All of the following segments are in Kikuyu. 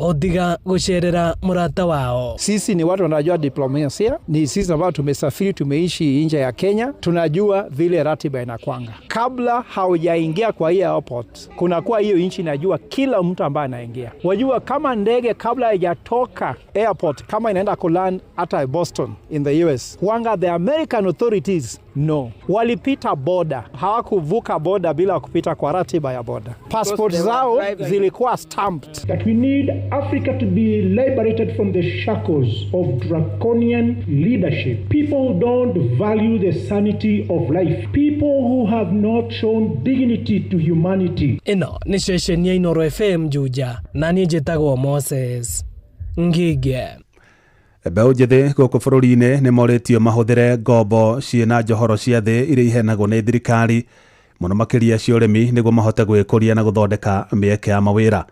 Otiga gũcerera mũrata wao. Sisi ni watu wanajua diplomasia, ni sisi ambao tumesafiri, tumeishi nje ya Kenya, tunajua vile ratiba inakwanga. Kabla haujaingia kwa hii airport, kunakuwa hiyo nchi inajua kila mtu ambaye anaingia. Wajua kama ndege kabla haijatoka airport, kama inaenda kuland hata Boston in the US, wanga the American authorities no, walipita boda, hawakuvuka boda bila kupita kwa ratiba ya boda. Passport zao zilikuwa stamped. That we need Africa to be liberated from the shackles of draconian leadership. People don't value the sanity of life. People who have not shown dignity to humanity. Ĩno nĩ ceceni ya Inooro FM Juja na niĩ njĩtagwo Moses Ngige. Mbeũ njĩthĩ gũkũ bũrũri-inĩ nĩ morĩtio mahũthĩre ngombo ciĩna njohoro cia thĩ iria iheanagwo nĩ thirikari mũno makĩria cia ũrĩmi nĩguo mahote gwĩkũria na gũthondeka mĩeke ya mawĩra.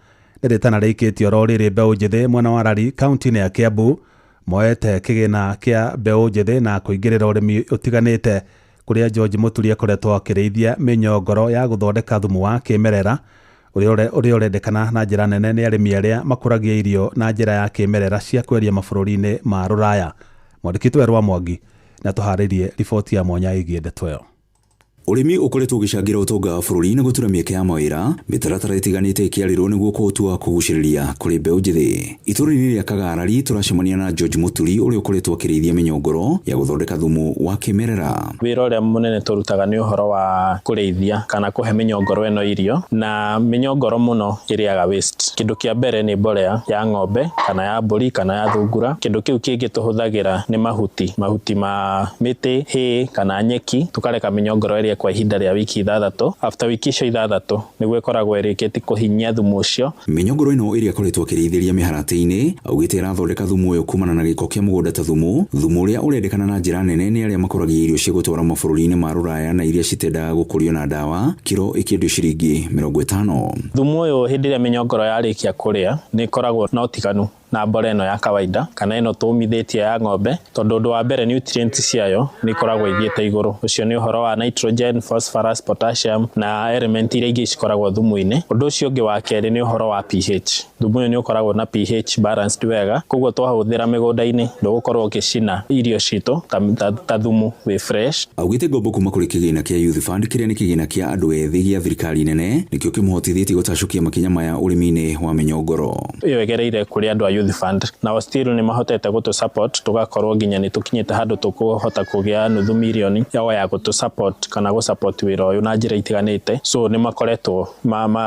Nĩ rĩtana rĩikĩtio oro rĩrĩ mbeũ njĩthĩ mwena wa Rari kaunti-inĩ ya Kiambu moete kĩgĩna kĩa mbeũ njĩthĩ na kũingĩrĩra ũrĩmi ũtiganĩte kũrĩa George Mũturi akoretwo akĩrĩithia mĩnyongoro ya gũthondeka thumu wa kĩmerera ũrĩa ũrendekana na njĩra nene nĩ arĩmi arĩa makũragia irio na njĩra ya kĩmerera cia kwendia mabũrũri-inĩ ma rũraya. Mwandĩki witũ Werũ Mwangi nĩ atũharĩirie riboti ya mwanya ĩgiĩ ndeto ĩyo. Ũrĩmi ũkoretwo ũgĩcangĩra ũtonga wa bũrũri na gũtura mĩeke ya mawĩra, mĩtaratara ĩtiganĩte ĩkĩarĩrwo nĩguo kũũtua kũgucĩrĩria kũrĩ mbeũ njĩthĩ. Itũũra-inĩ rĩa Kagarari tũracemania na George Mũturi ũrĩa ũkoretwo akĩrĩithia mĩnyongoro ya gũthondeka thumu wa kĩmerera. Wĩra ũrĩa mũnene tũrutaga nĩ ũhoro wa kũrĩithia kana kũhe mĩnyongoro ĩno irio, na mĩnyongoro mũno ĩrĩaga waste. Kĩndũ kĩa mbere nĩ mbolea ya ng'ombe kana ya mbũri kana ya thungura. Kĩndũ kĩu kĩngĩ tũhũthagĩra nĩ mahuti, mahuti ma mĩtĩ, hay kana nyeki, tũkareka mĩnyongoro ĩrĩe kwa ihinda rĩa wiki 6. After wiki icio 6 nĩguo ĩkoragwo ĩrĩkĩtie kũhinyia thumu ũcio. Mĩnyongoro ĩno ĩrĩa ĩkoretwo akĩrĩithĩria mĩharatĩ-inĩ augĩte ĩrathondeka thumu ũyũ kumana na gĩko kĩa mũgũnda ta thumu, thumu ũrĩa ũrendekana na njĩra nene nĩ arĩa makũragia irio cia gũtwara mabũrũri-inĩ ma rũraya na iria citendaga gũkũrio na ndawa, kiro ĩkĩendio ciringi 50. Thumu ũyũ hĩndĩ ĩrĩa mĩnyongoro yarĩkia kũrĩa nĩ ĩkoragwo na ũtiganu na mbolea ĩno ya kawaida kana ĩno tũmithĩtie ya ng'ombe, tondũ ũndũ wa mbere nutrients ciayo nĩ ikoragwo ithiĩte igũrũ. Ũcio nĩ ũhoro wa nitrogen, phosphorus, potassium na element iria ingĩ cikoragwo thumu-inĩ. Ũndũ ũcio ũngĩ wa kerĩ nĩ ũhoro wa pH. Thumu ũyũ nĩ ũkoragwo na pH balanced wega, koguo twahũthĩra mĩgũnda-inĩ ndũgũkorwo ũgĩcina irio citũ ta thumu wĩ fresh. Augĩte ngombo kuma kũrĩ kĩgĩna kĩa Youth Fund kĩrĩa nĩ kĩgĩna kĩa andũ ethĩ gĩa thirikari nene nĩkĩo kĩmũhotithĩtie gũtacũkia makinya maya ũrĩmi-inĩ wa mĩnyongoro. Ĩyo ĩgereire kũrĩ andũ a Youth Fund nao still nĩ mahotete gũtũ support, tũgakorwo nginya nĩ tũkinyĩte handũ tũkũhota kũgĩa nuthu mirioni yao ya gũtũ support kana gũ support wĩra ũyũ na njĩra itiganĩte, so nĩ makoretwo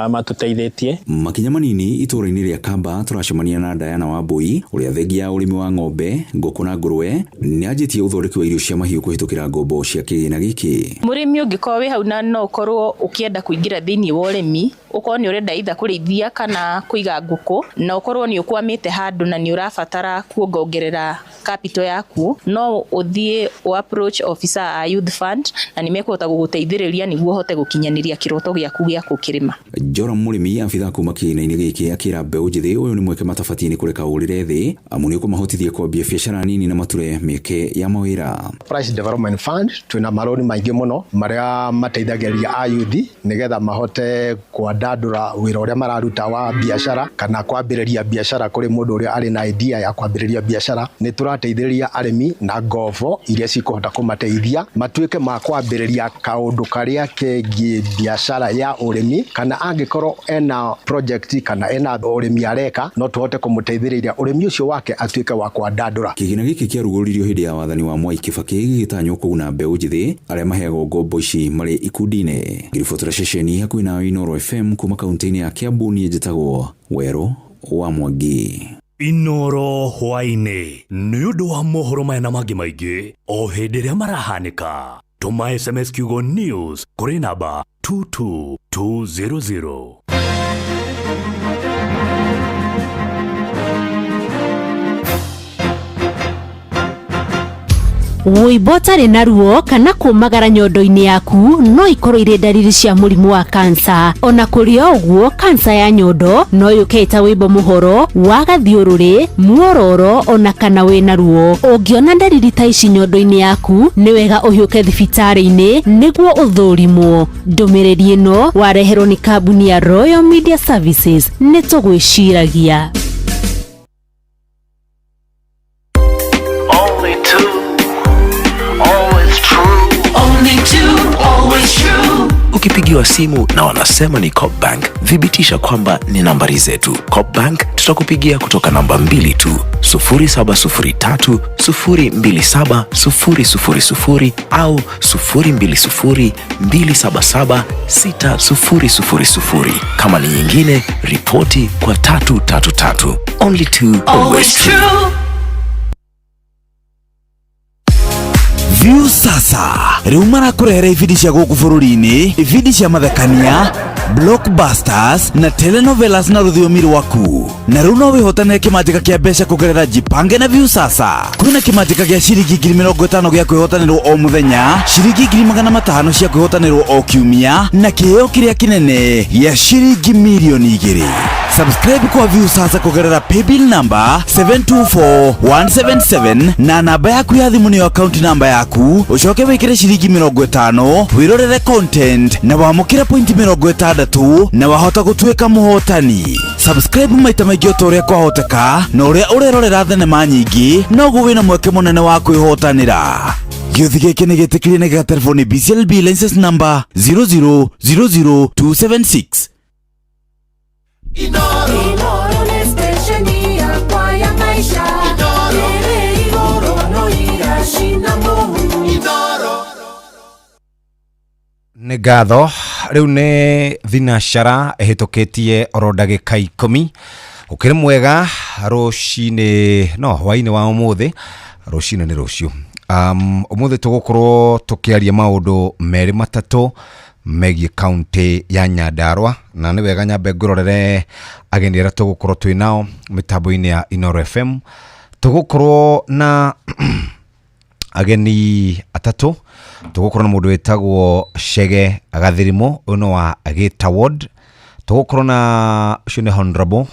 matũteithĩtie. Makinya manini itũũra-inĩ rĩa Kamba tũracemania na Diana Wambui ũrĩa thengia ya ũrĩmi wa ng'ombe, ngũkũ na ngũrwe nĩ anjĩtie ũthondeki wa irio cia mahiũ kũhĩtũkĩra ngombo cia kĩgĩna gĩkĩ. Mũrĩmi ũngĩkorwo wĩ hau na no ũkorwo ũkĩenda kũingĩra thĩinĩ wa ũrĩmi, ũkorwo nĩ ũrenda either kũrĩithia kana kũiga ngũkũ, na ũkorwo nĩ ũkwamĩte handũ na nĩ ũrabatara kuongongerera capital yaku, no ũthiĩ ũ approach officer a Youth Fund na nĩ mekũhota gũgũteithĩrĩria nĩguo ũhote gũkinyanĩria kĩroto gĩaku gĩa gũkĩrĩma. Joram Mũrĩmi abithaa kuma kĩgĩna-inĩ gĩkĩ akĩra mbeũ njĩthĩ ũyũ nĩ mweke matabatiĩ nĩ kũreka ũrĩre thĩ amu nĩ ũkũmahotithia kwambia biacara nini na mature mĩeke ya mawĩra. Price Development Fund twĩna marũni maingĩ mũno marĩa mateithagĩrĩria ayuthi nĩgetha mahote kwandandũra wĩra ũrĩa mararuta wa biacara kana kwambĩrĩria biacara kũrĩ mũndũ ũrĩa arĩ na idea ya kwambĩrĩria biacara. Nĩ tũrateithĩrĩria arĩmi na ngombo iria cikũhota kũmateithia matuĩke ma kwambĩrĩria kaũndũ karĩa kegiĩ biacara ya ũrĩmi, kana angĩkorwo ena project kana ena ũrĩmi areka no tũhote kũmũteithĩrĩria ũrĩmi ũcio wake atuĩke wa kwandandũra. Kĩgĩna gĩkĩ kĩarugũririo hĩndĩ ya wathani wa Mwai Kibaki gĩgĩtanywo kũguna mbeũ njĩthĩ arĩa maheagwo ngombo ici marĩ ikundi-inĩ. Ngĩribotera ceceni hakuhĩ nawe Inooro FM kuma kaunti-inĩ ya Kiambu, niĩ njĩtagwo Werũ wa Mwangi. Inooro hwaĩ-inĩ nĩ ũndũ wa mohoro maya na mangĩ maingĩ o hĩndĩ ĩrĩa marahanĩka. Tũma SMS kiugo news kũrĩ namba 22200. Wũimbo ũtarĩ na ruo kana kũmagara nyondo-inĩ yaku no ikorwo irĩ ndariri cia mũrimũ wa kansa. Ona kũrĩ o ũguo, kansa ya nyondo no yũke ĩta wũimbo mũhoro wa gathiũrũrĩ, muororo ona kana wĩna ruo. Ũngĩona ndariri ta ici nyondo-inĩ yaku, nĩ wega ũhiũke thibitarĩ-inĩ nĩguo ũthũrimwo. Ndũmĩrĩri ĩno wareherwo nĩ kambuni ya Royal Media Services. Nĩ tũgwĩciragia. Only two, always true. Ukipigiwa simu na wanasema ni Coop Bank, thibitisha kwamba ni nambari zetu. Coop Bank tutakupigia kutoka namba mbili tu, 0703 027 000 au 020 277 6000. Kama ni nyingine, ripoti kwa 333. Only two, Always true. View sasa rĩu marakũrehera ibindi cia gũkũ bũrũri-inĩ, ibindi cia mathekania, blockbusters na telenovelas na rũthiomi rwaku. Na rĩu no wĩhotanĩre kĩmanjĩka kĩa mbeca kũgerera Jipange na View sasa. Kwĩna kĩmanjĩka gĩa ciringi 50,000 gĩa kwĩhotanĩrwo o mũthenya, ciringi 500,000 cia kwĩhotanĩrwo o kiumia, na kĩheo kĩrĩa kĩnene gĩa ciringi 2,000,000. Subscribe kwa View sasa kũgerera paybill number 724177 na namba yaku ya thimũ nĩyo account namba yaku, ũcoke wĩkĩre ciringi 50 wĩrorere content na wamũkĩre point 60 na wahota gũtuĩka mũhotani. Subscribe maita maingĩ o ta ũrĩa kwahoteka, na ũrĩa ũrerorera thenema nyingĩ noguo wĩna mweke mũnene wa kwĩhotanĩra. Gĩũthi gĩkĩ nĩ gĩtĩkĩrie nĩ gĩgaterebo nĩ BCLB license number 0000276. Inoro nĩ stesheni yakwa ya maisha. Ĩrĩ igũrũ no iracina mũhu. Nĩ ngatho. Rĩu nĩ thinacara ĩhĩtũkĩtie oro ndagĩka 10. Ũkĩrĩ mwega rũcinĩ, no hwainĩ wa ũmũthĩ, rũcinĩ nĩ rũciũ. Ũmũthĩ tũgũkorwo tũkĩaria maũndũ merĩ matatũ megiĩ kaunti ya Nyandarua, na nĩ wega nyambe ngũrorere ageni arĩa tũgũkorwo twĩ nao mĩtambo-inĩ ya Inoro FM. Tũgũkorwo na ageni atatũ. Tũgũkorwo na mũndũ wĩtagwo Chege Gathirimu, ũyũ nĩ wa Gĩta Ward. Tũgũkorwo na ũcio nĩ Honorable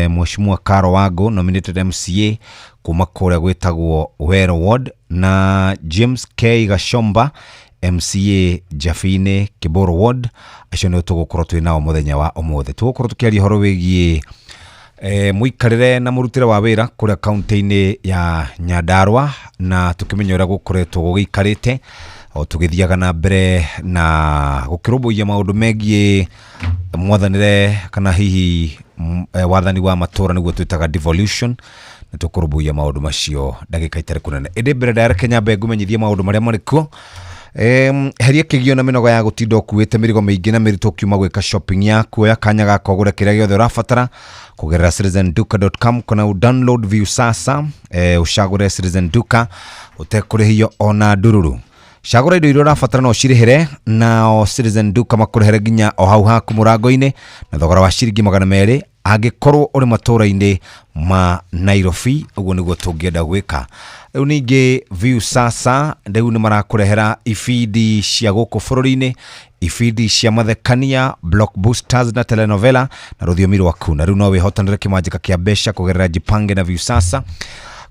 Mheshimiwa Caro Wango, nominated MCA kuma kũrĩa gwĩtagwo Wero Ward, na James K Gashomba, MCA Jabini Kiboro Ward. Acio nĩo tũgũkorwo twĩ nao mũthenya wa ũmũthĩ. Tũgũkorwo tũkĩaria ũhoro wĩgiĩ mũikarĩre na mũrutĩre wa wĩra kũrĩa kaunti-inĩ ya Nyandarua, na tũkĩmenya ũrĩa gũkoretwo gũgĩikarĩte o tũgĩthiaga na mbere na gũkĩrũmbũiya maũndũ megiĩ mwathanĩre kana hihi wathani wa matũra, nĩguo twĩtaga devolution, na tũkũrũmbũiya maũndũ macio ndagĩka itarĩ kũnene. Ĩndĩ mbere ndareke nyambe ngũmenyithie maũndũ marĩa marĩ kuo. Heria kĩgio na mĩnoga ya gũtinda ũkuĩte mĩrigo mĩingĩ na mĩritũ ũkiuma gwĩka shopping yaku. Oya kanya ga kũgũra kĩrĩa gĩothe ũrabatara kũgerera citizenduka.com kana download View sasa, ũcagũre Citizen Duka ũtekũrĩhio ona ndururu. Cagũra indo iria ũrabatara na ũcirĩhĩre, nao Citizen Duka makũrĩhere nginya o hau haku mũrango-inĩ na thogora wa ciringi 200 angĩkorwo ũrĩ matũra-inĩ ma Nairobi. Ũguo nĩguo tũngĩenda gwĩka. Rĩu ningĩ View sasa rĩu nĩ marakũrehera ibindi cia gũkũ bũrũri-inĩ, ibindi cia mathekania, blockbusters na telenovela na rũthiomi rwaku. Na rĩu no wĩhotanĩre kĩmanjĩka kĩa mbeca kũgerera Jipange na View sasa.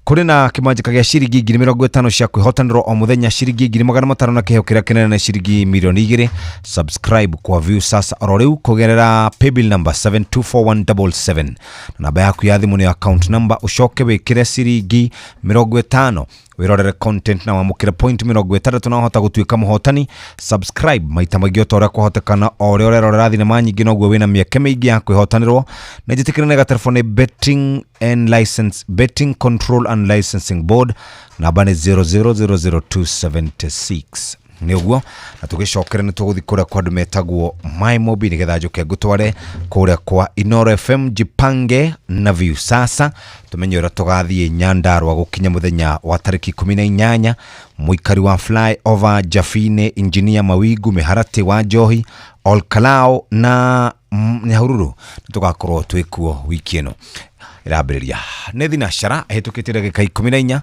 Kũrĩ na kĩmanjĩka gĩa ciringi 50,000 cia kwĩhotanĩrwo o mũthenya, ciringi 500,000 na kĩheo kĩrĩa kĩnene nĩ ciringi 2,000,000. Subscribe kwa View sasa oro rĩu kũgerera paybill number 724177 na namba yaku ya thimũ nĩ account number, ũcoke wĩkĩre ciringi 50 wĩrorere content na wamũkĩre point 60 na wahota gũtuĩka mũhotani. Subscribe maita maingĩ o ta ũrĩa kwahotekana, o ũrĩa ũrerorera thinema nyingĩ noguo wĩna mĩeke mĩingĩ ya kwĩhotanĩrwo. Na njĩtĩkĩre nĩ gatelefoni Betting and License, Betting Control and Licensing Board, namba nĩ 0000276. Nĩ ũguo, na tũgĩcokere nĩ tũgũthiĩ kũrĩa kwa andũ metagwo MyMobi nĩgetha njũke ngũtware kũrĩa kwa Inoro FM Jipange na View sasa, tũmenye ũrĩa tũgathiĩ Nyandarua gũkinya mũthenya wa tarĩki 18. Mũikari wa flyover Jabini, Engineer Mawingu, Mĩharatĩ wa Njohi, Olkalao na Nyahururu, nĩ tũgakorwo twĩ kuo wiki ĩno ĩrambĩrĩria. Nĩ thinacara ĩhĩtũkĩtie ndagĩka 14.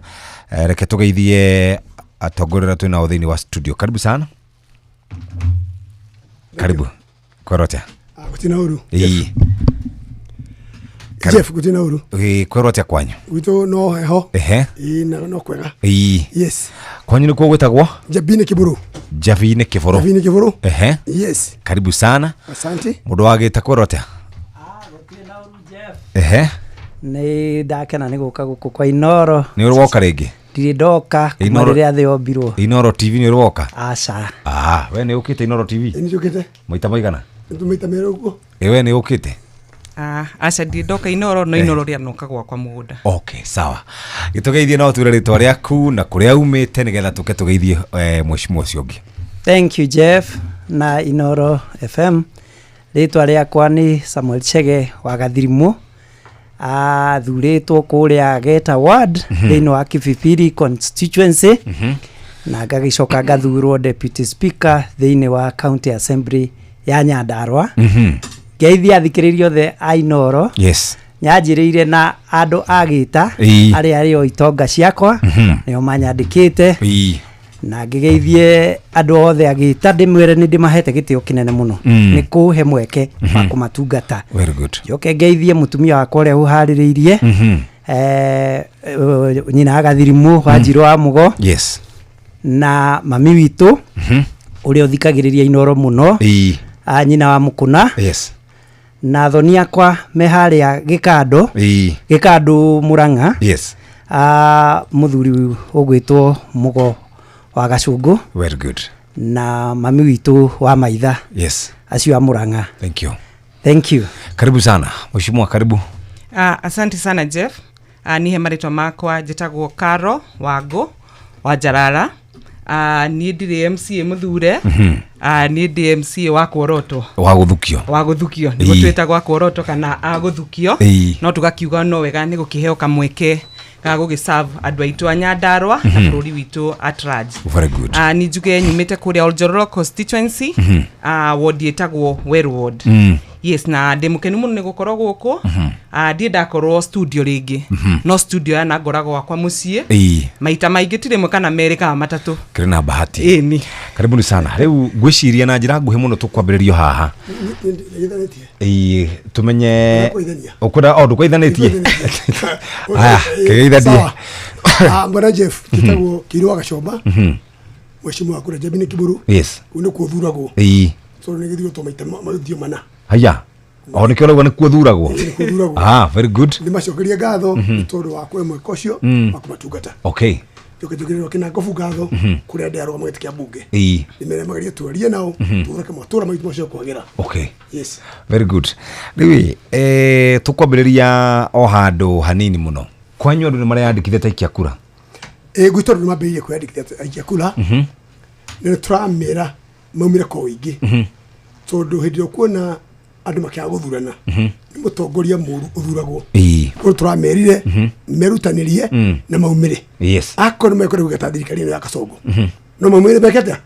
Reke tũgeithie atongoria arĩa twĩ nao thĩinĩ wa studio. Karibu sana. Karibu. Kwĩrwo atĩa? Gũtirĩ na ũru. Ĩĩ. Jeff, gũtirĩ na ũru. Ĩĩ, kwĩrwo atĩa kwanyu? Gwitũ no heho. Ehe. Ĩĩ, na no kwega. Ĩĩ. Yes. Kwanyu nĩkuo gwĩtagwo? Njabini Kiburu. Njabini Kiburu. Njabini Kiburu. Ehe. Yes. Karibu sana. Asante. Mũndũ wa Gĩta kwĩrwo atĩa? Ehe. Nĩ ndakena nĩ gũka gũkũ kwa Inoro. Nĩ ũrĩ woka rĩngĩ? Ndirĩ ndoka kuma Inoro- rĩrĩa thĩ yombirwo. Inoro TV nĩ ũrĩ woka? Aca. Ah, we nĩ ũkĩte Inoro TV? Nĩ njũkĩte. Maita maigana? Maita merĩ ũguo. Ĩ we nĩ ũkĩte? Ah, aca ndirĩ ndoka Inoro no Inoro rĩa noka gwakwa mũgũnda. Okay, sawa. Gĩtũgeithie no twĩre rĩtwa rĩaku na kũrĩa umĩte nĩgetha tũke tũgeithie mheshimiwa ũcio ũngĩ. Thank you Jeff na Inoro FM. Rĩtwa rĩakwa nĩ Samuel Chege wa Gathirimũ. Athurĩtwo kũrĩa Geta Ward thĩinĩ wa Kibibiri constituency na ngagĩcoka ngathurwo deputy speaker thĩinĩ wa county assembly ya Nyandarua. Ngeithia athikĩrĩria othe a Inoro. Yes. Nyanjĩrĩire na andũ a Gĩta arĩa arĩ o itonga ciakwa nĩo manyandĩkĩte. Na ngĩgeithie andũ othe a Gĩta ndĩmwĩre nĩ ndĩmahete gĩtĩo kĩnene mũno nĩ kũhe mweke wa kũmatungata. Very good. Njoke ngeithie mũtumia wakwa ũrĩa ũharĩrĩirie nyina wa Gathirimũ wa Njirũ wa Mũgo. Yes. Na mami witũ ũrĩa ũthikagĩrĩria Inoro mũno. Nyina wa Mũkũna. Yes. Na thoni akwa me harĩa Gĩkando. Gĩkando Mũrang'a. Yes. Mũthuri ũgwĩtwo Mũgo wa Gacũngũ. Very good. Na mami witũ wa Maitha. Yes. Acio a Mũrang'a. Thank you. Thank you. Karibu sana. Mheshimiwa, karibu. Asante sana Jeff. Nihe marĩtwa makwa njĩtagwo Karo Wangũ wa Njarara. Niĩ ndirĩ MCA mũthure. Niĩ ndĩ MCA wa kuorotwo. Wa gũthukio. Wa gũthukio. Nĩguo twĩtagwo a kuorotwo kana a gũthukio. No tũgakiuga no wega nĩ gũkĩheo kamweke ga gũgĩserve andũ aitũ a Nyandarua na bũrũri witũ at large. Very good. Nĩ njuge nyumĩte kũrĩa Oljororok constituency, ward ĩtagwo Weru ward. Yes, na ndĩ mũkenu mũno nĩ gũkorwo gũkũ. Ndirĩ ndakorwo studio rĩngĩ. No studio ya na ngoragwo gwakwa mũciĩ. Maita maingĩ ti rĩmwe kana merĩ kana matatũ. Kĩrĩ na bahati. Ĩni. Karibuni sana. Rĩu ngwĩciria na njĩra nguhĩ mũno tũkwambĩrĩrio haha. Ĩĩ, tũmenye Ndũkwaithania. ũkwenda o ndũkwaithanĩtie. Aya, kĩgeithanie. Sawa. Bwana Jeff, njĩtagwo Kĩirũ wa Gacomba, mheshimiwa wa kũrĩa Njambini Kiburu. Yes. Kũu nĩkuo thuragwo. Tondũ nĩ gĩthurwo maita mathio mana. Haya. O nĩkĩo ũrauga nĩkuo thuragwo. Nĩkuo thuragwo. Ah, very good. Ndĩmacokerie ngatho nĩ tondũ wa kũhe mweke ũcio wa kũmatungata. Okay. Njoke njũkĩrĩrwo kĩnangobu ngatho kũrĩa ndĩarũgama gĩtĩ kĩa mbunge. Ndĩmere magerie twarie nao tũthondeke matũra maitũ macoke kwagĩra. Okay. Yes. Very good. Rĩu tũkwambĩrĩria o handũ hanini mũno. Kwanyu andũ nĩ mareyandĩkithia ta aikia kura? Ĩ gwitũ andũ nĩ mambĩrĩirie kwĩyandĩkithia aikia kura. Na nĩ tũramera maumĩre kwa ũingĩ. Tondũ hĩndĩ ĩrĩa ũkuona andũ makĩaga gũthurana nĩ mũtongoria mũru ũthuragwo. Koguo tũramerire merutanĩrie na maumĩre. Yes. Akorwo nĩ mekwenda gũgeta thirikari ĩno ya Kasongo no maumĩre meke atĩa?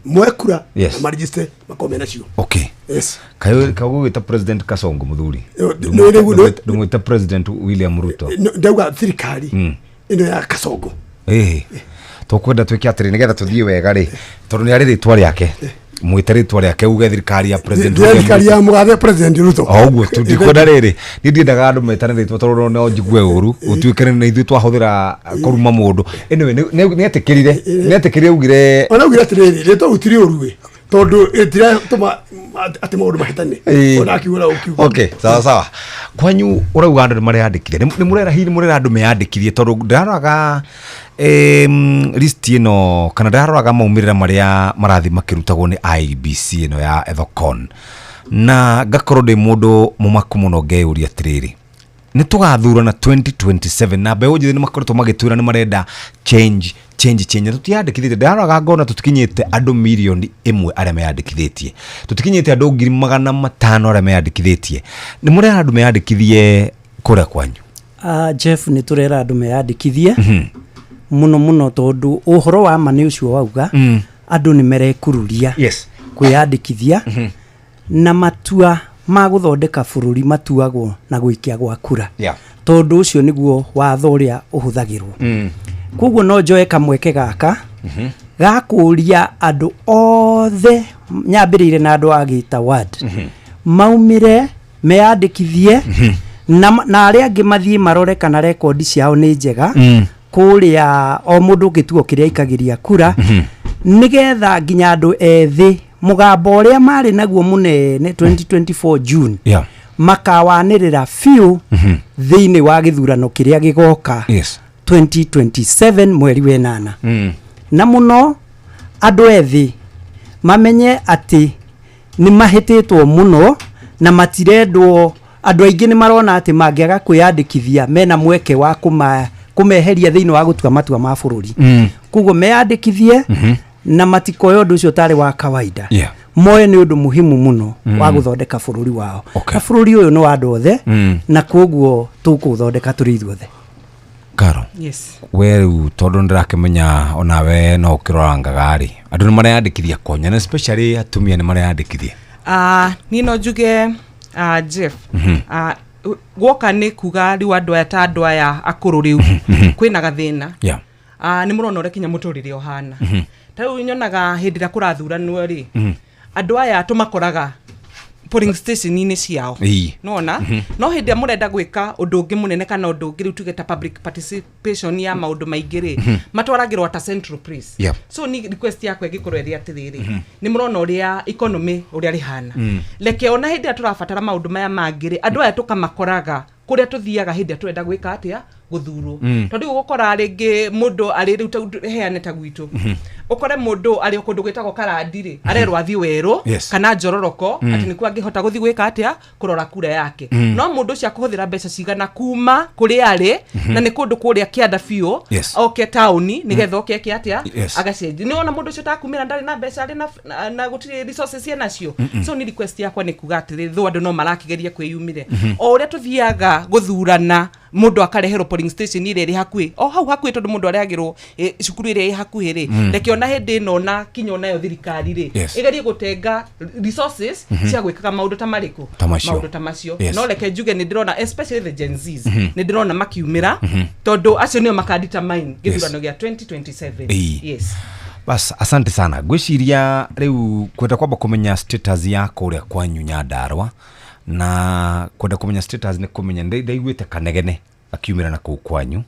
Moe kura Yes. na marejiste makorwo mena cio. Okay. Yes. Kaĩ ũgwĩta President Kasongo mũthuri? Ndũmwĩta President William Ruto. Ndauga thirikari ĩno ya Kasongo. Ĩĩ. Tũkwenda twĩke atĩrĩ nĩgetha tũthiĩ wega rĩ, tondũ nĩ arĩ rĩtwa rĩake. Mwĩte rĩtwa rĩake uge thirikari ya President William Thirikari ya mũgathe President Ruto. O ũguo tu ndikwenda rĩrĩ niĩ ndiendaga andũ metane rĩtwa tondũ no njigue ũru ũtuĩke nĩ ithuĩ twahũthĩra kũruma mũndũ. Anyway, nĩetĩkĩrire nĩetĩkĩrire augire Ona augire atĩrĩrĩ, rĩtwa rĩu ti rĩũru ĩ tondũ rĩtiratũma atĩ maũndũ mahĩtane. Ona akiuga ũkiuga. Okay, sawa sawa. Kwanyu ũrauga andũ nĩ mareyandĩkithia. Nĩ mũrera hihi nĩ mũrera andũ meyandĩkithie tondũ ndĩraroraga list ĩno kana ndĩraroraga maumĩrĩra marĩa marathiĩ makĩrutagwo nĩ IEBC ĩno ya Ethacon. Na ngakorwo ndĩ mũndũ mũmaku mũno ngeyũria atĩrĩrĩ, nĩ tũgathurana 2027 na mbeũ njĩthĩ nĩ makoretwo magĩtwĩra nĩ marenda change change change. Tũtiyandĩkithĩtie, ndĩraroraga ngona tũtikinyĩte andũ mirioni ĩmwe arĩa meyandĩkithĩtie, tũtikinyĩte andũ 500,000 arĩa meyandĩkithĩtie. Nĩ mũrera andũ meyandĩkithie kũrĩa kwanyu? Jeff, nĩ tũrera andũ meyandĩkithie mũno mũno tondũ ũhoro wa ma nĩ ũcio wauga andũ nĩ merekururia Yes. kwĩyandĩkithia na matua ma gũthondeka bũrũri matuagwo na gũikia gwa kura. Yeah. Tondũ ũcio nĩguo watho ũrĩa ũhũthagĩrwo. Koguo no njoe kamweke gaka ga kũũria andũ othe nyambĩrĩire na andũ a Gĩta ward maumĩre meyandĩkithie na arĩa angĩ mathiĩ marore kana rekondi ciao nĩ njega kũrĩa o mũndũ gĩtuo kĩrĩa aikagĩria kura nĩgetha nginya andũ ethĩ mũgambo ũrĩa marĩ naguo mũnene 2024 June Yeah. makawanĩrĩra biũ thĩinĩ wa gĩthurano kĩrĩa gĩgoka Yes. 2027 mweri wenana. Na muno andũ ethĩ mamenye atĩ nĩ mahĩtĩtwo mũno na matirendwo. Andũ aingĩ nĩ marona atĩ mangĩaga kwĩyandĩkithia mena mweke wa kũmeheria thĩinĩ wa gũtua matua ma bũrũri. Koguo meyandĩkithie na matikoe ũndũ ũcio ũtarĩ wa kawaida. Moe nĩ ũndũ muhimu mũno wa gũthondeka bũrũri wao. Na bũrũri ũyũ nĩ wa andũ othe na koguo tũkũũthondeka tũrĩ ithuothe. Karo. Yes. We rĩu tondũ nĩndĩrakĩmenya onawe no ũkĩrorangaga rĩ, andũ nĩ mareyandĩkithia konya na especially atumia nĩ mareyandĩkithia. Niĩ no njuge, Jeff, guoka nĩ kuga rĩu andũ aya ta andũ aya akũrũ rĩu kwĩna gathĩna. Nĩ mũrona ũrĩa kinya mũtũrĩre ũhana. Ta rĩu nyonaga hĩndĩ ĩrĩa kũrathuranwo rĩ, andũ aya tũmakoraga polling station-inĩ ciao. Nona no hĩndĩ ĩrĩa mũrenda gwĩka ũndũ ũngĩ mũnene kana ũndũ ũngĩ rĩu tuge ta public participation ya maũndũ maingĩ rĩ, matwaragĩrwo ta central place. So ni request yakwa ĩngĩkorwo ĩrĩ atĩrĩrĩ, nĩ mũrona ũrĩa economy ũrĩa rĩhana. Reke ona hĩndĩ ĩrĩa tũrabatara maũndũ maya mangĩ rĩ, andũ aya tũkamakoraga kũrĩa tũthiaga hĩndĩ ĩrĩa tũrenda gwĩka atĩa, gũthurwo. Tondũ rĩu ũgũkora rĩngĩ mũndũ arĩ rĩu ta heane ta gwitũ, ũkore mũndũ arĩ o kũndũ gwĩtagwo Karandi rĩ, arerwo athiĩ Werũ kana Njororoko, atĩ nĩkuo angĩhota gũthiĩ gwĩka atĩa, kũrora kura yake. No mũndũ ũcio akũhũthĩra mbeca cigana kuma kũrĩa arĩ, na nĩ kũndũ kũrĩa kĩanda biũ, oke taũni nĩgetha oke eke atĩa, agacenjia. Nĩ wona mũndũ ũcio takumĩra ndarĩ na mbeca, arĩ na gũtirĩ resources ena cio. So ni request yakwa nĩ kuga atĩrĩ, though andũ no marakĩgeria kwĩyumĩre, o ũrĩa tũthiaga gũthurana mũndũ akareherwo polling station ĩrĩa ĩrĩ hakuhĩ, o hau hakuhĩ, tondũ mũndũ arehagĩrwo cukuru ĩrĩa ĩ hakuhĩ rĩ, reke ona hĩndĩ ĩno na kinya onayo thirikari rĩ, ĩgerie gũtenga resources cia gwĩkaga maũndũ ta marĩkũ, Ta macio. maũndũ ta macio. No reke njuge nĩ ndĩrona especially the Gen Zs, nĩ ndĩrona makiumĩra, tondũ acio nĩo makadetermine gĩthurano gĩa 2027. Yes. Bas, asante sana. Ngwĩciria rĩu kwenda kwamba kũmenya status ya kũrĩa kwanyu Nyandarua, na kwenda kũmenya status nĩ kũmenya ndaiguĩte kanegene akiumĩra na kũu kwanyu,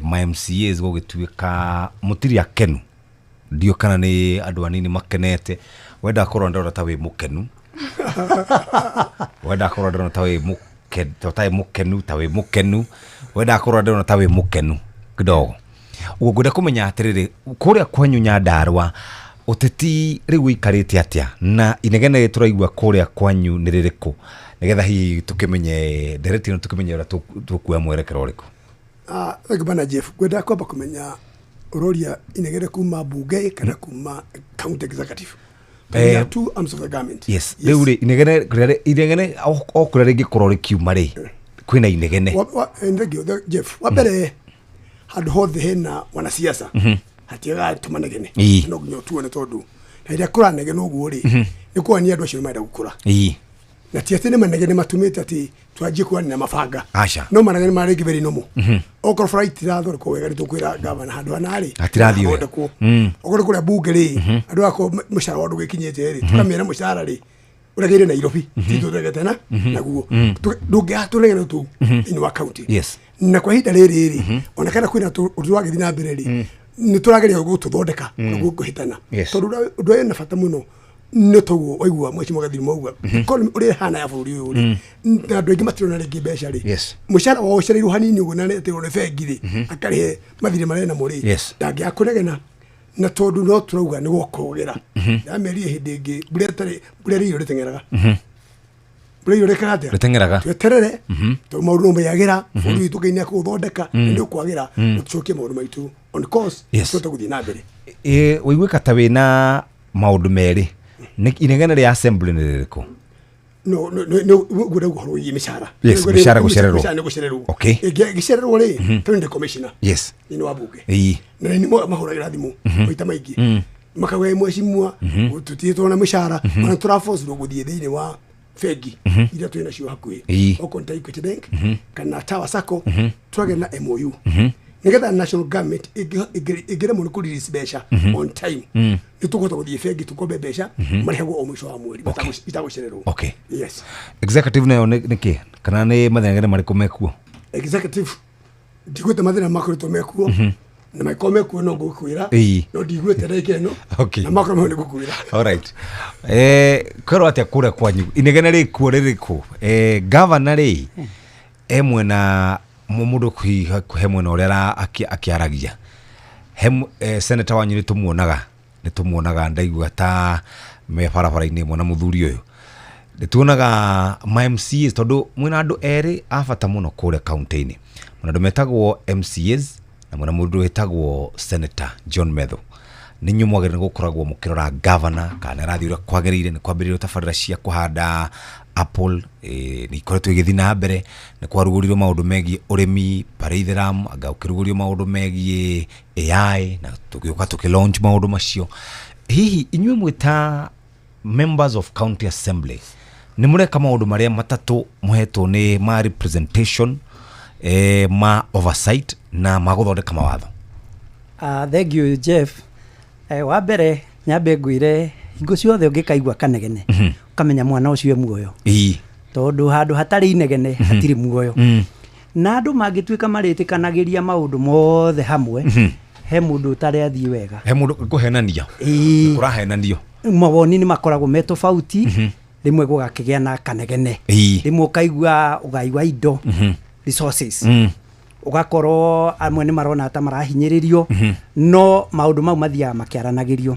ma MCAs gũgĩtuĩka mũtirĩ akenu, ndio kana nĩ andũ anini makenete. Wenda korwo ndĩrona ta wĩ mũkenu, wenda korwo ndĩrona ta wĩ ta wĩ mũkenu, ta wĩ mũkenu, wenda korwo ndĩrona ta wĩ mũkenu kidogo. Ũguo ngwenda kũmenya atĩrĩrĩ, kũrĩa kwanyu Nyandarua ũteti rĩu ũikarĩte atĩa, na inegene tũraigua kũrĩa kwanyu nĩ rĩrĩkũ, nĩgetha hihi tũkĩmenye ndereti ĩno, tũkĩmenye ũrĩa tũkuoya mwerekero ũrĩkũ. Thank you bana Jeff. Ngwenda kwamba kũmenya ũroria inegene kuma bunge kana kuma county executive. We are two arms of the government. Yes, rĩu rĩ inegene o kũrĩa rĩngĩkorwo rĩkiuma rĩ, kwĩna inegene. Thank you, Jeff. Wa mbere handũ hothe hena wanasiasa hatiagaga tũmanegene. No nginya ũtuone, tondũ na rĩrĩa kũranegena ũguo rĩ, nĩ kuonania andũ acio nĩ marenda gũkũra. Na ti atĩ nĩ manegene matũmĩte atĩ twanjie kũranĩra mabanga. Aca. No manegene marĩa rĩngĩ very normal. Okorwo bara itirathondekwo wega nĩ tũkwĩra gavana handũ hana rĩ, Hatirathiĩ wega. hathondekwo. Okorwo kũrĩa bunge rĩ, andũ akorwo mũcara wao ndũgĩkinyĩte rĩ, tũkamĩra mũcara rĩ ũregeire Nairobi, ti tũregete na naguo. Ndũngĩaga tũregere tũu thĩinĩ wa county. Na kwa ihinda rĩrĩ rĩ, ona kana kwĩna ũndũ wagĩthiĩ na mbere rĩ, nĩ tũrageria gũtũthondeka nĩguo kũhĩtana. Tondũ ũndũ ũrĩa wĩna bata mũno nĩ toguo waigua mheshimiwa Gathirimu auga, economy ũrĩa ĩhana ya bũrũri ũyũ rĩ, na andũ aingĩ matirona rĩngĩ mbeca rĩ, mũcara wao ũcereirwo hanini ũguo na nĩatĩrwo nĩ bengi rĩ, akarĩhe mathirĩ marĩa enamo rĩ, ndangĩaga kũnegena. Na tondũ no tũrauga nĩ gwokogera, ndamerire hĩndĩ ĩngĩ mbura ĩtarĩ mbura ĩrĩ irio rĩteng'eraga, mbura irio rĩkaga atĩa, Rĩteng'eraga. Tweterere, tondũ maũndũ no meyagĩra, bũrũri witũ Ngai nĩekũũthondeka, na nĩ ũkwagĩra, na tũcokie maũndũ maitũ on course, tũhote gũthiĩ na mbere. Ũiguĩka ta wĩna maũndũ merĩ. Inegene rĩa assembly nĩ rĩrĩkũ? No, no, no, ngwenda ũhoro wĩgiĩ mĩcara. Yes, mĩcara gũcererwo. Mĩcara nĩ gũcererwo. Ĩngĩcererwo rĩ, tondũ nĩ commissioner thĩinĩ wa bunge, na nĩ mahũragĩra thimũ maita maingĩ, makauga mheshimiwa, tũtirĩ na mĩcara, ona tũraforcirwo gũthiĩ thĩinĩ wa bengi iria twĩ nacio hakuhĩ, okorwo nĩ ta Equity Bank kana Tower Sacco, tũragĩa na MOU nĩgetha national government ĩngĩremwo nĩ kũ release mbeca on time, nĩ tũkũhota gũthiĩ bengi tũkombe mbeca, marĩhagwo o mũico wa mweri itagũcererwo. Yes. Executive nayo nĩ kĩ, kana nĩ mathĩna marĩkũ mekuo? Executive ndigwĩte mathĩna makoretwo mekuo, na makorwo mekuo no ngũkwĩra, no ndigwĩte ndagĩka ĩno, na makorwo meho nĩ ngũkwĩra. Alright. Kwĩrwo atĩa kũrĩa kwanyu inegene rĩkuo rĩrĩkũ? Gavana rĩ, e mwena Mũndũ he mwena ũrĩa akĩaragia he senator wanyu nĩ tũmuonaga ndaigua ta me barabara-inĩ ĩmwe na mũthuri ũyũ. Nĩ tuonaga ma MCAs, tondũ mwĩna andũ erĩ a bata mũno kũrĩa kaunti-inĩ. Mwĩna andũ metagwo MCAs na mwĩna mũndũ wĩtagwo Senator John Methu. Nĩ inyuĩ mwagĩrĩire gũkoragwo mũkĩrora governor kana nĩ arathiĩ ũrĩa kwagĩrĩire. Nĩ kwambĩrĩirio tabarĩra cia kũhanda apple, nĩ ikoretwo igĩthiĩ na mbere. Nĩ kwarugũrirwo maũndũ megiĩ ũrĩmi Pareitheram, anga gũkĩrugũrio maũndũ megiĩ AI na tũgĩũka tũkĩ launch maũndũ macio. Hihi inyuĩ mwĩ ta members of county assembly nĩ mũreka maũndũ marĩa matatũ mũhetwo nĩ ma representation, ma oversight na ma gũthondeka mawatho? Thank you, Jeff. Wa mbere nyambe ngwĩre, hingo ciothe ũngĩkaigua kanegene, ũkamenya mwana ũcio e muoyo, tondũ handũ hatarĩ inegene hatirĩ muoyo. Na andũ mangĩtuĩka marĩtĩkanagĩria maũndũ mothe hamwe, he mũndũ ũtarĩ athiĩ wega. He mũndũ kũhenania. Kũrahenanio. Mawoni nĩ makoragwo me tofauti, rĩmwe gũgakĩgĩa na kanegene, rĩmwe ũkaigua ũgai wa indo, resources, ũgakorwo amwe nĩ marona ta marahinyĩrĩrio, no maũndũ mau mathiaga makĩaranagĩrio.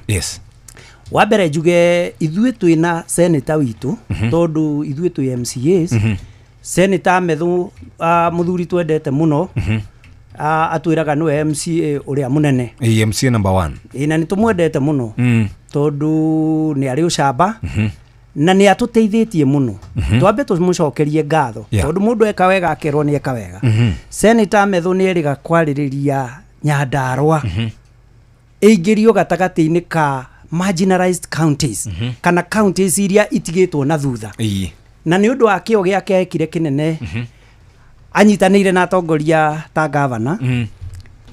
Wa mbere njuge ithuĩ twĩna senator witũ, tondũ ithuĩ twĩ MCAs. Senator Methu, mũthuri twendete mũno, atwĩraga nĩwe MCA ũrĩa mũnene. MCA number one. Ĩ, na nĩ tũmwendete mũno, tondũ nĩ arĩ ũcamba na nĩ atũteithĩtie mũno. Twambe tũmũcokerie ngatho, tondũ mũndũ eka wega akerwo nĩ eka wega. Senator Methu nĩ erĩga kwarĩrĩria Nyandarũa ĩingĩrio gatagatĩ-inĩ ka marginalized counties, kana counties iria itigĩtwo na thutha. Na nĩ ũndũ wa kĩo gĩake ekire kĩnene, anyitanĩire na atongoria ta gavana,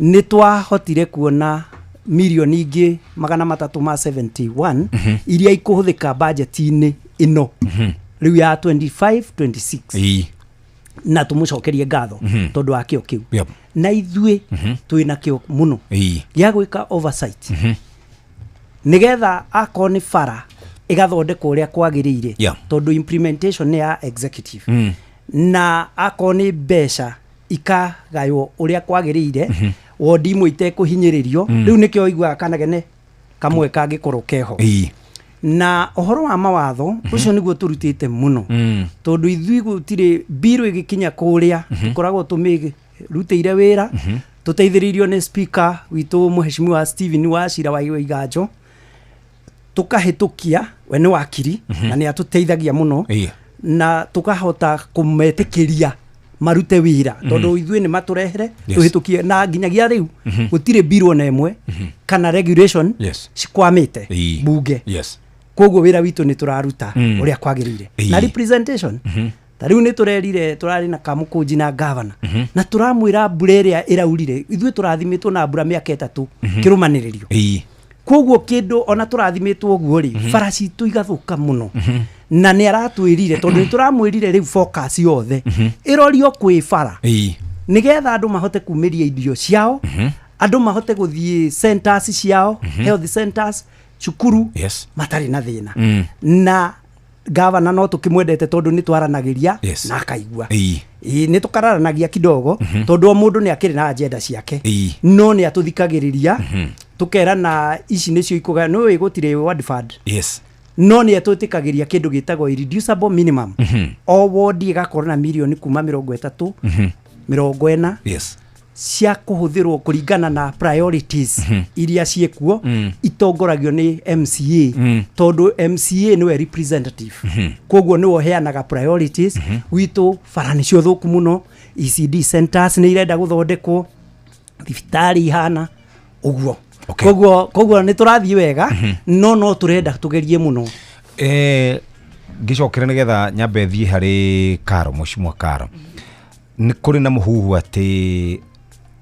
nĩ twahotire kuona mirioni ingĩ 371 iria ikũhũthĩka bajeti-inĩ ĩno rĩu ya 25 26. Na tũmũcokerie ngatho tondũ wa kĩo kĩu. Na ithuĩ twĩna kĩo mũno gĩa gwĩka oversight, nĩgetha akorwo nĩ bara ĩgathondekwo ũrĩa kwagĩrĩire, tondũ implementation nĩ ya executive, na akorwo nĩ mbeca ikagaywo ũrĩa kwagĩrĩire, wondi imwe itekũhinyĩrĩrio. Rĩu nĩkĩo ũiguaga kanegene kamwe kangĩkorwo keho. Na ũhoro wa mawatho ũcio nĩguo tũrutĩte mũno, tondũ ithuĩ gũtirĩ mbirũ ĩgĩkinya kũrĩa tũkoragwo tũmĩrutĩire wĩra, tũteithĩrĩirio nĩ speaker witũ, Mheshimiwa Stephen Wachira wa Iganjo, tũkahĩtũkia. We nĩ wakiri na nĩ atũteithagia mũno, na tũkahota kũmetĩkĩria marute wĩra, tondũ ithuĩ nĩ matũrehere tũhĩtũkie, na nginyagia rĩu gũtirĩ bill ona ĩmwe kana regulation cikwamĩte bunge. Koguo wĩra witũ nĩ tũraruta ũrĩa kwagĩrĩire. Na representation, ta rĩu nĩ tũrerire, tũrarĩ na kamũkũnji na gavana, na tũramwĩra mbura ĩrĩa ĩraurire, ithuĩ tũrathimĩtwo na mbura mĩaka 3 kĩrũmanĩrĩrio. Koguo kĩndũ ona tũrathimĩtwo ũguo rĩ, bara citũ igathũka mũno. Na nĩ aratwĩrire, tondũ nĩ tũramwĩrire rĩu focus yothe ĩrorio kwĩ bara, nĩgetha andũ mahote kumĩria irio ciao, andũ mahote gũthiĩ centers ciao, health centers, cukuru, matarĩ na thĩna. Na gavana no tũkĩmwendete, tondũ nĩ twaranagĩria na akaigua. Ĩĩ, nĩ tũkararanagia kidogo, tondũ o mũndũ nĩ akĩrĩ na agenda ciake, no nĩ atũthikagĩrĩria, tũkerana ici nĩcio ikũga nĩ gũtirĩ ward fund, no nĩ atwĩtĩkagĩria kĩndũ gĩtagwo irreducible minimum. O wodi ĩgakorwo na mirioni kuma 30, 40 cia kũhũthĩrwo kũringana na priorities iria ciĩkuo, itongoragio nĩ MCA, tondũ MCA nĩwe representative. Koguo nĩwe ũheanaga priorities. Gwitũ bara nĩcio thũku mũno, ECD centers nĩ irenda gũthondekwo, thibitarĩ ihana ũguo. Koguo nĩ tũrathiĩ wega, no tũrenda tũgerie mũno. Ngĩcokera nĩgetha nyambe thiĩ harĩ Karo, Mheshimiwa Karo, nĩ kũrĩ na mũhuhu atĩ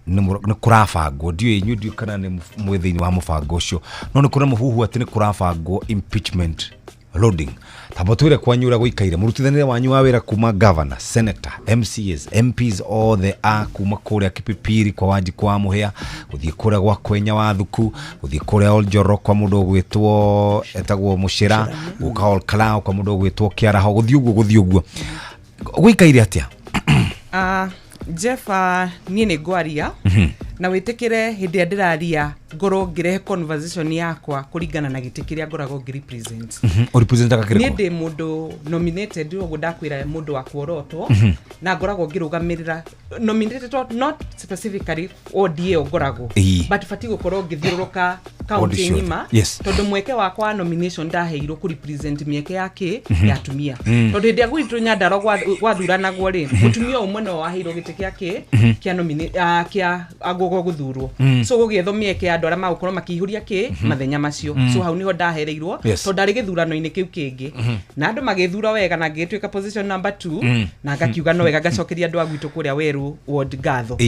nĩ kũrabangwo, ndiũĩ inyuĩ, ndiũĩ kana nĩ mwĩ thĩinĩ wa mũbango ũcio, no nĩ kũrĩ na mũhuhu atĩ nĩ kũrabangwo impeachment loading. Tamba twĩre kwanyu ũrĩa gũikaire, mũrutithanĩre wanyu wa wĩra kuma governor, senator, MCAs, MPs othe a kuma kũrĩa Kipipiri kwa Wanjikũ wa Mũhĩa, gũthiĩ kũrĩa gwa Kwenya wa Thuku, gũthiĩ kũrĩa Oljoro kwa mũndũ ũgwĩtwo etagwo Mũcĩra, gũka Olkalou kwa mũndũ ũgwĩtwo Kĩaraho, gũthiĩ ũguo gũikaire atĩa? Ah, Jeff, niĩ nĩ ngwaria na wĩtĩkĩre hĩndĩ ĩrĩa ndĩraria ngorwo ngĩrehe conversation yakwa kũringana na gĩtĩ kĩrĩa ngoragwo ngĩrepresent. Ũrepresentaga Niĩ kĩrĩkũ? Ndĩ mũndũ nominated, ũguo ndakwĩra, mũndũ wa kuorotwo, na ngoragwo ngĩrũgamĩrĩra nominated, not specifically ward ĩyo ngoragwo, but batiĩ gũkorwo ngĩthiũrũrũka Ward kaunti ciothe. ng'ima, tondũ mweke wakwa wa nomination ndaheirwo kũ represent mĩeke ya kĩ ya atumia, tondũ hĩndĩ ĩrĩa gwitũ Nyandarua gwathuranagwo rĩ, mũtumia ũmwe no waheirwo gĩtĩ kĩa kĩ kĩa kĩa agũgwo gũthurwo. So gũgĩethwo mĩeke ya andũ arĩa magũkorwo makĩihũria kĩ mathenya macio. So hau niho ndahereirwo, tondũ ndarĩ gĩthurano-inĩ kĩu kĩngĩ, na andũ magĩthura wega na ngĩgĩtuĩka position number 2, na ngakiuga no wega ngacokeria andũ a gwitũ kũrĩa Weru ward ngatho.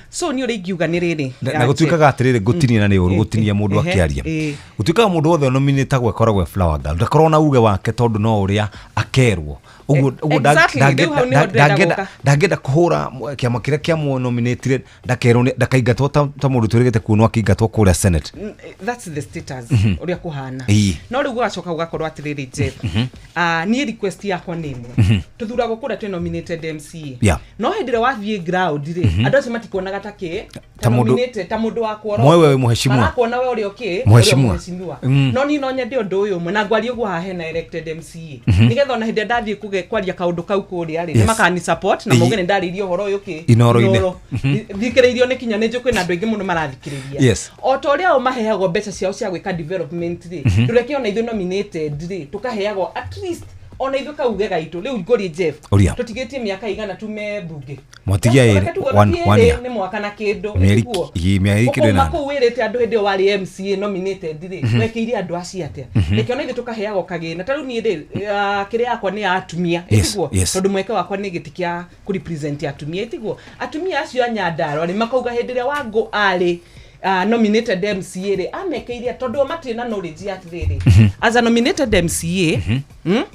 So niĩ ũrĩa ingiuga nĩ rĩrĩ, Na gũtuĩkaga atĩrĩrĩ, ngũtinia na nĩ ũru gũtinia mũndũ akĩaria, gũtuĩkaga mũndũ wothe nominĩtagwo akoragwo e flower girl, ndakorwo na uge wake tondũ no ũrĩa akerwo ũguo ũguo. Exactly, rĩu hau nĩho ndĩrenda gũka. Ndangĩenda kũhũra kĩama kĩrĩa kĩamũnominĩtire, ndakerwo ndakaingatwo ta mũndũ twĩrĩgĩte kuonwo akĩingatwo kũrĩa Senate. That's the status ũrĩa kũhana. No rĩu gũgacoka gũgakorwo atĩrĩrĩ, Jeff, niĩ request yakwa nĩ ĩmwe. Tũthuragwo kũrĩa twĩ nominated MCA, no hĩndĩ ĩrĩa wathiĩ ground rĩ, andũ acio matikuonaga ta kĩ Ta mũndũ- nominated, ta mũndũ wa kuorwo. Moe we wĩ mũheshimiwa. Marakuona we ũrĩa ũkĩ Mũheshimiwa. ũrĩa mũheshimiwa. No niĩ no nyende ũndũ ũyũ ũmwe, na ngwaria ũguo haha hena elected MCA, nĩgetha ona hĩndĩ ĩrĩa ndathiĩ kwaria kaũndũ kau kũrĩa rĩ, nĩmakani support na mauge nĩ ndarĩirie ũhoro ũyũ kĩ Inoro-inĩ. Inoro. Thikĩrĩirio nĩ kinya nĩ njũĩ kwĩna andũ aingĩ mũno marathikĩrĩria. O ta ũrĩa o maheagwo mbeca ciao cia gwĩka development rĩ, ndũreke ona ithuĩ nominated rĩ tũkaheagwo at least ona ithuĩ kauge gaitũ. Rĩu ngũrie, Jeff, Ũria. tũtigĩtie mĩaka igana tume mbunge? Mwatigia Reke ĩrĩ, tuge one ĩrĩ year. nĩ mwaka na kĩndũ. Mĩeri Ĩtiguo? mĩeri kĩndũ Ũkauma ĩnana. kũu wĩrĩte andũ hĩndĩ ĩyo warĩ MCA nominated rĩ, wekĩire andũ acio atĩa? Reke ona ithuĩ tũkaheagwo kagĩna. Ta rĩu niĩ rĩ, kĩrĩa yakwa nĩ ya atumia, ĩtiguo? Tondũ mweke wakwa nĩ gĩtĩ kĩa kũrepresent atumia, ĩtiguo? Atumia acio a Nyandarua rĩ, makauga hĩndĩ ĩrĩa Wangũ arĩ nominated MCA rĩ, amekĩire, tondũ o matirĩ na knowledge ya atĩrĩrĩ, as a nominated MCA,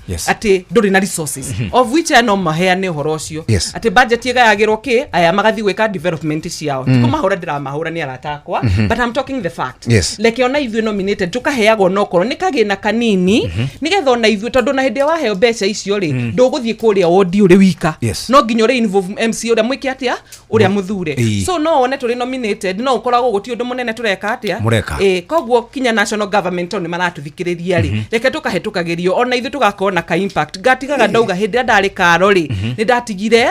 atĩ ndũrĩ na resources, of which aya no maheane ũhoro ũcio, atĩ budget ĩgayagĩrwo kĩ aya magathiĩ gwĩka development ciao. Ti kũmahũra ndĩramahũra, nĩ arata akwa, but I'm talking the fact. Reke ona ithuĩ nominated tũkaheagwo nokorwo nĩ kagĩna kanini, nĩgetha ona ithuĩ, tondũ na hĩndĩ ĩrĩa waheo mbeca icio rĩ, ndũgũthiĩ kũrĩa wondi ũrĩ wika. No nginya ũrĩ involve MC ũrĩa mwĩke atĩa, ũrĩa mũthure. So no wone tũrĩ nominated, no ũkoragwo gũtirĩ ũndũ mũnene tũreka atĩa. Mũreka. Ĩ koguo kinya national government tondũ nĩ maratũthikĩrĩria rĩ, reke tũkahĩtũkagĩrio ona ithuĩ tũgakorwo na ka impact. Ngatigaga ndauga hĩndĩ ĩrĩa ndarĩ karo rĩ, nĩ ndatigire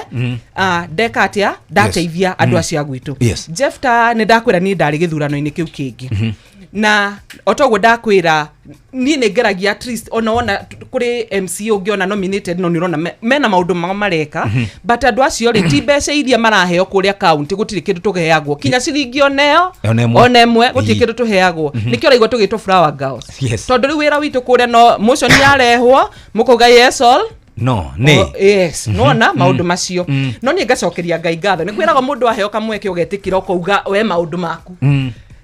ndeka atĩa, ndateithia andũ acio a gwitũ. Jeff, ta nĩ ndakwĩra niĩ ndarĩ gĩthurano-inĩ kĩu kĩngĩ, na o toguo ndakwĩra niĩ nĩ ngeragia at least ona wona kũrĩ MCA ũngĩona nominated, no nĩ ũrona mena maũndũ mao mareka, but andũ acio rĩ, ti mbeca iria maraheo kũrĩa county, gũtirĩ kĩndũ tũheagwo, kinya ciringi ona ĩyo Ona ĩmwe. ona ĩmwe gũtirĩ kĩndũ tũheagwo. Nĩkĩo ũraigua tũgĩtwo flower girls, tondũ rĩu wĩra witũ kũrĩa no motion yarehwo mũkauga yes all No nĩ O, yes, nona maũndũ macio. No niĩ ngacokeria Ngai ngatho, nĩ kwĩragwo mũndũ aheo kamweke ũgetĩkĩra ũkauga we maũndũ maku.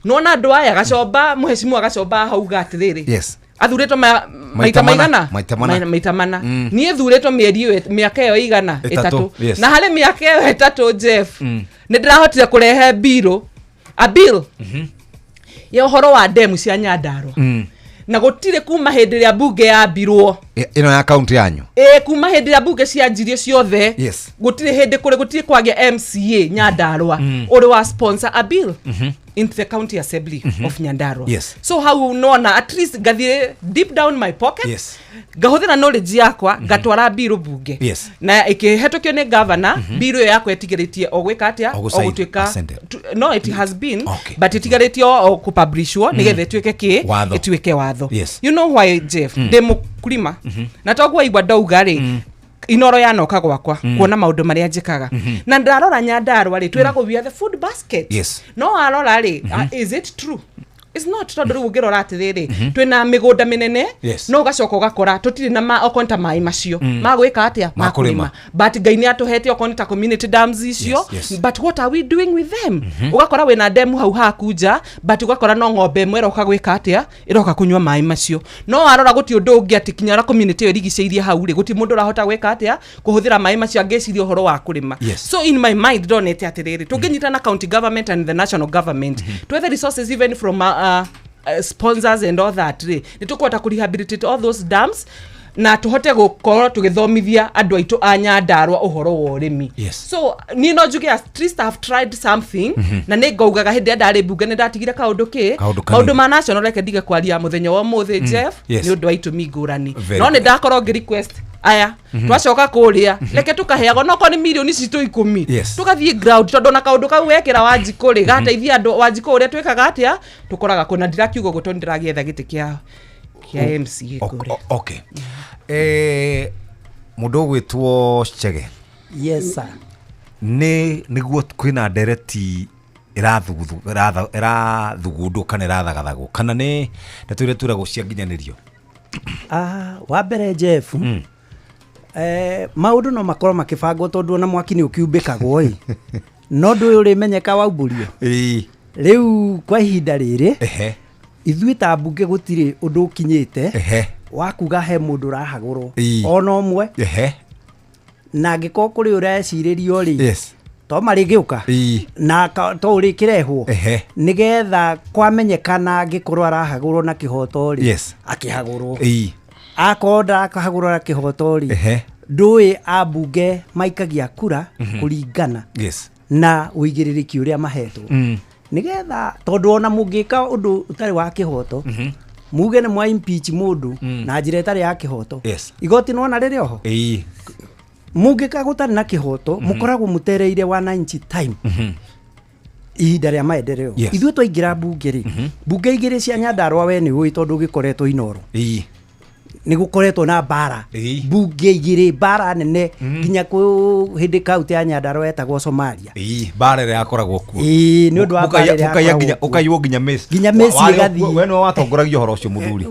Nona andũ aya gacomba, mũhecimu agacomba ahauga atĩrĩrĩ, athurĩtwo maita mana, maigana? Maita mana. Maita mana. Niĩ thurĩtwo mĩeri ĩyo mĩaka ĩyo igana? Ĩtatũ, Ĩtatũ. Na harĩ mĩaka ĩyo 3, Jeff, nĩ ndĩrahotire kũrehe mbirũ a bill ya ũhoro wa ndemu cia Nyandarua, na gũtirĩ kuma hĩndĩ ĩrĩa mbunge yambirwo. Ĩno ya kaunti yanyu? Ĩ, kuma hĩndĩ ĩrĩa mbunge cianjirio ciothe, gũtirĩ hĩndĩ kũrĩ gũtirĩ kwagĩa MCA Nyandarua ũrĩ wa sponsor a bill into the county assembly of Nyandarua. So hau nona at least ngathiĩ deep down my pocket, ngahũthĩra knowledge yakwa, ngatwara bill bunge, na ĩkĩhetũkio nĩ governor. Bill ĩyo yakwa ĩtigĩrĩtie o gwĩka atĩa? O O gũsign, gũtuĩka assented. No, it has been, but ĩtigarĩtie o kũpublishwo nĩgetha ĩtuĩke kĩ? Watho. Ĩtuĩke watho. You know why, Jeff? Ndĩ mũkulima, na toguo waigua ndauga rĩ, Inoro yanoka gwakwa kuona maũndũ marĩa njĩkaga, na ndarora Nyandarua rĩ, twĩragwo we are the food basket. No warora rĩ, is it true? It's not, tondũ rĩu ũngĩrora atĩrĩrĩ, twĩna mĩgũnda mĩnene, no ũgacoka ũgakora tũtirĩ na okorwo nĩ ta maĩ macio ma gwĩka atĩa? Ma kũrĩma. But Ngai nĩ atũhete okorwo nĩ ta community dams icio, but what are we doing with them? Ũgakora wĩna demu hau haku nja, but ũgakora no ng'ombe ĩmwe ĩroka gwĩka atĩa, ĩroka kũnyua maĩ macio. No warora gũtirĩ ũndũ ũngĩ atĩ kinya ũrĩa community ĩyo ĩrigicĩirie hau rĩ, gũtirĩ mũndũ ũrahota gwĩka atĩa, kũhũthĩra maĩ macio angĩciria ũhoro wa kũrĩma. So in my mind ndonete atĩrĩrĩ, tũngĩnyita na county government and the national government, twethe resources even from sponsors and all that rĩ, nĩ tũkũhota kũ rehabilitate all those dams. Na tũhote gũkorwo tũgĩthomithia andũ aitũ a Nyandarua ũhoro wa ũrĩmi. So niĩ no njuge at least I have tried something. Na nĩ ngaugaga hĩndĩ ĩrĩa ndarĩ mbunge nĩ ndatigire kaũndũ kĩ. Kaũndũ kanini. Maũndũ ma national reke ndige kwaria mũthenya wa ũmũthĩ, Jeff, nĩ ũndũ wa itũmi ngũrani. Very No nĩ good. ndakorwo ngĩ request aya twacoka kũrĩa, reke tũkaheagwo nokorwo nĩ mirioni citũ 10, tũgathiĩ ground, tondũ ona kaũndũ kau wekĩra Wanjikũ rĩ, gateithia andũ. Wanjikũ ũrĩa twĩkaga atĩa tũkoraga kũna ndirakiuga ũguo tondũ ndĩragĩetha gĩtĩ kĩa MCA kũrĩa. Okay, mũndũ ũgwĩtwo Chege. Yes sir. Nĩ nĩguo kwĩna ndereti ĩrathugundwo kana ĩrathagathagwo kana nĩ ndeto iria twĩragwo cia nginyanĩrio? Ah, wa mbere Jeff, maũndũ no makorwo makĩbangwo tondũ ona mwaki nĩ ũkiumbĩkagwo ĩ, no ndũ ũyũ ũrĩmenyeka waumbũrio. Rĩu kwa ihinda rĩrĩ, ithuĩ ta mbunge gũtirĩ ũndũ ũkinyĩte wa kuga he mũndũ ũrahagũrwo ona ũmwe, na angĩkorwo kũrĩ ũrecirĩrio rĩ, to marĩgĩũka na to ũrĩkĩrehwo nĩgetha kwamenyekana angĩkorwo arahagũrwo na kĩhoto rĩ, akĩhagũrwo. Akorwo ndarakahagũrwo na kĩhoto rĩ, ndũĩ ambunge maikagia kura kũringana na ũigĩrĩrĩki ũrĩa mahetwo, nĩgetha tondũ ona mũngĩka ũndũ ũtarĩ wa kĩhoto, muge nĩ mwa impeach mũndũ na njĩra ĩtarĩ ya kĩhoto, igoti nĩwona rĩrĩ oho, mũngĩka gũtarĩ na kĩhoto, mũkoragwo mũtereire wananchi time, ihinda rĩa maendeleo. Ithuĩ twaingĩra mbunge rĩ, mbunge igĩrĩ cia Nyandarua, we nĩ ũĩ tondũ ũgĩkoretwo Inoro, nĩ gũkoretwo na mbara mbunge igĩrĩ, mbara nene nginya kũ hĩndĩ kaunti ya Nyandarua yetagwo Somalia. Ĩĩ, mbara ĩrĩa yakoragwo kuo. Ĩĩ, nĩ ũndũ wa mbara ĩrĩa Mũkaiywo yakoragwo nginya kuo. ũkaiywo nginya mĩci. Nginya mĩci ĩgathiĩ. We nĩwe watongoragia ũhoro ũcio, mũthuri.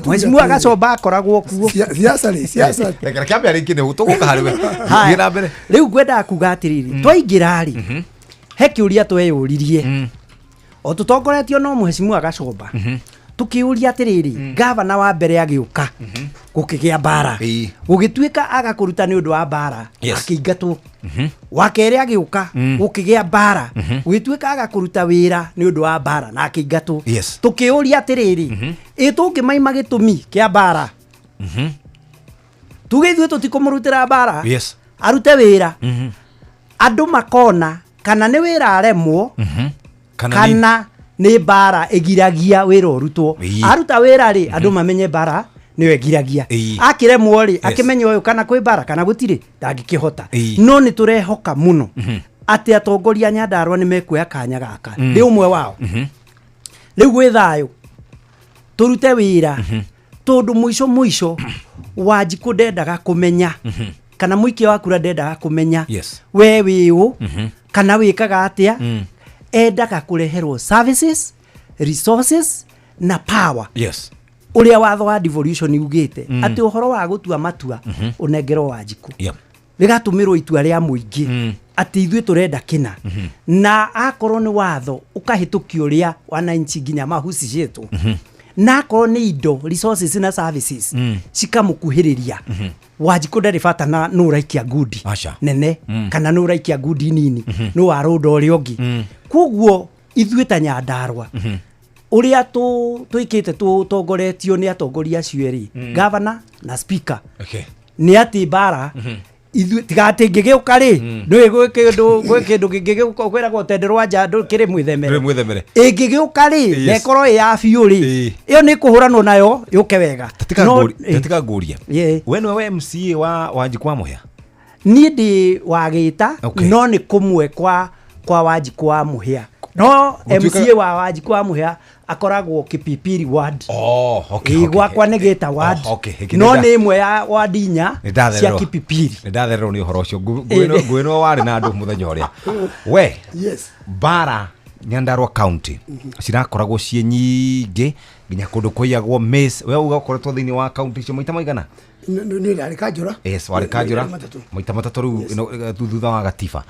Mheshimiwa Gacomba akoragwo kuo. Siasa rĩ, siasa. Reke kĩambe arĩkie nĩ tũgũka harĩ we. Haya. Thiĩ na mbere. Rĩu ngwendaga kuga atĩrĩrĩ, twaingĩra rĩ, he kĩũria tweyũririe o tũtongoretio no Mheshimiwa Gacomba, tũkĩũria atĩrĩrĩ, gavana wa mbere agĩũka gũkĩgĩa mbara, gũgĩtuĩka aga kũruta nĩ ũndũ wa mbara, akĩingatwo. Wa kerĩ agĩũka, gũkĩgĩa mbara, gũgĩtuĩka aga kũruta wĩra nĩ ũndũ wa mbara na akĩingatwo. Tũkĩũria atĩrĩrĩ, ĩ tũngĩmaima gĩtũmi kĩa mbara, tuge ithuĩ tũtikũmũrutĩra mbara, arute wĩra, andũ makona kana nĩ wĩra aremwo Kana kana nĩ mbara ĩgiragia wĩra ũrutwo. Aruta wĩra rĩ, andũ mamenye mbara nĩyo ĩgiragia. Akĩremwo rĩ, akĩmenye ũyũ kana kwĩ mbara kana gũtirĩ, ndangĩkĩhota. No nĩ tũrehoka mũno atĩ atongoria a Nyandarua nĩ mekuoya kanya gaka, ndĩ ũmwe wao. Rĩu gwĩ thayũ, tũrute wĩra, tondũ mũico mũico Wanjikũ ndendaga kũmenya kana mũikia wa kura ndendaga kũmenya we wĩ ũ kana wĩkaga atĩa. Endaga kũreherwo services, resources na power, ũrĩa watho wa devolution ugĩte, atĩ ũhoro wa gũtua matua ũnengerwo Wanjikũ, rĩgatũmĩrwo itua rĩa mũingĩ atĩ ithuĩ tũrenda kĩna, na akorwo nĩ watho ũkahĩtũkio ũrĩa wananchi nginya mahucicĩtwo, na akorwo nĩ indo, resources na services, cikamũkuhĩrĩria. Wanjikũ ndarĩ bata na nũ ũraikia ngundi Aca. nene kana nũ ũraikia ngundi nini, nũ warũnda ũrĩa ũngĩ. Koguo ithuĩ ta Nyandarua, ũrĩa twĩkĩte tũtongoretio nĩ atongoria acio erĩ, gavana na speaker, nĩ atĩ mbara ithuĩ tiga atĩ ngĩgĩũka rĩ, ndũĩ gwĩ kĩndũ, gwĩ kĩndũ kĩngĩgĩũka kwĩragwo tende rwa nja kĩrĩ mwĩthemere. Rĩ mwĩthemere. Ĩngĩgĩũka rĩ, na ĩkorwo ĩ ya biũ rĩ, ĩyo nĩ kũhũranwo nayo yũke wega. Tiga ngũrie, we nĩwe we MCA wa Wanjikũ wa Mũhĩa? Niĩ ndĩ wa Gĩta, no nĩ kũmwe kwa Wanjikũ wa Mũhĩa, no MCA wa Wanjikũ wa Mũhĩa akoragwo Kipipiri ward. Oh, okay, Ĩĩ, gwakwa nĩ Gĩta ward, Oh, okay. Hĩngĩ no nĩ ĩmwe ya ward 4 Nĩ ndathererwo. cia Kipipiri. Nĩ ndathererwo nĩ ũhoro ũcio. Ngwĩrwo warĩ na andũ mũthenya ũrĩa we mbara Nyandarua County cirakoragwo ciĩ nyingĩ nginya kũndũ kũiyagwo miss. We uga ũkoretwo thĩinĩ wa county icio maita maigana? Nĩ ndarĩ kanjũra. Yes, warĩ kanjũra. Matatũ. Maita matatũ rĩu thutha wa gatiba.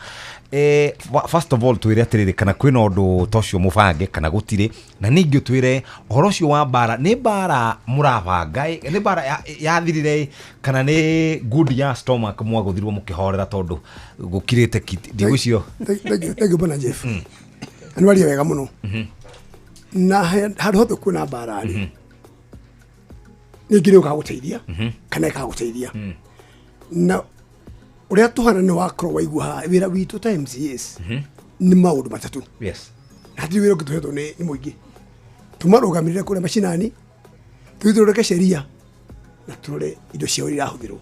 First of all, twĩre atĩrĩrĩ, kana kwĩna ũndũ ta ũcio mũbange kana gũtirĩ, na ningĩ ũtwĩre ũhoro ũcio wa mbara, nĩ mbara mũrabanga nĩ mbara yathirire kana nĩ good ya stomach mwagũthirwo mũkĩhorera tondũ gũkirĩte ndigũcio? Thank you, bwana Jeff. Na nĩ waria wega mũno. Na handũ hothe kwĩna mbara rĩ, Ningĩ nĩ ũgagũteithia kana ĩkagũteithia. Na ũrĩa tũhana nĩ wakorwo waigua haha wĩra witũ ta MCAs nĩ maũndũ matatũ. Na hatirĩ wĩra ũngĩ tũhetwo nĩ mũingĩ. Tũmarũgamĩrĩre kũrĩa macinani, tũthiĩ tũthondeke sheria na tũrore indo ciao iria irahũthĩrwo.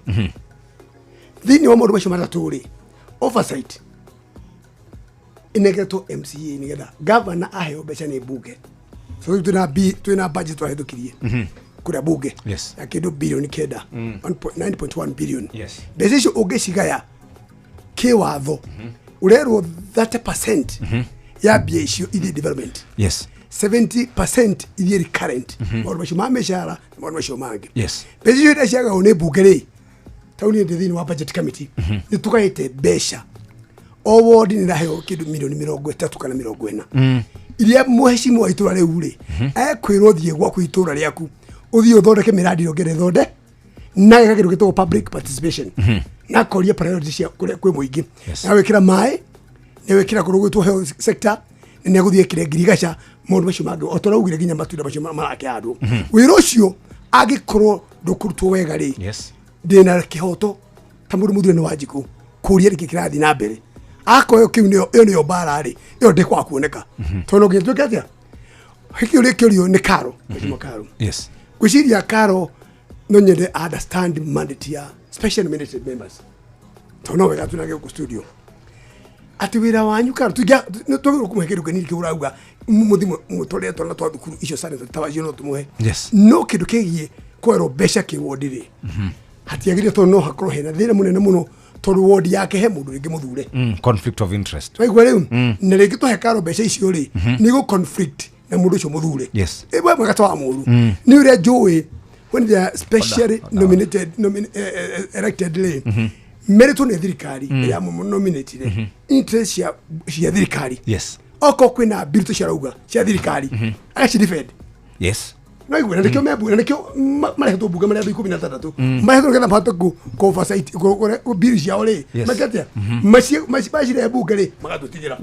Thĩinĩ wa maũndũ macio matatũ rĩ, oversight ĩnengeretwo MCA nĩgetha gavana aheo mbeca nĩ mbunge. So rĩu twĩna budget twahĩtũkirie kũrĩa bunge ya kĩndũ bilioni 9, 9.1 billion. Mbeca icio ũngĩcigaya kĩwatho, ũrerwo 30% ya mbia icio ithiĩ development, 70% ithiĩ recurrent, maũndũ macio ma mĩcara na maũndũ macio mangĩ. Mbeca icio iria ciagagwo nĩ mbunge rĩ, tauni ndĩ thĩinĩ wa budget committee, nĩ tũgaĩte mbeca o ward nĩ ĩraheo kĩndũ milioni 30 kana 40, iria mũhecimu wa itũra rĩu rĩ ekwĩrwo thiĩ gwaku itũra rĩaku, ũthiĩ ũthondeke mĩradi ĩrĩa ũngĩenda ĩthonde, na gĩka kĩndũ gĩtagwo public participation, na akoria priority cia kũrĩa kwĩ mũingĩ, na gwĩkĩra maĩ, nĩ gwĩkĩra kũndũ gwĩtwo health sector, na nĩ agũthiĩ ekĩre ngirigaca, maũndũ macio mangĩ o ta ũrĩa augire, nginya matunda macio marakĩhandwo. Wĩra ũcio angĩkorwo ndũkũrutwo wega rĩ, ndĩna kĩhoto ta mũndũ mũthure nĩ Wanjikũ kũria nĩkĩ kĩrathiĩ na mbere. Akorwo kĩu nĩyo ĩyo nĩyo mbara rĩ, ĩyo ndĩkwaga kuoneka, tondũ no nginya tuĩke atĩa kĩũria kĩũrio nĩ Karo, Mheshimiwa Karo. Ngwĩciria Karo no nyende understand mandate ya special nominated members, tondũ no wega tunage gũkũ studio atĩ wĩra wanyu Karo twagĩrĩirwo kũmũhe kĩndũ kĩnini kĩu ũrauga mũthi mũtwarĩre twana twa thukuru icio sanitary tawacio no tũmũhe, no kĩndũ kĩgiĩ kwerwo mbeca kĩwondi rĩ, hatiagĩrĩire, tondũ no hakorwo hena thĩna mũnene mũno, tondũ wondi yake he mũndũ rĩngĩ mũthure. Conflict of interest. Waigua rĩu? Na rĩngĩ twahe Karo mbeca icio rĩ, nĩ gũ conflict na mũndũ ũcio mũthure. Ĩmwe mwega ta wa mũru nĩ ũrĩa njũĩ, when they are specially nominated, elected rĩ, meretwo nĩ thirikari ĩrĩa nominatire, interest cia thirikari, okorwo kwĩna bill tũciarauga cia thirikari, agaci defend. No igwe na nĩkĩo membu na nĩkĩo marehetwo bunge marĩa andũ 16, marehetwo nĩgetha mahote kũ oversight bill ciao rĩ, meke atĩa, macirehe bunge rĩ, magatũtigĩra.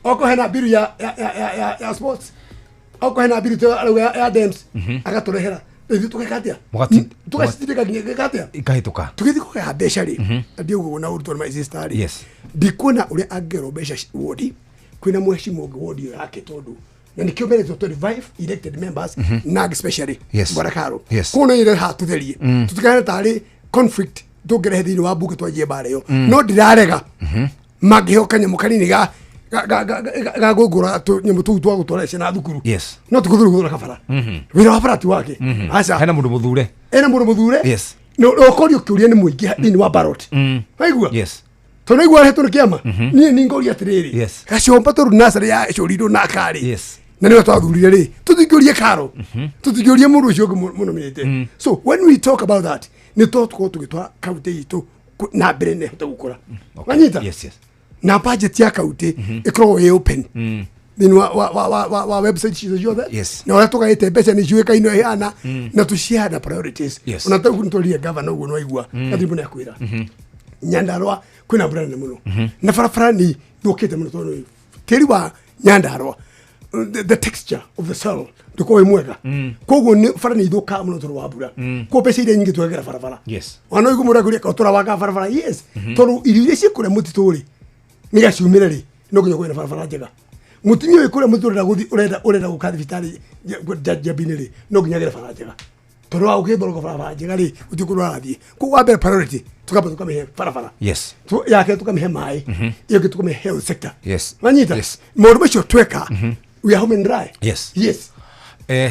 Okorwo hena bill ya sports, okorwo hena bill ta arauga ya dams, agatũrehera ithuĩ tũgeka atĩa? Tũgacitindĩka nginya gĩka atĩa? Ikahĩtũka. Tũgĩthiĩ kũgaya mbeca rĩ, ndiũguo na ũrutwo nĩ my sister rĩ, ndikuona ũrĩa angĩgerwo mbeca wodi kwĩna mũhecimu ũngĩ wodi ĩyo yake, tondũ na nĩkĩo meretwo 25 elected members, na especially bwana Karo. Koguo no nyende haha tũtherie, tũtikahane tarĩ conflict tũngĩrehe thĩinĩ wa bunge twanjie mbara ĩyo. No ndirarega mangĩheo kanyamũ kanini ga gũgũra tũnyamũ tũu twa gũtwara ciana thukuru, no tũkũthuru gũthondeka kabara. Wĩra wa bara ti wake, aca. Hena mũndũ mũthure. Ena mũndũ mũthure. Na ũkorio kĩũria nĩ mũingĩ thĩinĩ wa ballot, waigua? Tondũ aigua arehetwo nĩ kĩama, niĩ nĩ ngoria atĩrĩrĩ, gacomba tondũ nacarĩ yacũrirwo na karĩ na nĩwe twathurire rĩ, tũtingĩũrie Karo, tũtingĩũrie mũndũ ũcio ũngĩ mũnominĩte. So when we talk about that, nĩ tũkorwo tũgĩtwara kaunti itũ na mbere na ĩhote gũkũra, wanyita? Yes. Na budget ya kaunti ĩkoragwo ĩ open thĩinĩ wa website citũ ciothe, na ũrĩa tũgaĩte mbeca nĩ ciũĩkaine ĩhana, na tũciheana priorities. Ona tarĩu nĩtwarire gavana ũguo nĩwaigua, gathimũ nĩ akwĩra Nyandarua kwĩna mbura nene mũno na barabara nĩ thũkĩte mũno, tondũ tĩri wa Nyandarua, the texture of the soil ndũkorwo wĩ mwega, koguo nĩ bara nĩ ithũkaga mũno tondũ wa mbura. Koguo mbeca iria nyingĩ twekĩra barabara. Ona ũigua mũndũ akũria tũrawaka barabara, yes, tondũ irio iria ciĩ kũrĩa mũtitũ rĩ, nĩgetha ciumĩre rĩ, no nginya ũkorwo na barabara njega. Mũtumia ũyũ kũrĩa mũtitũ ũrenda gũthiĩ, ũrenda gũka thibitarĩ Njambi-inĩ rĩ, no nginya agere bara njega, tondũ wa ũgĩthondeka barabara njega rĩ, gũtirĩ kũndũ arathiĩ. Koguo wa mbere priority tũkamba tũkamĩhe barabara. Yake tũkamĩhe maĩ, ĩyo ĩngĩ tũkamĩhe health sector. Wanyita? Maũndũ macio tweka, we are home and dry. Yes.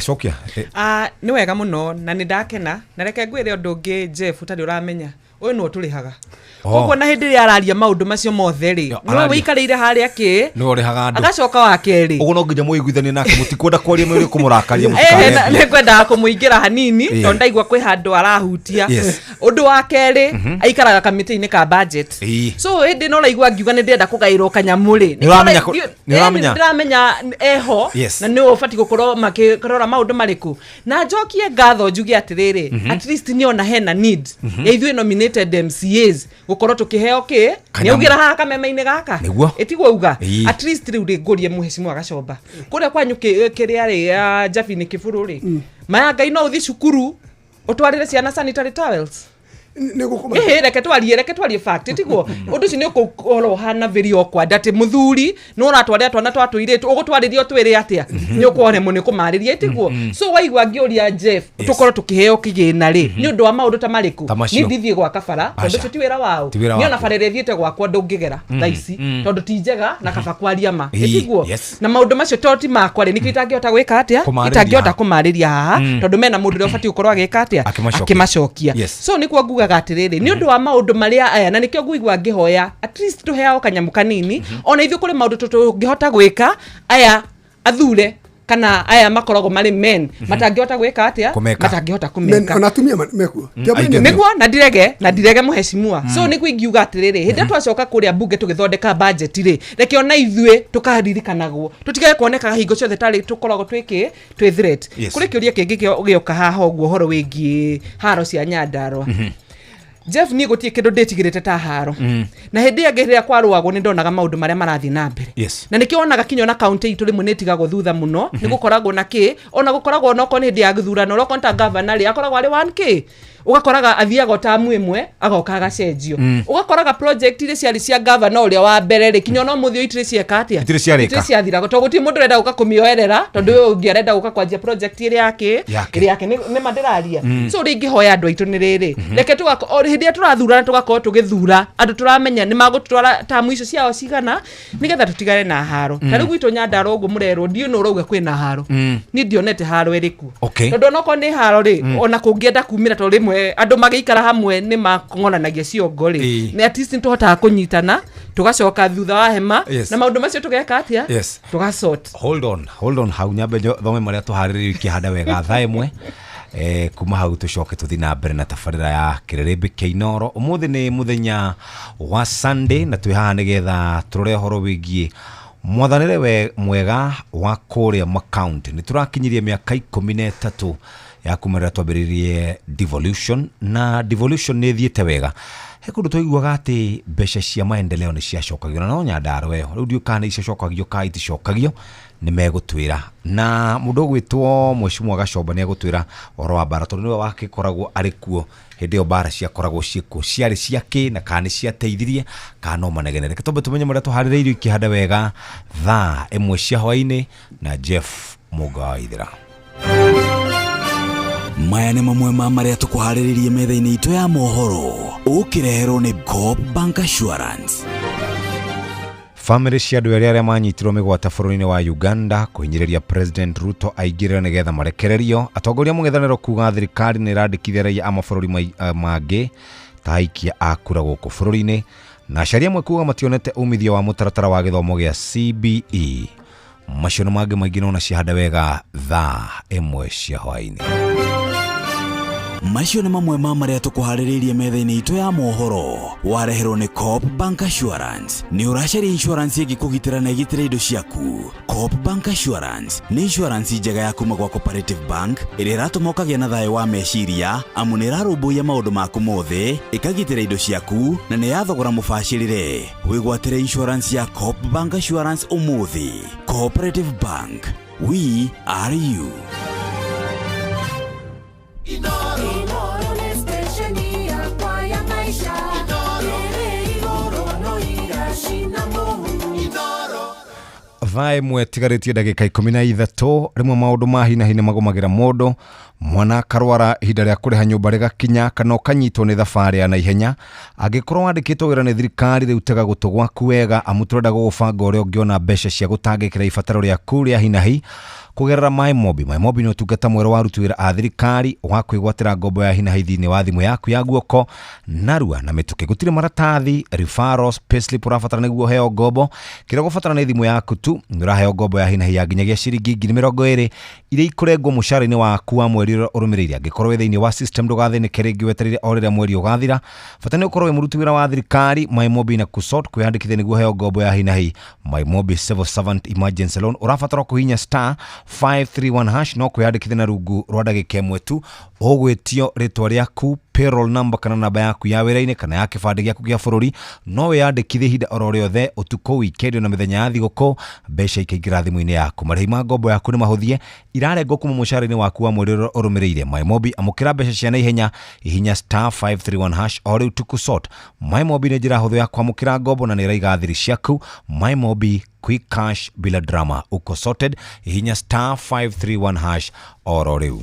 Cokia. Ah, nĩ wega mũno na nĩ ndakena, na reke ngwĩre ũndũ ũngĩ Jeff ũtarĩ ũramenya, ũyũ nĩwe ũtũrĩhaga. Koguo na hĩndĩ ĩrĩa araria maũndũ macio mothe rĩ, nĩwe araria. wĩikarĩire harĩa kĩ Nĩwe ũrĩhaga andũ. Agacoka wa kerĩ, Ũguo no nginya mũiguithanie nake, mũtikwenda kwaria mwĩrĩ kũmũrakaria, mũtikare nĩ ngwendaga kũmũingĩra hanini, tondũ ndaigua kwĩ handũ arahutia. Ũndũ wa kerĩ, aikaraga kamĩtĩ-inĩ ka budget. So hĩndĩ ĩno ũraigua ngiuga nĩ ndĩrenda kũgaĩrwo kanyamũ rĩ, Nĩ ũramenya nĩ ũramenya. Ndĩramenya eho, na nĩ ũbatiĩ gũkorwo makĩrora maũndũ marĩkũ, na njokie ngatho njuge atĩrĩrĩ, at least nĩ ona hena need ya ithuĩ nominated MCAs gũkorwo tũkĩheo kĩ. Kanyamũ. Nĩ augĩra haha kameme-inĩ gaka. Nĩguo. Ĩtiguo auga? At least rĩu rĩ, ngũrie mũhecimu agacomba kũrĩa kwanyu kĩrĩa rĩ, Njabini kĩbũrũ rĩ, maya Ngai no ũthiĩ cukuru. Ũtwarĩre ciana sanitary towels. Ĩhĩ, reke twarie fact, tiguo? Ũndũ ũcio nĩ ũkũkorwo ũhana very awkward atĩ mũthuri nĩ ũratwarĩra twana twa tũirĩtu, ũgũtwarĩria ũtwĩre atĩa? Nĩ ũkũremwo nĩ kũmarĩria, tiguo? So waigua ngĩũria Jeff, tũkorwo tũkĩheo kĩgĩna rĩ, nĩ ũndũ wa maũndũ ta marĩkũ? Ta macio. Niĩ ndithiĩ gwaka bara tondũ Aca. ũcio ti wĩra wao. Ti wĩra Niĩ ona waku. bara ĩrĩa ĩthiĩte gwakwa ndũngĩgera thaa ici tondũ ti njega na kaba kwaria ma. Tiguo? Yes. Na maũndũ macio to ti makwa rĩ, nĩkĩo itangĩhota gwĩka atĩa? Kũmarĩria. Itangĩhota kũmarĩria haha tondũ mena mũndũ ũrĩa ũbatiĩ gũkorwo agĩka atĩa? Akĩmacokia. Akĩmacokia. So nĩkuo ngugaga atĩrĩrĩ, nĩ ũndũ wa maũndũ marĩa aya, na nĩkĩo nguigua ngĩhoya at least tũheagwo kanyamũ kanini, ona ithuĩ kũrĩ maũndũ tũngĩhota gwĩka aya athure kana aya makoragwo marĩ men matangĩhota gwĩka atĩa? Kũmeka. Matangĩhota kũmeka. Ona atumia mekuo. Aingĩ. Nĩguo, na ndirege mũhecimua. So nĩguo ingiuga atĩrĩrĩ, hĩndĩ ĩrĩa twacoka kũrĩa mbunge tũgĩthondeka budget rĩ, reke ona ithuĩ tũkaririkanagwo, tũtigage kuonekaga hingo ciothe tarĩ tũkoragwo twĩkĩ twĩ threat. Kũrĩ kĩũria kĩngĩ gĩoka haha ũguo, ũhoro wĩgiĩ haro cia Nyandarũa. Jeff, niĩ gũtirĩ kĩndũ ndĩtigĩrĩte ta haro. Na hĩndĩ ĩyo ĩngĩ rĩrĩa kwarũagwo nĩ ndonaga maũndũ marĩa marathiĩ na mbere. Na nĩkĩo wonaga kinya ona kaunti itũ rĩmwe nĩ ĩtigagwo thutha mũno. Nĩ gũkoragwo na kĩ, ona gũkoragwo onokorwo nĩ hĩndĩ ya gĩthurano, onokorwo nĩ ta gavana rĩ, akoragwo arĩ 1K, ũgakoraga athiaga o tamu ĩmwe agoka agacenjio. Ũgakoraga project iria ciarĩ cia gavana ũrĩa wa mbere rĩ, kinya ona ũmũthĩ ũyũ itirĩ cieka atĩa? Itirĩ ciarĩka. Itirĩ ciathira, tondũ gũtirĩ mũndũ ũrenda gũka kũmĩoerera, tondũ ũyũ ũngĩ arenda gũka kwanjia project ĩrĩa yake. Yake. Ĩrĩa yake nĩ ma ndĩraria. So rĩngĩ hoya andũ aitũ nĩ rĩrĩ, reke o hĩndĩ ĩrĩa tũrathurana tũgakorwo tũgĩthura andũ tũramenya nĩ magũtwara tamu icio ciao cigana, nĩgetha tũtigane na haro. Ta rĩu gwitũ Nyandarua ũguo mũrerwo, ndiũ nĩ ũrauga kwĩna haro. Niĩ ndionete haro ĩrĩku. Tondũ onokorwo nĩ haro rĩ, ona kũngĩenda kumĩra, tondũ rĩmwe andũ magĩikara hamwe nĩ makong'oranagia ciongo rĩ, nĩ at least nĩ tũhotaga kũnyitana, tũgacoka thutha wa hema na maũndũ macio tũgeka atĩa? Tũgasort. Hold on, hold on hau, nyambe thome marĩa tũharĩrĩirie ikĩhanda wega thaa 1. Kuma hau tũcoke tũthiĩ na mbere na tabarĩra ya kĩrĩrĩmbĩ kĩa Inoro. Ũmũthĩ nĩ mũthenya wa Sunday na twĩ haha nĩgetha tũrore ũhoro wĩgiĩ mwathanĩre mwega wa kũrĩa makaunti. Nĩ tũrakinyirie mĩaka 13 ya kuma rĩrĩa twambĩrĩirie devolution, na devolution nĩ ĩthiĩte wega. He kũndũ twaiguaga atĩ mbeca cia maendeleo nĩ ciacokagio, na no Nyandarua ĩyo rĩu ndiũĩ kana nĩ icokagio kana iticokagio. Nĩ megũtwĩra na mũndũ ũgwĩtwo Mheshimiwa Gacomba nĩ egũtwĩra ũhoro wa mbara, tondũ nĩwe wakĩkoragwo arĩ kuo hĩndĩ ĩyo mbara ciakoragwo ciĩkuo, ciarĩ cia kĩ na kana nĩ ciateithirie kana no manegene. Reke twambe tũmenye marĩa tũharĩrĩirio ikĩhanda wega thaa 1 cia hwaĩ-inĩ na Jeff Mũnga wa Ithira. Maya nĩ mamwe ma marĩa tũkũharĩrĩrie metha-inĩ itũ ya mohoro, ũkĩreherwo nĩ Coop Bank Assurance. Bamĩrĩ cia andũ erĩ arĩa manyitirwo mĩgwate bũrũri-inĩ wa Uganda kũhinyĩrĩria President Ruto aingĩrĩre nĩgetha marekererio. Atongoria mũng'ethanĩro kuga thirikari nĩ ĩrandĩkithia raia a mabũrũri mangĩ ta aikia a kura gũkũ bũrũri-inĩ, na aciari amwe kuga mationete umithio wa mũtaratara wa gĩthomo gĩa CBE. Macio na mangĩ maingĩ nona ciahanda wega thaa 1 cia hwaĩ-inĩ. Macio nĩ mamwe ma marĩa tũkũharĩrĩirie metha-inĩ itũ ya mohoro, wareherwo nĩ Coop Bank Assurance. Nĩ ũracaria insurance ĩngĩkũgitĩra na ĩgitĩre indo ciaku? Coop Bank Assurance nĩ insurance njega ya kuma gwa Cooperative Bank ĩrĩa ĩratũma ũkagĩa na thayũ wa meciria, amu nĩ ĩrarũmbũiya maũndũ maku mothe, ĩkagitĩra indo ciaku, na nĩ ya thogora mũbacĩrĩre. Wĩgwatĩre insurance ya Coop Bank Assurance ũmũthĩ. Cooperative Bank, we are you. Inoro nĩ stesheni yakwa ya maisha ĩrĩ igũrũ no iracina mũhu. Thaa 1 tigarĩtie ndagĩka 13. Rĩmwe maũndũ ma hinahi nĩ magũmagĩra mũndũ, mwana akarwara, ihinda rĩa kũrĩha nyũmba rĩgakinya, kana ũkanyitwo nĩ thabarĩ ya naihenya. Angĩkorwo wandĩkĩtwo wĩra nĩ thirikari, rĩu tega gũtũ gwaku wega, amu tũrenda gũgũbanga ũrĩa ũngĩona mbeca cia gũtangĩkĩra ibataro rĩaku rĩa hinahi kũgerera MyMobi. MyMobi nĩ ũtungata mwerũ wa aruti wĩra a thirikari wa kwĩgwatĩra ngombo ya hinahi thĩinĩ wa thimũ yaku ya guoko narua na mĩtũkĩ. Gũtirĩ maratathi, referrals, payslip ũrabatara nĩguo ũheo ngombo. Kĩrĩa ũgũbatara nĩ thimũ yaku tu. Nĩ ũraheo ngombo ya hinahi ya nginyagia ciringi 20,000 iria ikũrengwo mũcara-inĩ waku wa mweri ũrĩa ũrũmĩrĩire. Angĩkorwo wĩ thĩinĩ wa system, ndũgathĩnĩke rĩngĩ wetereire o rĩrĩa mweri ũgathira. Bata nĩ ũkorwo wĩ mũruti wĩra wa thirikari. MyMobi na kusort kwĩyandĩkithia nĩguo ũheo ngombo ya hinahi MyMobi Civil Servant Emergency Loan, ũrabatara kũhihinya *531# no kwĩyandĩkithia na rungu rwa ndagĩka 1 tu. Ũgwĩtio rĩtwa rĩaku, payroll number kana namba yaku ya wĩra-inĩ kana ya kĩbandĩ gĩaku gĩa bũrũri. No wĩyandĩkithie ihinda oro rĩothe, ũtukũ, weekend na mĩthenya ya thigũkũ, mbeca ikaingĩra thimũ-inĩ yaku. Marĩhi ma ngombo yaku nĩ mahũthie, irarengwo kuma mũcara-inĩ waku wa mweri ũrĩa ũrũmĩrĩire. MyMobi, amũkĩra mbeca cia naihenya, hihinya star 531 hash o rĩu tukusort. MyMobi nĩ njĩra hũthũ ya kwamũkĩra ngombo na nĩ ĩraiga thiri ciaku. MyMobi, quick cash bila drama, uko sorted. Hihinya star 531 hash oro rĩu.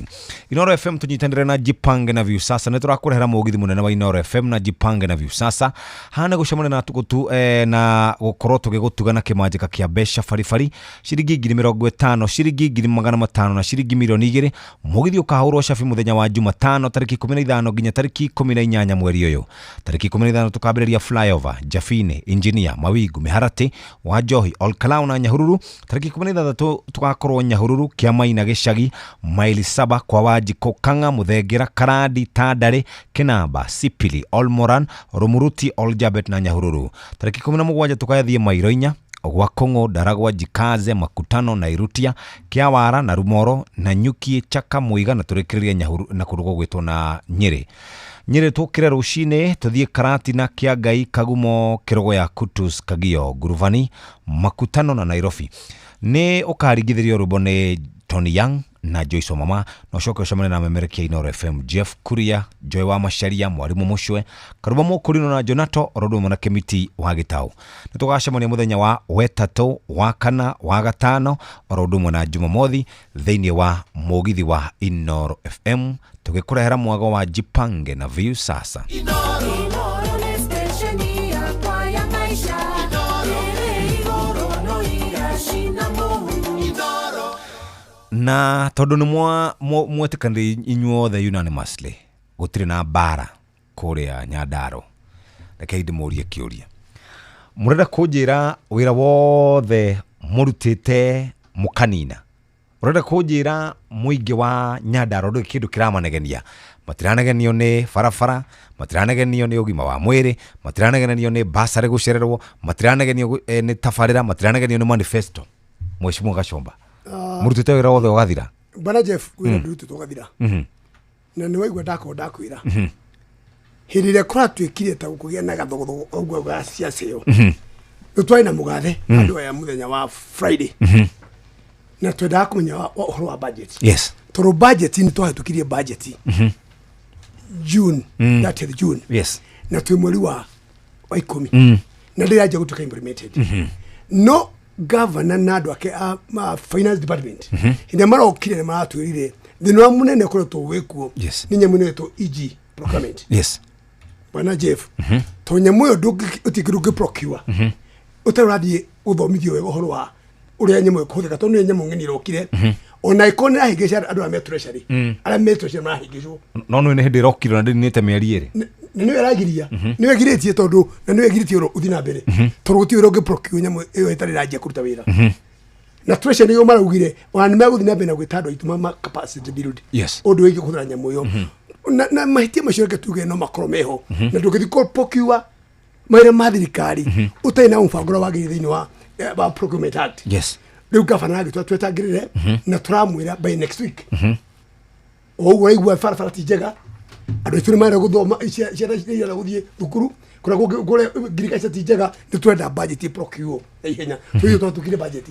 Inoro FM tũnyitanĩre na Jipange na Viusasa. Nĩ tũrakũrehera mũgithi mũnene wa Inoro FM na Jipange na Viusasa. Haha nĩ gũcemania na tũgũtu na gũkorwo tũgĩgũtuga na kĩmanjĩka kĩa mbeca baribari, ciringi 50,000, ciringi 500,000 na ciringi 2,000,000. Mũgithi ũkahũrwo cabi mũthenya wa Jumatano tarĩki 15 nginya tarĩki 18 mweri ũyũ. Tarĩki 15 tũkambĩrĩria flyover Jafine, Engineer, Mawingu, Mĩharatĩ, Wanjohi, Olkalau na Nyahururu. Tarĩki 16 tũgakorwo Nyahururu, Kĩamaina, Gĩcagi, maili 7 kwa Wanjikũ, Kang'a, Mũthengera, Karandi, Tandare, Kĩnamba, Sipili, Olmoran, Rumuruti, Oljabet na Nyahururu. Tarĩki 17 tũgathiĩ Mairo 4 gwa Kong'o, Ndaragwa, Jikaze, Makutano na Irutia, Kĩawara na Rumoro na Nyuki, Chaka, Mũiga na tũrĩkĩrĩrie Nyahururu na kũndũ gũgwĩtwo na Nyĩrĩ. Nyĩrĩ tũkĩre rũcinĩ tũthiĩ Karatina, Kĩangai, Kagumo, Kĩrogoya, Kutus, Kagio, Ngurubani, Makutano na Nairobi. Nĩ ũkaringithĩrio rwĩmbo nĩ Tony Young na Joyce Omama, na ũcoke ũcemanie na memerekia Inoro FM Jeff Kuria, Joy wa Macharia, Mwarimu Mũcwe, Karuba Mũkũrinũ na Jonato, oro ũndũ ũmwe na Kĩmiti wa Gĩtaũ. Nĩ tũgacemania mũthenya wa wetatũ, wa kana, wa gatano, oro ũndũ ũmwe na Jumamothi thĩinĩ wa mũgithi wa Inoro FM, tũgĩkũrehera mwago wa Jipange na Viusasa. Inoro nĩ stesheni yakwa ya maisha. Ĩrĩ igũrũ no iracina mũhu. Na tondũ nĩ mwetĩkanĩire inyuothe unanimously, gũtirĩ na mbara kũrĩa Nyandarua, rekei ndĩmũrie kĩũria. Mũrenda kũnjĩra wĩra wothe mũrutĩte mũkanina? Ũrenda kũnjĩra mũingĩ wa Nyandarua ndũrĩ kĩndũ kĩramanegenia? Matiranegenio nĩ barabara, matiranegenio nĩ ũgima wa mwĩrĩ, matiranegenio nĩ basarĩ gũcererwo, matiranegenio nĩ tabarĩra, matiranegenio nĩ manifesto. Mheshimiwa Gachomba, mũrutĩte wĩra wothe ũgathira? Bwana Jeff, wĩra ndũrutĩtwo ũgathira. Na nĩ waigua ndakorwo ndakwĩra. Hĩndĩ ĩrĩa kũratuĩkire ta gũkũgĩa na gathogothogo ũguo ga ciaca ĩyo, nĩ twarĩ na mũgathe andũ aya mũthenya wa Friday, na twendaga kũmenya ũhoro wa budget. Tondũ budget nĩ twahĩtũkirie budget June, 30th June, na twĩ mweri wa 10, na ndĩranjia gũtuĩka implemented. No governor na andũ ake a finance department, hĩndĩ ĩrĩa marokire nĩ maratwĩrire thĩna ũrĩa mũnene ũkoretwo wĩkuo nĩ nyamũ ĩno ĩtwo EG procurement. Bwana Jeff, to nyamũ ĩyo ũtingĩ ndũngĩ procure ũtarĩ ũrathiĩ gũthomithio wega ũhoro wa ũrĩa nyamũ ĩyo ĩkũhũthĩka, tondũ nĩ nyamũ ng'eni ĩrokire, ona ĩkorwo nĩ ĩrahĩngĩca andũ arĩa me treasury, arĩa me treasury marahĩngĩcwo. No nĩ hĩndĩ ĩrokire na ndĩninĩte mĩeri 2. Na nĩyo ĩragiria, nĩyo ĩgirĩtie, tondũ na nĩyo ĩgirĩtie ũrĩa ũthiĩ na mbere, tondũ gũtirĩ wĩra ũngĩ procure nyamũ ĩyo ĩtarĩ ĩranjia kũruta wĩra. Na treasury nĩyo maraugire ona nĩ megũthiĩ na mbere na gwĩta andũ aitũ ma capacity build ũndũ wĩgiĩ kũhũthĩra nyamũ ĩyo. Na mahĩtia macio reke tuge no makorwo meho, na ndũngĩthiĩ kũ procure mawĩra ma thirikari ũtarĩ na mũbango ũrĩa wagĩrĩire thĩinĩ wa procurement act. Rĩu gavana agĩtwa twetangĩrĩre, na tũramwĩra by next week, o ũguo ũraigua barabara ti njega, andũ aitũ nĩ marenda gũthoma, ciana nĩ irenda gũthiĩ thukuru kũrĩa kũngĩ, kũrĩa ngirigaca ti njega, nĩ tũrenda budget procure na ihenya. Tũitũ twatukire budget.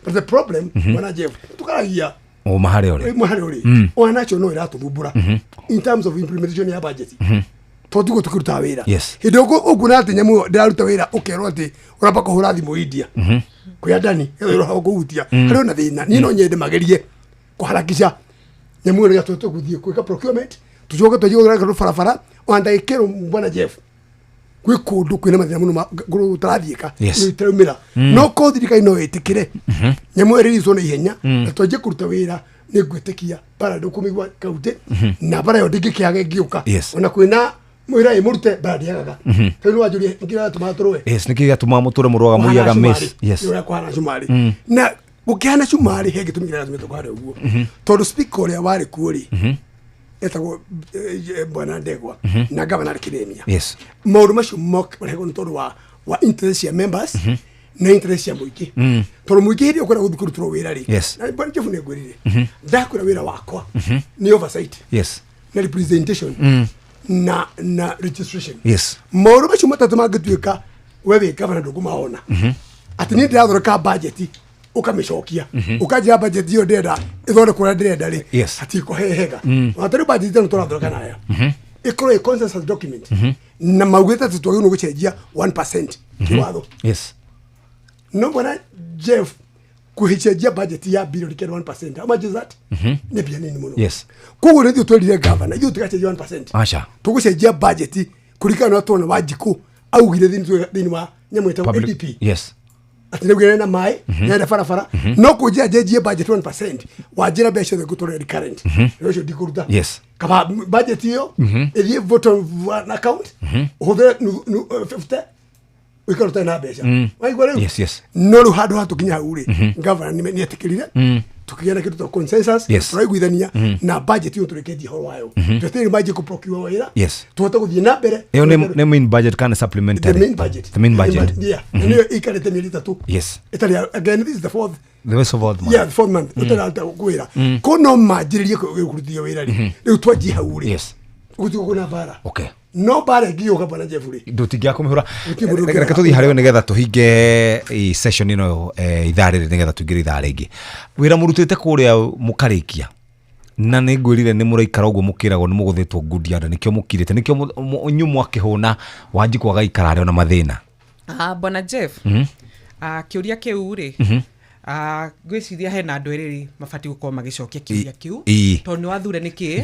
But the problem, bwana Jeff, tukaragia Ũma harĩa ũrĩ. Ũma harĩa ũrĩ. Ona nacio no ĩratũthumbũra in terms of implementation ya budget, tondũ tiguo tũkĩrutaga wĩra. Hĩndĩ ĩyo ũkuona atĩ nyamũ ĩyo ndĩraruta wĩra, ũkerwo atĩ ũramba kũhũra thimũ India kwĩ andani getha ũrĩa kũhutia harĩ ona thĩna. Niĩ no nyende magerie kũharakisha nyamũ ĩyo nĩgetha tũgũthiĩ gwĩka procurement, tũcoke twanjie gũthondeka barabara. Ona ndagĩka ĩno, bwana Jeff, gwĩ kũndũ kwĩna mathĩna mũno gũtarathiĩka, ĩtaraumĩra. No korwo thirikari no ĩtĩkĩre nyamũ ĩyo ĩrĩricwo na ihenya na twanjie kũruta wĩra, nĩ ngwĩtĩkia bara ndũkũmĩigua kaunti na bara ĩyo ndĩngĩkĩaga ĩngĩũka. Ona kwĩna mwĩra ĩ mũrute bara ndĩagaga, tondũ nĩ wanjũria nĩkĩo gĩatũmaga tũrũe. Yes, nĩkĩ gĩatũmaga mũtũre mũrũaga mũiyaga miss? Yes. Ũrĩa kũhana cumarĩ, na gũkĩhana cumarĩ he gĩtũmi kĩrĩa gĩatũmĩte kũhana ũguo, tondũ speaker ũrĩa warĩ kuo rĩ etagwo bwana Ndegwa, na gavana arĩ Kĩremia. Maũndũ macio marehagwo nĩ tondũ wa interest cia members na interest cia mũingĩ, tondũ mũingĩ hĩndĩ ĩyo ũkwenda gũthiĩ kũrutĩrwo wĩra rĩ, na bwana Jeff nĩ ngwĩrire, ndakwĩra wĩra wakwa nĩ oversight. Na Na representation na registration. Maũndũ macio matatũ mangĩtuĩka we wĩ gavana ndũkũmaona, atĩ niĩ ndĩrathondeka budget ũkamĩcokia, ũkanjĩra budget ĩyo ndĩrenda ĩthondekwo ũrĩa ndĩrenda rĩ, hatirĩ hehega. Ona tarĩu budget ĩno tũrathondeka nayo ĩkorwo ĩ consensus document, na maugĩte atĩ twagĩrĩirwo gũcenjia 1% kĩwatho. No bwana Jeff, kuhicenjia budget ya bilioni kenda 1%, how much is that? Nĩ mbia nini mũno. Koguo nĩ ithuĩ twerire gavana ithuĩ tũgacenjia 1%, tũgũcenjia budget kũringana na tuona Wanjikũ augire thĩinĩ wa nyamũ ĩtagwo NDP, atĩ nĩ na maĩ, nĩarenda barabara, no kũnjĩra njenjie budget 1%, wanjĩra mbeca ciothe ngũtwarĩra recurrent, wĩra ũcio ndikũruta. Kaba budget ĩyo ĩthiĩ vote on one account, ũhũthĩre 50, ũikare ũtarĩ na mbeca. Waigua rĩu? Yes. No rĩu handũ ha tũkinya hau rĩ, gavana nĩetĩkĩrire, tukĩgĩa na kĩndũ ta consensus, tũraiguithania na budget ĩyo tũrĩkĩtie ũhoro wayo, twetereire manjie kũprocure wĩra, tũhote gũthiĩ na mbere. Ĩyo nĩ main budget kana supplementary? The main budget. The main budget. Yeah, na nĩyo ĩikarĩte mĩeri 3 ĩtarĩ. Again, this is the fourth The rest of all month. Yeah, the fourth month ũtararuta wĩra ko no manjĩrĩrie kũrutithia wĩra rĩ, rĩu twanjie hau rĩ, gũtigwo kwĩna mbara. No mbara ĩngĩũka, bwana Jeff rĩ, Ndũtingĩaga kũmĩhũra. Gũtirĩ mũndũ Reke tũthiĩ harĩ we nĩgetha tũhinge session ĩno, ithaa rĩrĩ, nĩgetha tũingĩre ithaa rĩngĩ. Wĩra mũrutĩte kũrĩa mũkarĩkia, na nĩ ngwĩrire nĩ mũraikara ũguo mũkĩragwo nĩ mũgũthĩtwo ngundi andũ, nĩkĩo mũkirĩte, nĩkĩo inyuĩ mwakĩhũna Wanjikũ agaikara arĩ ona mathĩna. Ah, bwana Jeff, kĩũria kĩu rĩ, ngwĩciria hena andũ erĩ mabatiĩ gũkorwo magĩcokia kĩũria kĩu, tondũ nĩ wathure nĩkĩ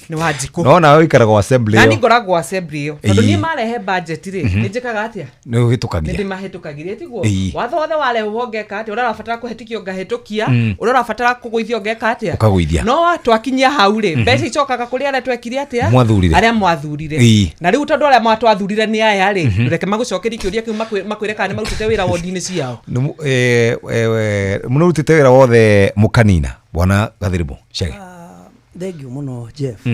nĩ Wanjikũ. No nawe ũikaraga assembly Na ĩyo. niĩ ngoragwo assembly ĩyo, tondũ niĩ marehe budget rĩ, nĩ njĩkaga atĩa? Nĩ ũhĩtũkagia. Nĩ ndĩmahĩtũkagĩria, tiguo? Ĩĩ. Watho wothe warehwo ngeka atĩa? Ũrĩa ũrabatara kũhetũkio ngahĩtũkia, ũrĩa ũrabatara kũgũithio ngeka atĩa? Ũkagũithia. No twakinyia hau rĩ, mbeca icokaga kũrĩ arĩa twekire atĩa? Mwathurire. Arĩa mwathurire. Na rĩu tondũ arĩa mwatwathurire nĩ aya rĩ, reke magũcokerie kĩũria kĩu, makwĩre kana nĩ marutĩte wĩra wondi-inĩ ciao. Mũnĩrutĩte wĩra wothe mũkanina, bwana Gathiribu Chege? Thengiũ mũno, Jeff.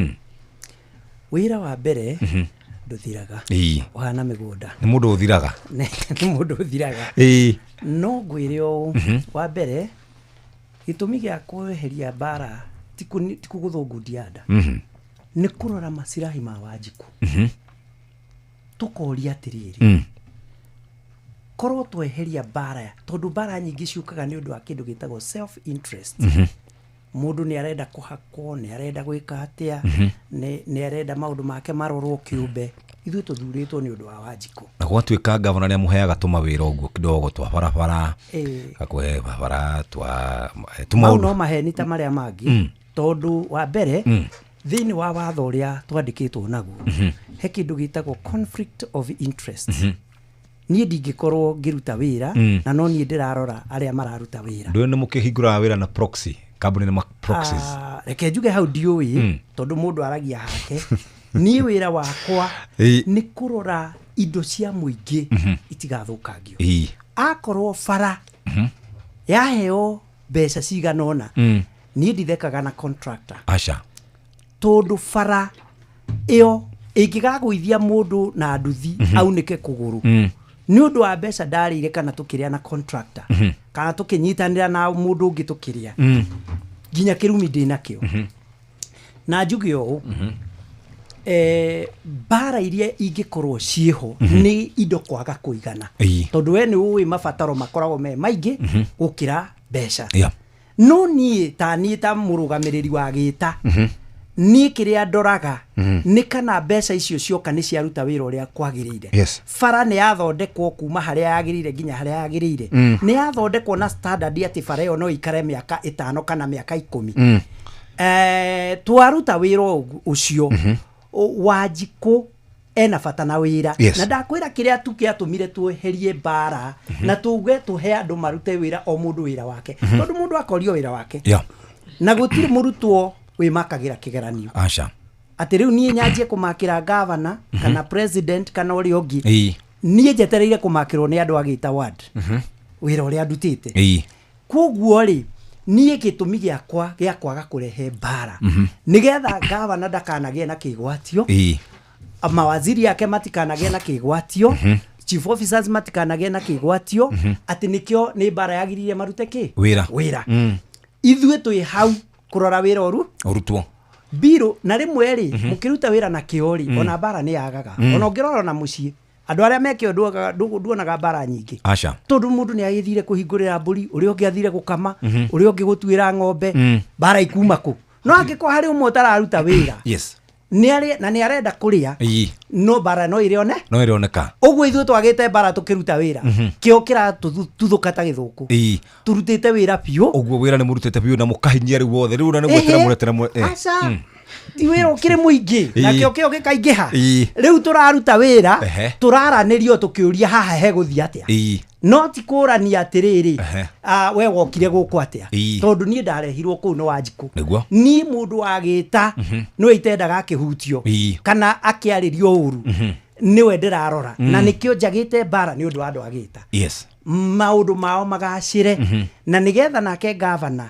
Wĩra wa mbere ndũthiraga, ũhana mĩgũnda. Nĩ mũndũ ũthiraga. Nĩ mũndũ ũthiraga. No ngwĩre ũũ, wa mbere gĩtũmi gĩa kweheria mbara ti kũgũthwo ngundi ya nda, nĩ kũrora masirahi ma Wanjikũ. Tũkoria atĩrĩrĩ, korwo tweheria mbara, tondũ mbara nyingĩ ciũkaga nĩ ũndũ wa kĩndũ gĩtagwo self interest, mũndũ nĩ arenda kũhakwo, nĩ arenda gwĩka atĩa, nĩ arenda maũndũ make marorwo kĩũmbe. Ithuĩ tũthurĩtwo nĩ ũndũ wa Wanjikũ. Na gwatuĩka gavana nĩ amũheaga tũmawĩra ũguo kidogo twa barabara, gakũhe barabara twa Mau tũmaũndũ. No maheni ta marĩa mangĩ, tondũ wa mbere, thĩinĩ wa watho ũrĩa twandĩkĩtwo naguo, he kĩndũ gĩtagwo conflict of interest. Niĩ ndingĩkorwo ngĩruta wĩra na no niĩ ndĩrarora arĩa mararuta wĩra. Ndũĩ nĩ mũkĩhingũraga wĩra na proxy kambuni, nĩ ma proxies? Ah, reke njuge hau ndiũĩ, tondũ mũndũ aragia hake. Niĩ wĩra wakwa nĩ kũrora indo cia mũingĩ itigathũkangio. Akorwo bara yaheo mbeca cigana ũna, niĩ ndithekaga na contractor, Aca. Tondũ bara ĩyo ĩngĩgagũithia mũndũ na nduthi, aunĩke kũgũrũ, nĩ ũndũ wa mbeca ndarĩire kana tũkĩrĩa na contractor, kana tũkĩnyitanĩra na mũndũ ũngĩ tũkĩrĩa, nginya kĩrumi ndĩ nakĩo. Na njuge ũũ, mbara iria ingĩkorwo ciĩho nĩ indo kwaga kũigana, tondũ we nĩ ũĩ mabataro makoragwo me maingĩ gũkĩra mbeca. No niĩ ta niĩ ta mũrũgamĩrĩri wa gĩta, niĩ kĩrĩa ndoraga nĩ kana mbeca icio cioka nĩ ciaruta wĩra ũrĩa kwagĩrĩire. Bara nĩ yathondekwo kuma harĩa yagĩrĩire nginya harĩa yagĩrĩire, nĩ yathondekwo na standard atĩ bara ĩyo no ĩikare mĩaka 5 kana mĩaka 10. Twaruta wĩra ũcio, Wanjikũ ena bata na wĩra. Na ndakwĩra kĩrĩa tu kĩatũmire tweherie mbara na tuge tũhe andũ marute wĩra, o mũndũ wĩra wake, tondũ mũndũ akorio wĩra wake, na gũtirĩ mũrutwo wĩmakagĩra kĩgeranio Aca. Atĩ rĩu niĩ nyanjie kũmakĩra gavana kana president kana ũrĩa ũngĩ. Niĩ njetereire kũmakĩrwo nĩ andũ agĩta ward wĩra ũrĩa ndutĩte. Koguo rĩ, niĩ gĩtũmi gĩakwa gĩa kwaga kũrehe mbara nĩgetha gavana ndakanagĩe na kĩgwatio, mawaziri ake matikanagĩe na kĩgwatio, chief officers matikanagĩe na kĩgwatio, atĩ nĩkĩo nĩ mbara yagĩrĩire marute kĩ Wĩra. Wĩra. Ithuĩ twĩ hau kũrora wĩra ũru Ũrutwo. Mbirũ na rĩmwe rĩ mũkĩruta wĩra na kĩo rĩ, ona mbara nĩ yagaga. Ona ũngĩrora na mũciĩ andũ arĩa mekĩo nduonaga mbara nyingĩ. Aca. Tondũ mũndũ nĩ agĩthire kũhingũrĩra mbũri, ũrĩa ũngĩ athire gũkama, ũrĩa ũngĩ gũtuĩra ng'ombe, mbara ikuma kũ? No angĩkorwo harĩ ũmwe ũtararuta wĩra, yes, nĩ na nĩ arenda kũrĩa, no mbara no ĩrĩone, no ĩrĩoneka. Ũguo ithuĩ twagĩte mbara tũkĩruta wĩra, kĩo kĩratũtuthũka ta gĩthũkũ. Turutĩte wĩra biũ. Ũguo wĩra nĩ mũrutĩte biũ na mũkahinyia rĩu wothe rĩu na nĩ gwetera mũretera. Aca, ti wĩra ũkĩrĩ mũingĩ na kĩo kĩo gĩkaingĩha. Rĩu tũraruta wĩra, tũraranĩrio tũkĩũria haha hegũthiĩ atĩa, no ti kũrania atĩrĩrĩ, we wokire gũkũ atĩa, tondũ niĩ ndarehirwo kũu nĩ Wanjikũ. Niĩ mũndũ wagĩta nĩwe itendaga akĩhutio kana akĩarĩrio ũru, nĩwe ndĩrarora, na nĩkĩo njagĩte mbara nĩ ũndũ wa andũ agĩta. Maũndũ mao magacĩre, na nĩgetha nake gavana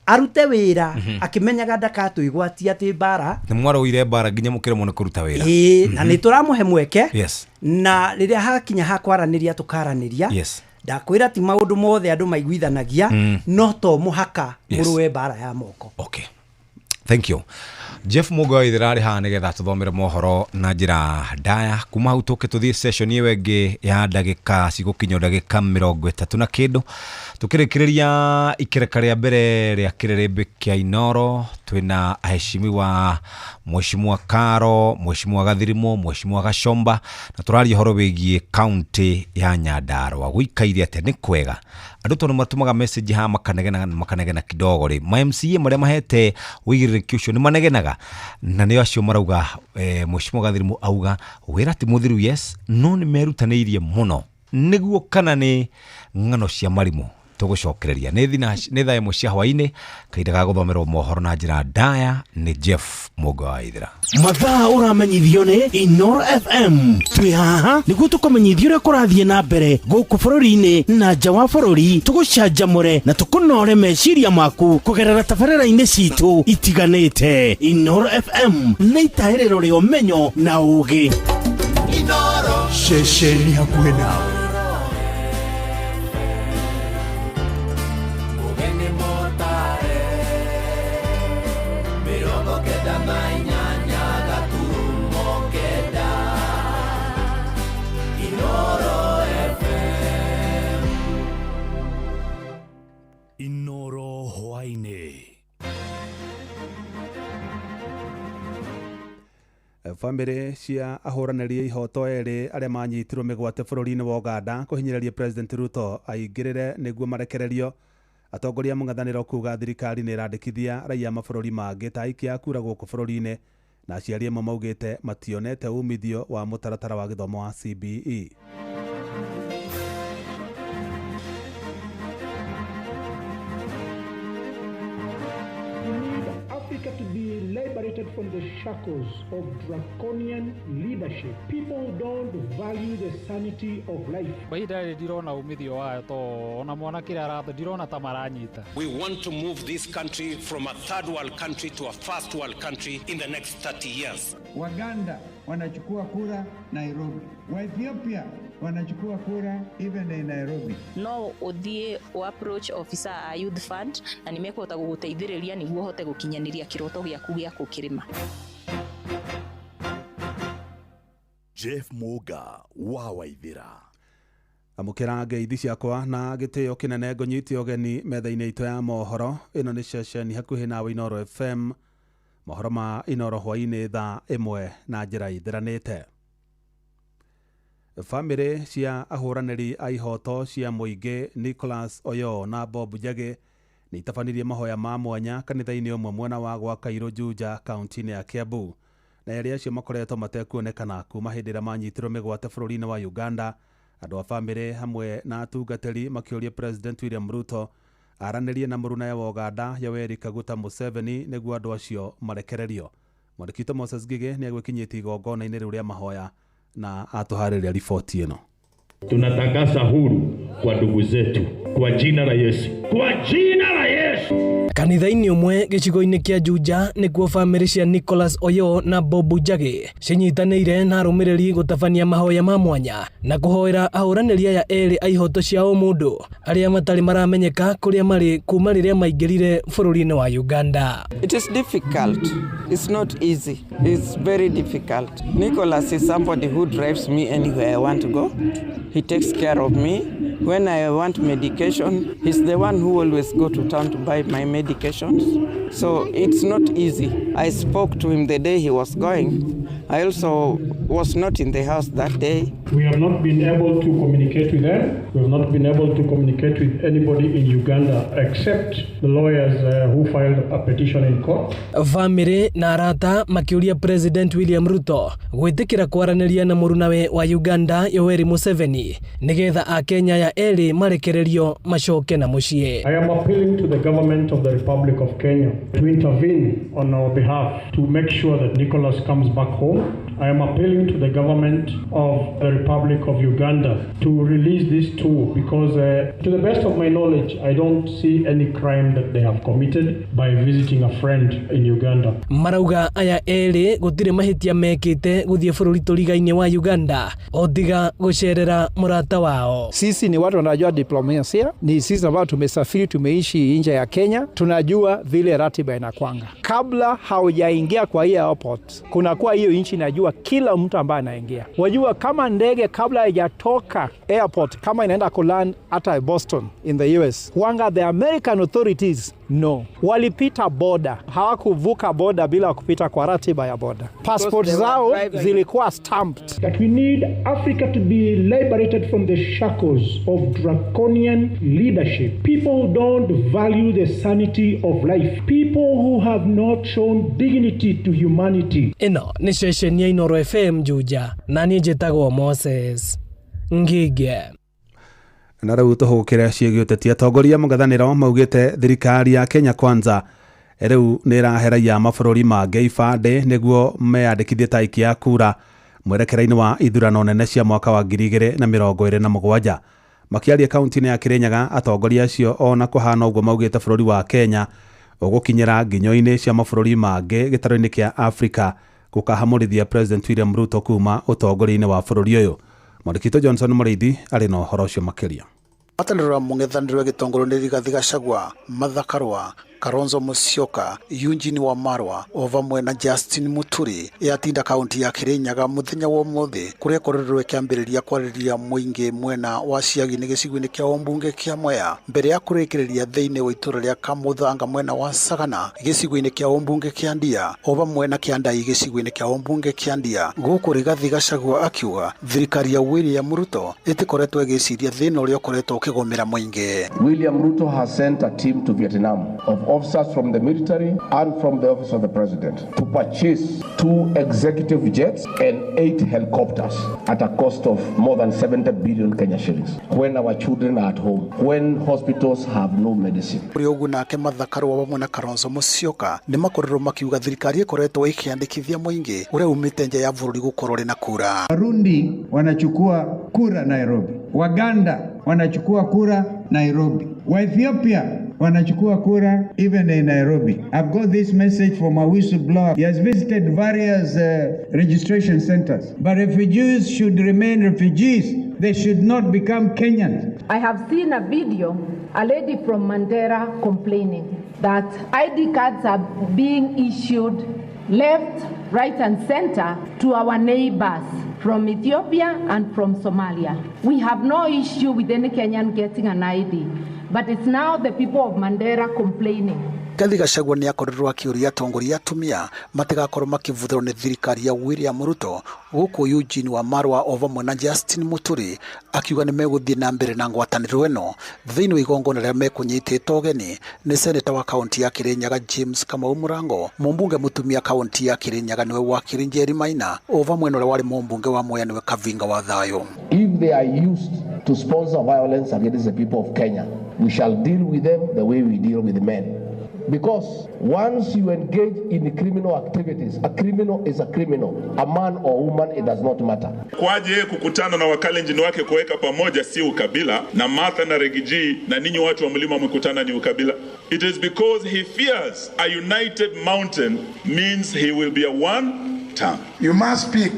arute wĩra akĩmenyaga ndakatwĩgwatia atĩ mbara. Nĩ mwarũire mbara nginya mũkĩremwo nĩ kũruta wĩra. Ĩĩ, na nĩ tũramũhe mweke, na rĩrĩa hakinya ha kwaranĩria tũkaranĩria. Ndakwĩra ti maũndũ mothe andũ maiguithanagia, no to mũhaka mũrũe mbara ya moko. Okay. Thank you. Jeff Mugo ithira arĩ haha nĩgetha tũthomere mohoro na njĩra ndaya. Kuma hau tũke tũthiĩ session ĩyo ĩngĩ ya ndagĩka cigũkinya ndagĩka 30 na kĩndũ, tũkĩrĩkĩrĩria ikereka rĩa mbere rĩa kĩrĩrĩmbĩ kĩa Inooro. Twĩna aheshimiwa Mheshimiwa Karo, Mheshimiwa Gathirimo, Mheshimiwa Gachomba, na tũraria ũhoro wĩgiĩ kaunti ya Nyandarua. Gũikaire atĩa? Nĩ kwega? Andũ tondũ matũmaga message haha makanegena makanegena kidogo rĩ, ma MCA marĩa mahete ũigĩrĩrĩki ũcio nĩ manegenaga, na nĩo acio marauga Mheshimiwa Gathirimo auga wĩra ti mũthiru, yes, no nĩ merutanĩirie mũno. Nĩguo kana nĩ ng'ano cia marimũ tũgũcokereria. Nĩ thaa 1 cia hwaĩ-inĩ, kahinda ga gũthomerwo mohoro na njĩra ndaya nĩ Jeff Mũgo wa Ithira. Mathaa ũramenyithio nĩ Inooro FM. Twĩ haha nĩguo tũkũmenyithie ũrĩa kũrathiĩ na mbere gũkũ bũrũri-inĩ na nja wa bũrũri, tũgũcanjamũre na tũkũnore meciria maku kũgerera tabarĩra-inĩ citũ itiganĩte. Inooro FM nĩ itahĩrĩro rĩa ũmenyo na ũũgĩ. Ceceni hakuhĩ nawe. Inooro hwaĩ-inĩ. Bamĩrĩ cia ahũranĩri ihoto erĩ arĩa manyitirwo mĩgwate bũrũri-inĩ wa Uganda kũhinyĩrĩria President Ruto aingĩrĩre nĩguo marekererio. Atongoria a mũng'ethanĩro kuga thirikari nĩ ĩrandĩkithia raia mabũrũri mangĩ ta aikia a kura gũkũ bũrũri-inĩ, na aciari amwe maugĩte mationete umithio wa mũtaratara wa gĩthomo wa CBE. Africa to be liberated from the shackles of draconian leadership. People don't value the sanity of life. Kwa ihinda rĩrĩ ndirona umithio wayo to ona mwana kĩrĩa aratho ndirona ta maranyita. We want to move this country from a third world country to a first world country in the next 30 years. Waganda wanachukua kura Nairobi, Waethiopia wanachukua kura even in Nairobi. No uthie u approach officer a youth fund na nimekuhota guguteithĩrĩria nĩguo ũhote gũkinyanĩria kĩroto gĩaku gĩa gũkĩrĩma. Jeff Muga wa Waithira. Amũkĩra ngeithi ciakwa na gĩtĩo kĩnene ngũnyite ũgeni metha-inĩ itũ ya mohoro. Ĩno nĩ ceceni hakuhĩ nawe Inooro FM. Mohoro ma Inooro hwaĩ-inĩ thaa 1 na njĩra ithiranĩte. Bamĩrĩ cia ahũranĩri a ihoto cia mũingĩ Nicholas Oyo na Bob Njagi nĩ itabanirie mahoya ma mwanya kanitha-inĩ ũmwe mwena wa gwa Kairũ Juja kaunti-inĩ ya Kiambu, na erĩ acio makoretwo matekuonekana kuma hĩndĩ ĩrĩa manyitirwo mĩgwate bũrũri-inĩ wa Uganda. Andũ a bamĩrĩ hamwe na atungatĩri makĩũria President William Ruto aranĩrie na mũrunawe wa Uganda Yoweri Kaguta Museveni nĩguo andũ acio marekererio. Mwandĩki witũ Moses Ngigĩ nĩ agwĩkinyĩtie igongona-inĩ rĩu rĩa mahoya na atũharĩria riboti ĩno. Tunatangaza huru kwa ndugu zetu kwa jina la Yesu. Kwa jina la Yesu. Kanitha-inĩ ũmwe gĩcigo-inĩ kĩa Juja nĩkuo bamĩrĩ cia Nicholas Oyo na Bob Njagi cinyitanĩire na arũmĩrĩri gũtabania mahoya ma mwanya na kũhoera ahũranĩri aya erĩ a ihoto cia ũmũndũ arĩa matarĩ maramenyeka kũrĩa marĩ kuma rĩrĩa maingĩrire bũrũri-inĩ wa Uganda. It is difficult. It's not easy. It's very difficult. Nicholas is somebody who drives me anywhere I want to go. He takes care of me. When I want medication, he's the one who always go to town to buy my medications. So it's not easy. I spoke to him the day he was going. I also was not in the house that day. We have not been able to communicate with them. We have not been able to communicate with anybody in Uganda except the lawyers who filed a petition in court. Bamĩrĩ na arata makĩũria President William Ruto gwĩtĩkĩra kwaranĩria na mũrunawe wa Uganda Yoweri Museveni nĩgetha akenya aya erĩ marekererio macoke na mũciĩ. I am appealing to the government of the Republic of Kenya to intervene on our behalf to make sure that Nicholas comes back home. I am appealing to the government of the Republic of Uganda to release these two because, to the best of my knowledge, I don't see any crime that they have committed by visiting a friend in Uganda. Marauga aya erĩ gũtirĩ mahĩtia mekĩte gũthiĩ bũrũri tũriga-inĩ wa Uganda o tiga gũcerera mũrata wao. Sisi ni watu wanajua diplomasia, ni sisi ambao tumesafiri, tumeishi nje ya Kenya, tunajua vile ratiba inakwanga. Kabla haujaingia kwa hii airport, kunakuwa hiyo nchi inajua kila mtu ambaye anaingia. Wajua kama ndege kabla haijatoka airport, kama inaenda kuland hata Boston in the US, wanga the American authorities no. Walipita border, hawakuvuka border bila kupita kwa ratiba ya border. Passport zao zilikuwa stamped. That we need Africa to be liberated from the shackles of draconian leadership. People don't value the sanity of life. People who have not shown dignity to humanity. Ĩno nĩ ceceni ya Inooro FM Juja na niĩ njĩtagwo Moses Ngige. Na rĩu tũhũkĩre ciĩgiĩ ũteti. Atongoria mũng'ethanĩro maugĩte thirikari ya Kenya Kwanza rĩu nĩ ĩrahe raia mabũrũri mangĩ ibandĩ nĩguo meyandĩkithie ta aikia a kura mwerekera-inĩ wa ithurano nene cia mwaka wa 2027. Makĩaria kaunti-inĩ ya Kirinyaga, atongoria acio ona kũhana ũguo maugĩte bũrũri wa Kenya ũgũkinyĩra nginyo-inĩ cia mabũrũri mangĩ gĩtarũ-inĩ kĩa Afrika gũkahamũrithia President William Ruto kuma ũtongoria-inĩ wa bũrũri ũyũ. Mwandĩki Johnson Mũrĩithi arĩ na ũhoro ũcio makĩria. Ngwatanĩro ya mũng'ethanĩro ĩgĩtongorio nĩ Rigathi Gachagua, Martha Karua, Kalonzo Musyoka, Eugene Wamalwa o vamwe na Justin Muturi yatinda kaunti ya Kirinyaga muthenya wa umuthi kuria ikoretwo ikiambiriria kwarĩrĩria mũingĩ mwena wa Ciagi-inĩ gĩcigo-inĩ kĩa ũmbunge kĩa Mwea mbere ya kũrĩkĩrĩria thĩinĩ wa itũra rĩa Kamuthanga mwena wa Sagana gĩcigo-inĩ kĩa ũmbunge kĩa Ndia o vamwe na kĩa Ndai gĩcigo-inĩ kĩa ũmbunge kĩa Ndia. Gũkũ Rigathi Gachagua akiuga thirikari ya William Ruto ĩtikoretwo ĩgĩciria thĩna ũrĩa ũkoretwo ũkĩgũmĩra mũingĩ. William Ruto has sent a team to Vietnam of officers from the military and from the office of the president to purchase 2 executive jets and 8 helicopters at a cost of more than 70 billion Kenya shillings. When our children are at home, when hospitals have no medicine. Kũrĩ ũguo nake Martha Karua vamwe na Kalonzo Musyoka nĩ makorirwo makiuga thirikari ĩkoretwo ĩkĩandĩkithia mũingĩ ũrĩa umĩte nja ya bũrũri gũkorwo rĩ na kura. Warundi wanachukua kura Nairobi, Waganda wanachukua kura Nairobi, Waethiopia wanachukua kura even in Nairobi. I've got this message from a whistleblower. He has visited various registration centers. But refugees should remain refugees. They should not become Kenyans. I have seen a video, a lady from Mandera complaining that ID cards are being issued left, right and center to our neighbors from Ethiopia and from Somalia. We have no issue with any Kenyan getting an ID, but it's now the people of Mandera complaining. Rigathi Gachagua nĩ akorirwo akĩũria atongoria atumia matigakorwo makĩvũthĩrwo nĩ thirikari ya William Ruto gũkũ Eugene Wamalwa o vamwe na Justin Muturi akiuga nĩ megũthiĩ na mbere na ngwatanĩro ĩno thĩinĩ wa igongona rĩrĩa mekũnyitĩte ũgeni nĩ seneta wa kaunti ya Kirinyaga James Kamau Mũrango, mũmbunge mũtumia kaunti ya Kirinyaga nĩwe Wakiri Njeri Maina o vamwe na ũrĩa warĩ mũmbunge wa Mwea nĩwe Kavinga wa Thayũ. If they are used to sponsor violence against the people of Kenya, we shall deal with them the way we deal with men. Because once you engage in criminal activities, a criminal is a criminal. A man or woman, it does not matter. Kwaje yeye kukutana na wakalenjin wake kuweka pamoja si ukabila, na Martha na Rigiji na ninyi watu wa mlima mkutana ni ukabila? It is because he fears a united mountain means he will be a one term. You must speak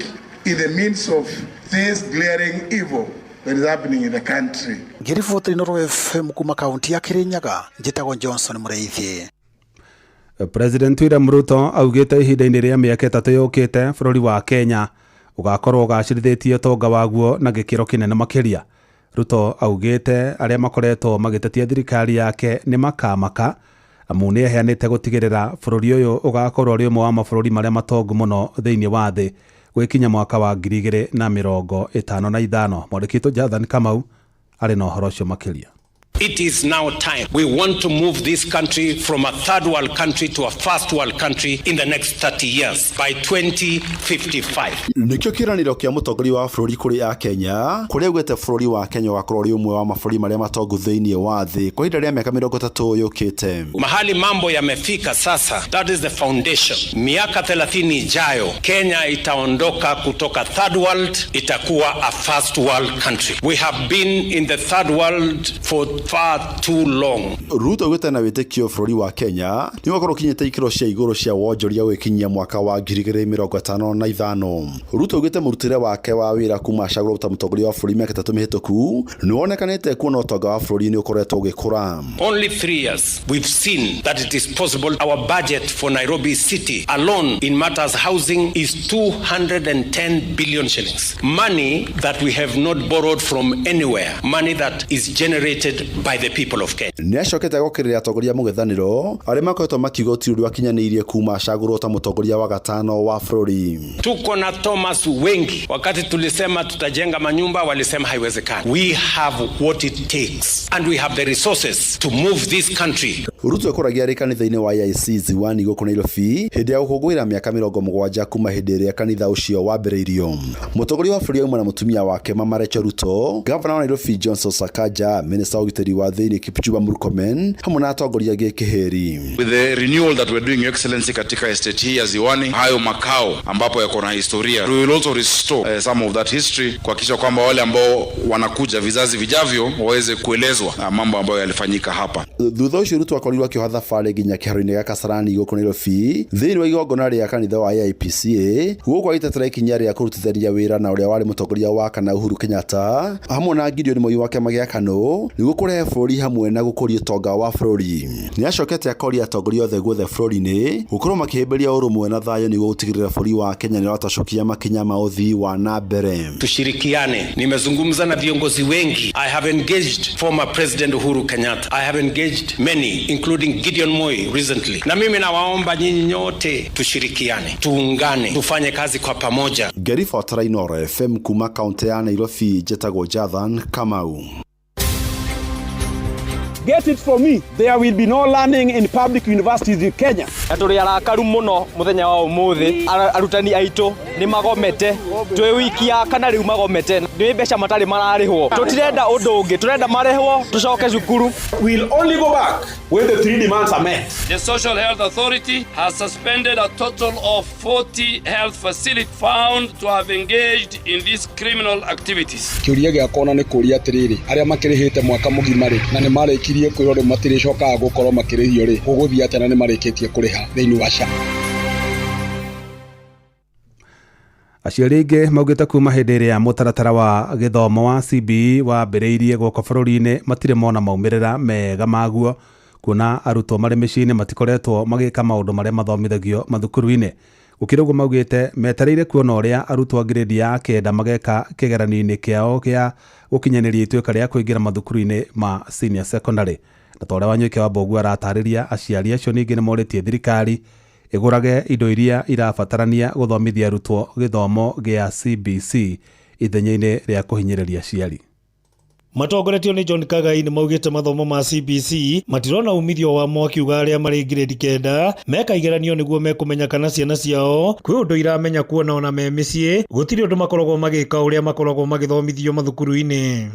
in the midst of this glaring evil that is happening in the country. Ngĩribotera Inooro FM kuma kaunti ya Kirinyaga, njĩtagwo Johnson Mũrĩithi. President William Ruto augĩte ihinda-inĩ rĩa mĩaka 3 yũkĩte bũrũri wa Kenya ũgakorwo ũgacĩrithĩtie ũtonga waguo na gĩkĩro kĩnene makĩria. Ruto augĩte arĩa makoretwo magĩtetia thirikari yake nĩ makamaka amu nĩ eheanĩte gũtigĩrĩra bũrũri ũyũ ũgakorwo ũrĩ ũmwe wa mabũrũri marĩa matongu mũno thĩinĩ wa thĩ gwĩkinya mwaka wa 2055. Mwandĩki witũ Jathan Kamau arĩ na ũhoro ũcio makĩria. It is now time. We want to move this country from a third world country to a first world country in the next 30 years by 2055. Nĩkĩo kĩĩranĩro kĩa mũtongoria wa bũrũri kũrĩ Akenya kũrĩa augĩte bũrũri wa Kenya ũgakorwo ũrĩ ũmwe wa mabũrũri marĩa matongu thĩinĩ wa thĩ kwa ihinda rĩa mĩaka 30 yũkĩte. Mahali mambo yamefika sasa, that is the foundation. Miaka 30 ijayo Kenya itaondoka kutoka third world, itakuwa a first world country. We have been in the third world for far too long. Ruto augĩte na wĩtĩkio bũrũri wa Kenya nĩ ũgakorwo ũkinyĩte ikĩro cia igũrũ cia wonjoria gwĩkinyia mwaka wa 2055. Ruto augĩte mũrutĩre wake wa wĩra kuma acagũrwo ta mũtongoria wa bũrũri mĩaka 3 mĩhĩtũku nĩ wonekanĩte kuona ũtonga wa bũrũri nĩ ũkoretwo ũgĩkũra. Only 3 years we've seen that it is possible. Our budget for Nairobi city alone in matters housing is 210 billion shillings. Money that we have not borrowed from anywhere. Money that is generated by the people of Kenya. Nĩ acokete gũkĩrĩra atongoria mũng'ethanĩro arĩa makoretwo makiuga gũtirĩ ũndũ akinyanĩirie kuma acagũrwo ta mũtongoria wa gatano wa bũrũri. Tuko na Thomas wengi. Wakati tulisema tutajenga manyumba walisema haiwezekani. We have what it takes and we have the resources to move this country. Ruto ekũragia arĩ kanitha-inĩ wa AIC Ziwani gũkũ Nairobi hĩndĩ ya gũkũngũĩra mĩaka 70 kuma hĩndĩ ĩrĩa kanitha ũcio wambĩrĩirio. Mũtongoria wa bũrũri auma na mũtumia wake Mama Rachel Ruto, Gavana wa Nairobi Johnson Sakaja, Minister wa ũgitĩri wa thĩinĩ Kipchumba Murkomen hamwe na atongoria angĩ kĩhĩri. With the renewal that we're doing, Your Excellency, katika estate hii ya Ziwani, hayo makao ambapo yako na historia, we will also restore some of that history kuhakikisha kwamba wale ambao wanakuja vizazi vijavyo waweze kuelezwa mambo ambayo yalifanyika hapa. Thutha ũcio Ruto akorirwo akĩoha thabarĩ nginya kĩharo-inĩ gĩa Kasarani gũkũ Nairobi thĩinĩ wa igongona rĩa kanitha wa AIPCA gũkũ agĩtetera ikinya rĩa kũrutithania wĩra na ũrĩa warĩ mũtongoria wa kana Uhuru Kenyatta hamwe na Gideon Moi wa kĩama gĩa KANU nĩguo kũrehe bũrũri hamwe na gũkũria ũtonga wa bũrũri. Nĩ acokete akoria atongoria othe guothe bũrũri-inĩ gũkorwo makĩhĩmbĩria ũrũmwe na thayũ nĩguo gũtigĩrĩra bũrũri wa Kenya nĩ ũratacokia makinya ma ũthii wa na mbere. Tushirikiane. Nimezungumza na viongozi wengi. I have engaged former President Uhuru Kenyatta. I have engaged many including Gideon Moi recently. Na mimi nawaomba nyinyi nyote tushirikiane, tuungane, tufanye kazi kwa pamoja. Ngĩribotera Inooro FM kuma kaunti ya Nairobi, njĩtagwo Jathan Kamau. Get it for me. There will be no learning in public universities in Kenya. Na tũrĩ arakaru mũno mũthenya wa ũmũthĩ. Arutani aitũ nĩ magomete. Twĩ wiki ya kana rĩu magomete. Nĩ mbeca matarĩ mararĩhwo. Tũtirenda ũndũ ũngĩ, tũrenda marĩhwo tũcoke cukuru. We'll only go back when the three demands are met. The Social Health Authority has suspended a total of 40 health facilities found to have engaged in these criminal activities. Kĩũria gĩakwa ona nĩ kũũria atĩrĩrĩ, arĩa makĩrĩhĩte mwaka mũgima rĩ, na nĩ marĩkirie kwĩrwo rĩu matirĩcokaga gũkorwo makĩrĩhio rĩ, gũgũthiĩ atĩa na nĩ marĩkĩtie kũrĩha thĩinĩ wa SHA? Aciari aingĩ maugĩte kuma hĩndĩ ĩrĩa mũtaratara wa gĩthomo wa CBE wambĩrĩirie gũkũ bũrũri-inĩ matirĩ mona maumĩrĩra mega maguo, kuona arutwo marĩ mĩciĩ-inĩ matikoretwo magĩka maũndũ marĩa mathomithagio mathukuru-inĩ. Gũkĩrĩ ũguo maugĩte metereire kuona ũrĩa arutwo a grade ya 9 mageka kĩgeranio-inĩ kĩao kĩa gũkinyanĩria ituĩka rĩa kũingĩra mathukuru-inĩ ma senior secondary. Na ta ũrĩa Wanyoike wa Mboguo aratarĩria, aciari acio ningĩ nĩ morĩtie thirikari ĩgũrage indo iria irabatarania gũthomithia arutwo gĩthomo gĩa CBC ithenya-inĩ rĩa kũhinyĩrĩria aciari. Matongoretio nĩ John Kagai nĩ maugĩte mathomo ma CBC matirona umithio wamo, akiuga arĩa marĩ ngirĩndi 9 meka igeranio nĩguo mekũmenya kana ciana ciao kwĩ ũndũ iramenya, kuona ona me mĩciĩ gũtirĩ ũndũ makoragwo magĩka ũrĩa makoragwo magĩthomithio mathukuru-inĩ.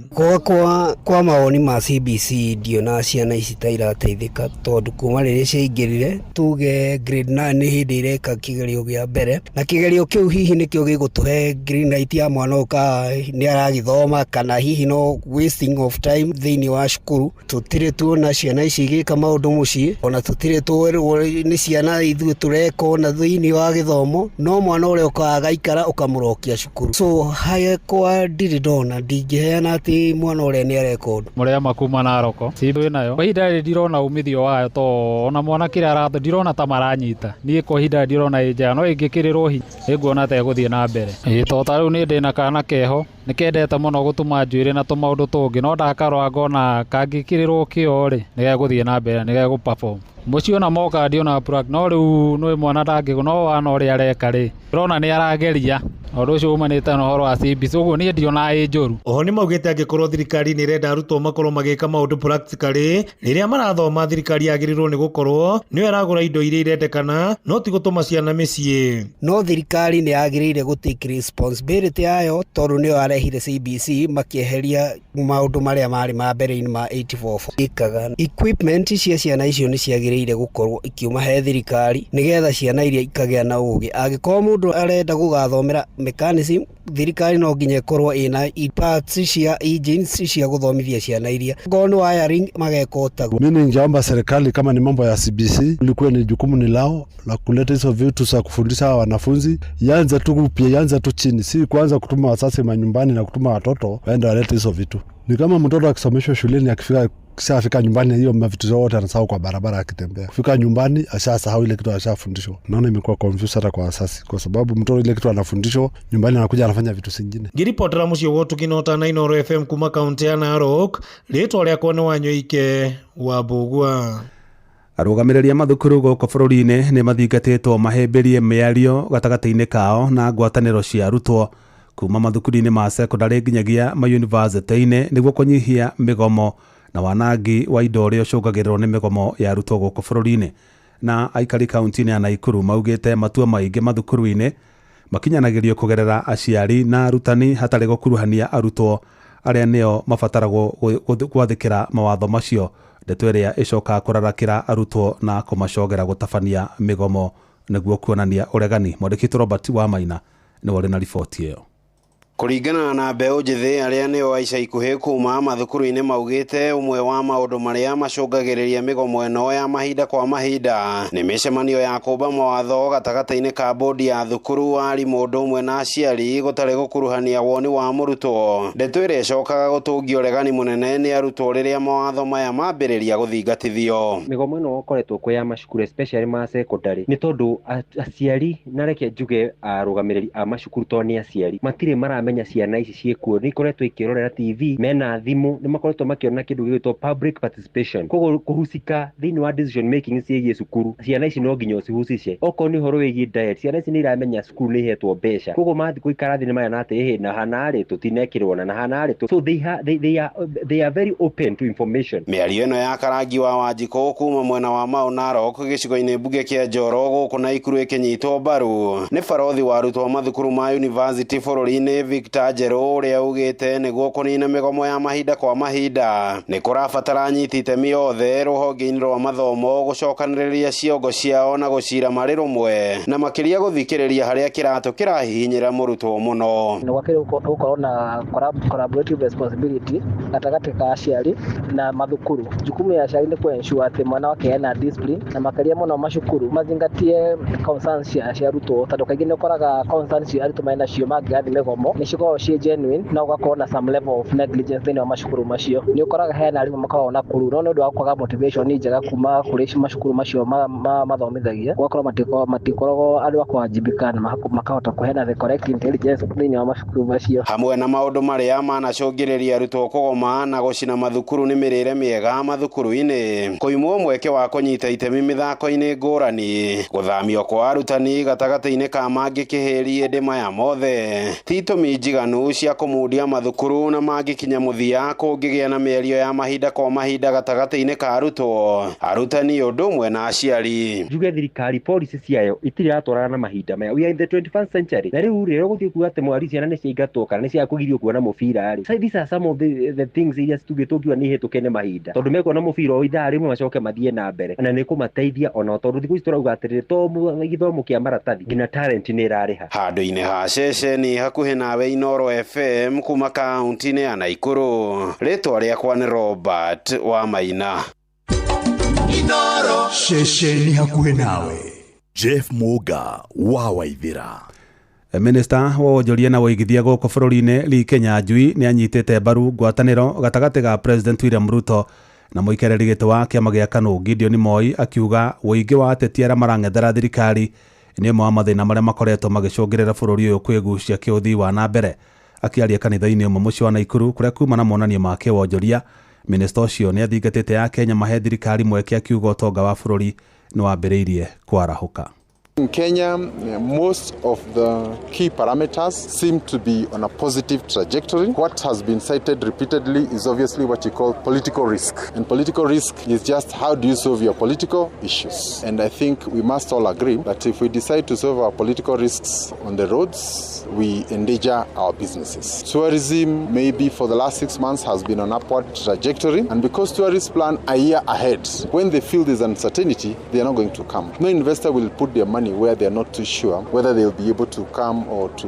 Kwa mawoni ma CBC, ndiona ciana ici ta irateithĩka, tondũ kuma rĩrĩa ciaingĩrire, tuge grade 9, nĩ hĩndĩ ireka kĩgerio kĩa mbere, na kĩgerio kĩu hihi nĩkĩo gĩgũtũhe green light ya mwana ũyũ ka nĩ aragĩthoma kana hihi no wasting of time thĩinĩ wa cukuru. Tũtirĩ tuona ciana ici igĩka maũndũ mũciĩ, ona tũtirĩ twerwo nĩ ciana ithuĩ tũreka ona thĩinĩ wa gĩthomo, no mwana ũrĩa ũkaga agaikara ũkamũrokia cukuru. So hakwa ndirĩ ndona, ndingĩheana atĩ mwana ũrĩa nĩ areka ũndũ. Mũrĩa kuma Naroko CBC nayo kwa ihinda rĩrĩ ndirona umithio wayo, to ona mwana kĩrĩa aratho ndirona ta maranyita. Niĩ kwa ihinda ndirona ĩ njega, no ĩngĩkĩrĩrwo hinya nĩnguona ta ĩgũthiĩ na mbere. Ĩĩ, to ta rĩu niĩ ndĩna kana keho nĩkendete mũno gũtuma njuĩrĩ na tũmaũndũ tũngĩ, no ndakarora ngona kangĩkĩrĩrwo kĩo rĩ, nĩgegũthiĩ na mbere, nĩgegũ perform mũciĩ ona moka ndiona no rĩu nĩ mwana ndangĩgũ no wana ũrĩa areka rĩ, ndĩrona nĩ arageria na ũndũ ũcio umanĩte na ũhoro wa CBC, ũguo niĩ ndionaga ĩ njũru. Oho nĩ maugĩte angĩkorwo thirikari nĩ ĩrenda arutwo makorwo magĩka maũndũ practically rĩrĩa marathoma, thirikari yagĩrĩirwo nĩ gũkorwo nĩyo ĩragũra indo iria irendekana, no ti gũtũma ciana mĩciĩ. No thirikari nĩ yagĩrĩire gũ take responsibility yayo, tondũ nĩyo yarehire CBC makĩeheria maũndũ marĩa marĩ ma mbere-inĩ ma 844. Ĩkaga equipment cia ciana icio nĩ ciagĩrĩire gũkorwo ikiuma he thirikari, nĩgetha ciana iria ikagĩa na ũgĩ. Angĩkorwo mũndũ arenda gũgathomera mechanism, thirikari no nginya ĩkorwo ĩna parts cia engines cia gũthomithia ciana iria. Angĩkorwo nĩ wiring, mageka o taguo. Mimi ningeomba serikali, kama ni mambo ya CBC, ilikuwa ni jukumu ni lao la kuleta hizo vitu za kufundisha wanafunzi, ianze tu upya, ianze tu chini, si kuanza kutuma wazazi manyumbani na kutuma watoto waende walete hizo vitu. Ni kama mtoto akisomeshwa shuleni, akifika kishafika nyumbani, hiyo mavitu zote anasahau kwa barabara akitembea. Kufika nyumbani ashasahau ile kitu ashafundishwa. Naona imekuwa confused hata kwa wazazi, kwa sababu mtoto ile kitu anafundishwa nyumbani anakuja anafanya vitu zingine. Ngĩribotera mũciĩ wa ũtugi na ũtana Inooro FM kuma kaunti ya Narok, rĩtwa rĩakwa nĩ Wanyoike wa Mbũgua. Arũgamĩrĩri a mathukuru gũkũ bũrũri-inĩ nĩ mathingatĩtwo mahĩmbĩrie mĩario gatagatĩ-inĩ kao na ngwatanĩro cia arutwo kuma mathukuru-inĩ ma sekondarĩ nginyagia mayunivasĩtĩ-inĩ, nĩguo kũnyihia mĩgomo na wanangi wa indo ũrĩa ũcũngagĩrĩrwo nĩ mĩgomo ya arutwo gũkũ bũrũri-inĩ. Na aikari kaunti-inĩ ya Naikuru maugĩte matua maingĩ mathukuru-inĩ makinyanagĩrio kũgerera aciari na arutani hatarĩ gũkuruhania arutwo arĩa nĩo mabataragwo gwathĩkĩra mawatho macio, ndeto ĩrĩa ĩcokaga kũrarakĩra arutwo na kũmacogera gũtabania mĩgomo nĩguo kuonania ũregani. Mwandĩki Robert Wamaina nĩwe ũrĩ na riboti ĩyo. Kũringana na mbeũ njĩthĩ arĩa nĩo a ica ikuhĩ kuma mathukuru-inĩ, maugĩte ũmwe wa maũndũ marĩa macũngagĩrĩria mĩgomo ĩno ya mahinda kwa mahinda nĩ mĩcemanio ya kũmba mawatho gatagatĩ-inĩ ka bodi ya thukuru, arimũ ũndũ ũmwe na aciari, gũtarĩ gũkuruhania woni wa mũrutwo, ndeto ĩrĩa ĩcokaga gũtũngia ũregani mũnene nĩ arutwo rĩrĩa mawatho maya mambĩrĩria gũthingatithio. Mĩgomo ĩno ũkoretwo kuo ya macukuru, especially ma secondary, nĩ tondũ aciari, na reke njuge arũgamĩrĩri a macukuru, tondũ nĩ aciari matirĩ maramenya ciana ici ciĩkuo, nĩ ikoretwo ikĩrorera TV, mena thimũ, nĩ makoretwo makĩona kĩndũ gĩgwĩtwo public participation, koguo kũhusika thĩinĩ wa decision making ciĩgiĩ cukuru. Ciana ici no nginya ũcihucice. Okorwo nĩ ũhoro wĩgiĩ diet, ciana ici nĩ iramenya cukuru nĩ ihetwo mbeca, koguo mathiĩ gũikara thĩ nĩ marona atĩ ĩhĩ na hanarĩ tũtinekĩrwo na hanarĩ, so they are very open to information. Mĩario ĩno ya Karangi wa Wanjikũ kuma mwena wa Mau Narok gĩcigo-inĩ mbunge kĩa Njoro gũkũ Naikuru ĩkĩnyitwo mbaru nĩ barothi wa arutwo mathukuru ma university bũrũri-inĩ Victor Njerũ, ũrĩa ugĩte nĩguo kũnina mĩgomo ya mahinda kwa mahinda nĩ kũrabatara anyiti itemi othe rũhonge-inĩ rwa mathomo gũcokanĩrĩria ciongo ciao na gũcira marĩ rũmwe, na makĩria gũthikĩrĩria harĩa kĩratũ kĩrahihinyĩra mũrutwo mũno. Nĩ gwakĩrĩirwo gũkorwo na collaborative responsibility gatagatĩ ka aciari na mathukuru. Jukumu ya aciari nĩ kũ-ensure atĩ mwana wake ena discipline, na makĩria mũno macukuru mazingatie concerns cia arutwo, tondũ kaingĩ nĩ ũkoraga concerns cia arutwo marĩ nacio mangĩgathiĩ mĩgomo nĩ cikoragwo ciĩ genuine, no ũgakorwo na some level of negligence thĩinĩ wa macukuru macio. Nĩ ũkoraga hena arimũ makoragwo na kuru, no nĩ ũndũ wa kwaga motivation njega kuma kũrĩ macukuru macio mathomithagia, ũgakorwo matikoragwo andũ a kũwajibika na makahota kũheana the correct intelligence thĩinĩ wa macukuru macio. Hamwe na maũndũ marĩa manacũngĩrĩria arutwo kũgoma na gũcina mathukuru nĩ mĩrĩre mĩega mathukuru-inĩ, kũimwo mweke wa kũnyita itemi mĩthako-inĩ ngũrani, gũthamio kwa arutani gatagatĩ-inĩ ka mangĩ kĩhĩri, ĩndĩ maya mothe ti itũmi. Njiganu cia kũmundia mathukuru na mangĩkinya mũthia kũngĩgĩa na mĩario ya mahinda kwa mahinda gatagatĩ-inĩ ka arutwo, arutani ũndũ ũmwe na aciari. Njuge thirikari policy ciayo itirĩ iratwarana na mahinda maya. We are in the 21st century. Na rĩu rĩ ũgũthiĩ kuga atĩ mwari ciana nĩ ciaingatwo kana nĩ ciakũgirio kuona mũbira rĩ. So these are some of the things iria tũngiuga nĩ ihĩtũke nĩ mahinda. Tondũ mekuona mũbira o ithaa rĩmwe macoke mathiĩ na mbere. Na nĩ kũmateithia ona tondũ thikũ ici tũrauga atĩrĩrĩ to gĩthomo kĩa maratathi nginya talent nĩ ĩrarĩha. Handũ-inĩ ha ceceni hakuhĩ nawe Inooro FM kuma kaunti-inĩ ya Naikuru, rĩtwa rĩakwa nĩ Robert wa Maina. Inooro ceceni hakuhĩ nawe Jeff Muga wa Waithira. Minista wa wonjoria na wĩigithia gũkũ bũrũri-inĩ Lee Kinyanjui nĩ anyitĩte mbaru ngwatanĩro gatagatĩ ga President William Ruto na mũikarĩri gĩtĩ wa kĩama gĩa KANU Gideon Moi, akiuga ũingĩ wa ateti arĩa marang'ethera thirikari nĩ ũmwe wa mathĩna marĩa makoretwo magĩcũngĩrĩra bũrũri ũyũ kwĩgucia kĩũthii wa na mbere. Akĩaria kanitha-inĩ ũmwe mũciĩ wa Naikuru kũrĩa kuma na monanio ma kĩwonjoria, minista ũcio nĩ athingatĩte ya Kenya mahe thirikari mweke, akiuga ũtonga wa bũrũri nĩ wambĩrĩirie kwarahũka. In Kenya, most of the key parameters seem to be on a positive trajectory. What has been cited repeatedly is obviously what you call political risk. And political risk is just how do you solve your political issues. And I think we must all agree that if we decide to solve our political risks on the roads, we endanger our businesses. Tourism, maybe for the last 6 months, has been on upward trajectory. And because tourists plan a year ahead, when they feel there's uncertainty, they are not going to come. No investor will put their money where they are not too sure whether they'll be able to come or to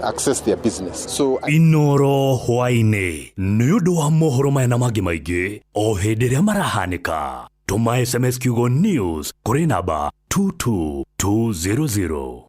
access their business. So Inooro hwaĩ-inĩ nĩ ũndũ wa mohoro maya na mangĩ maingĩ o hĩndĩ ĩrĩa marahanĩka, tũma SMS kiugo news kũrĩ namba 22200.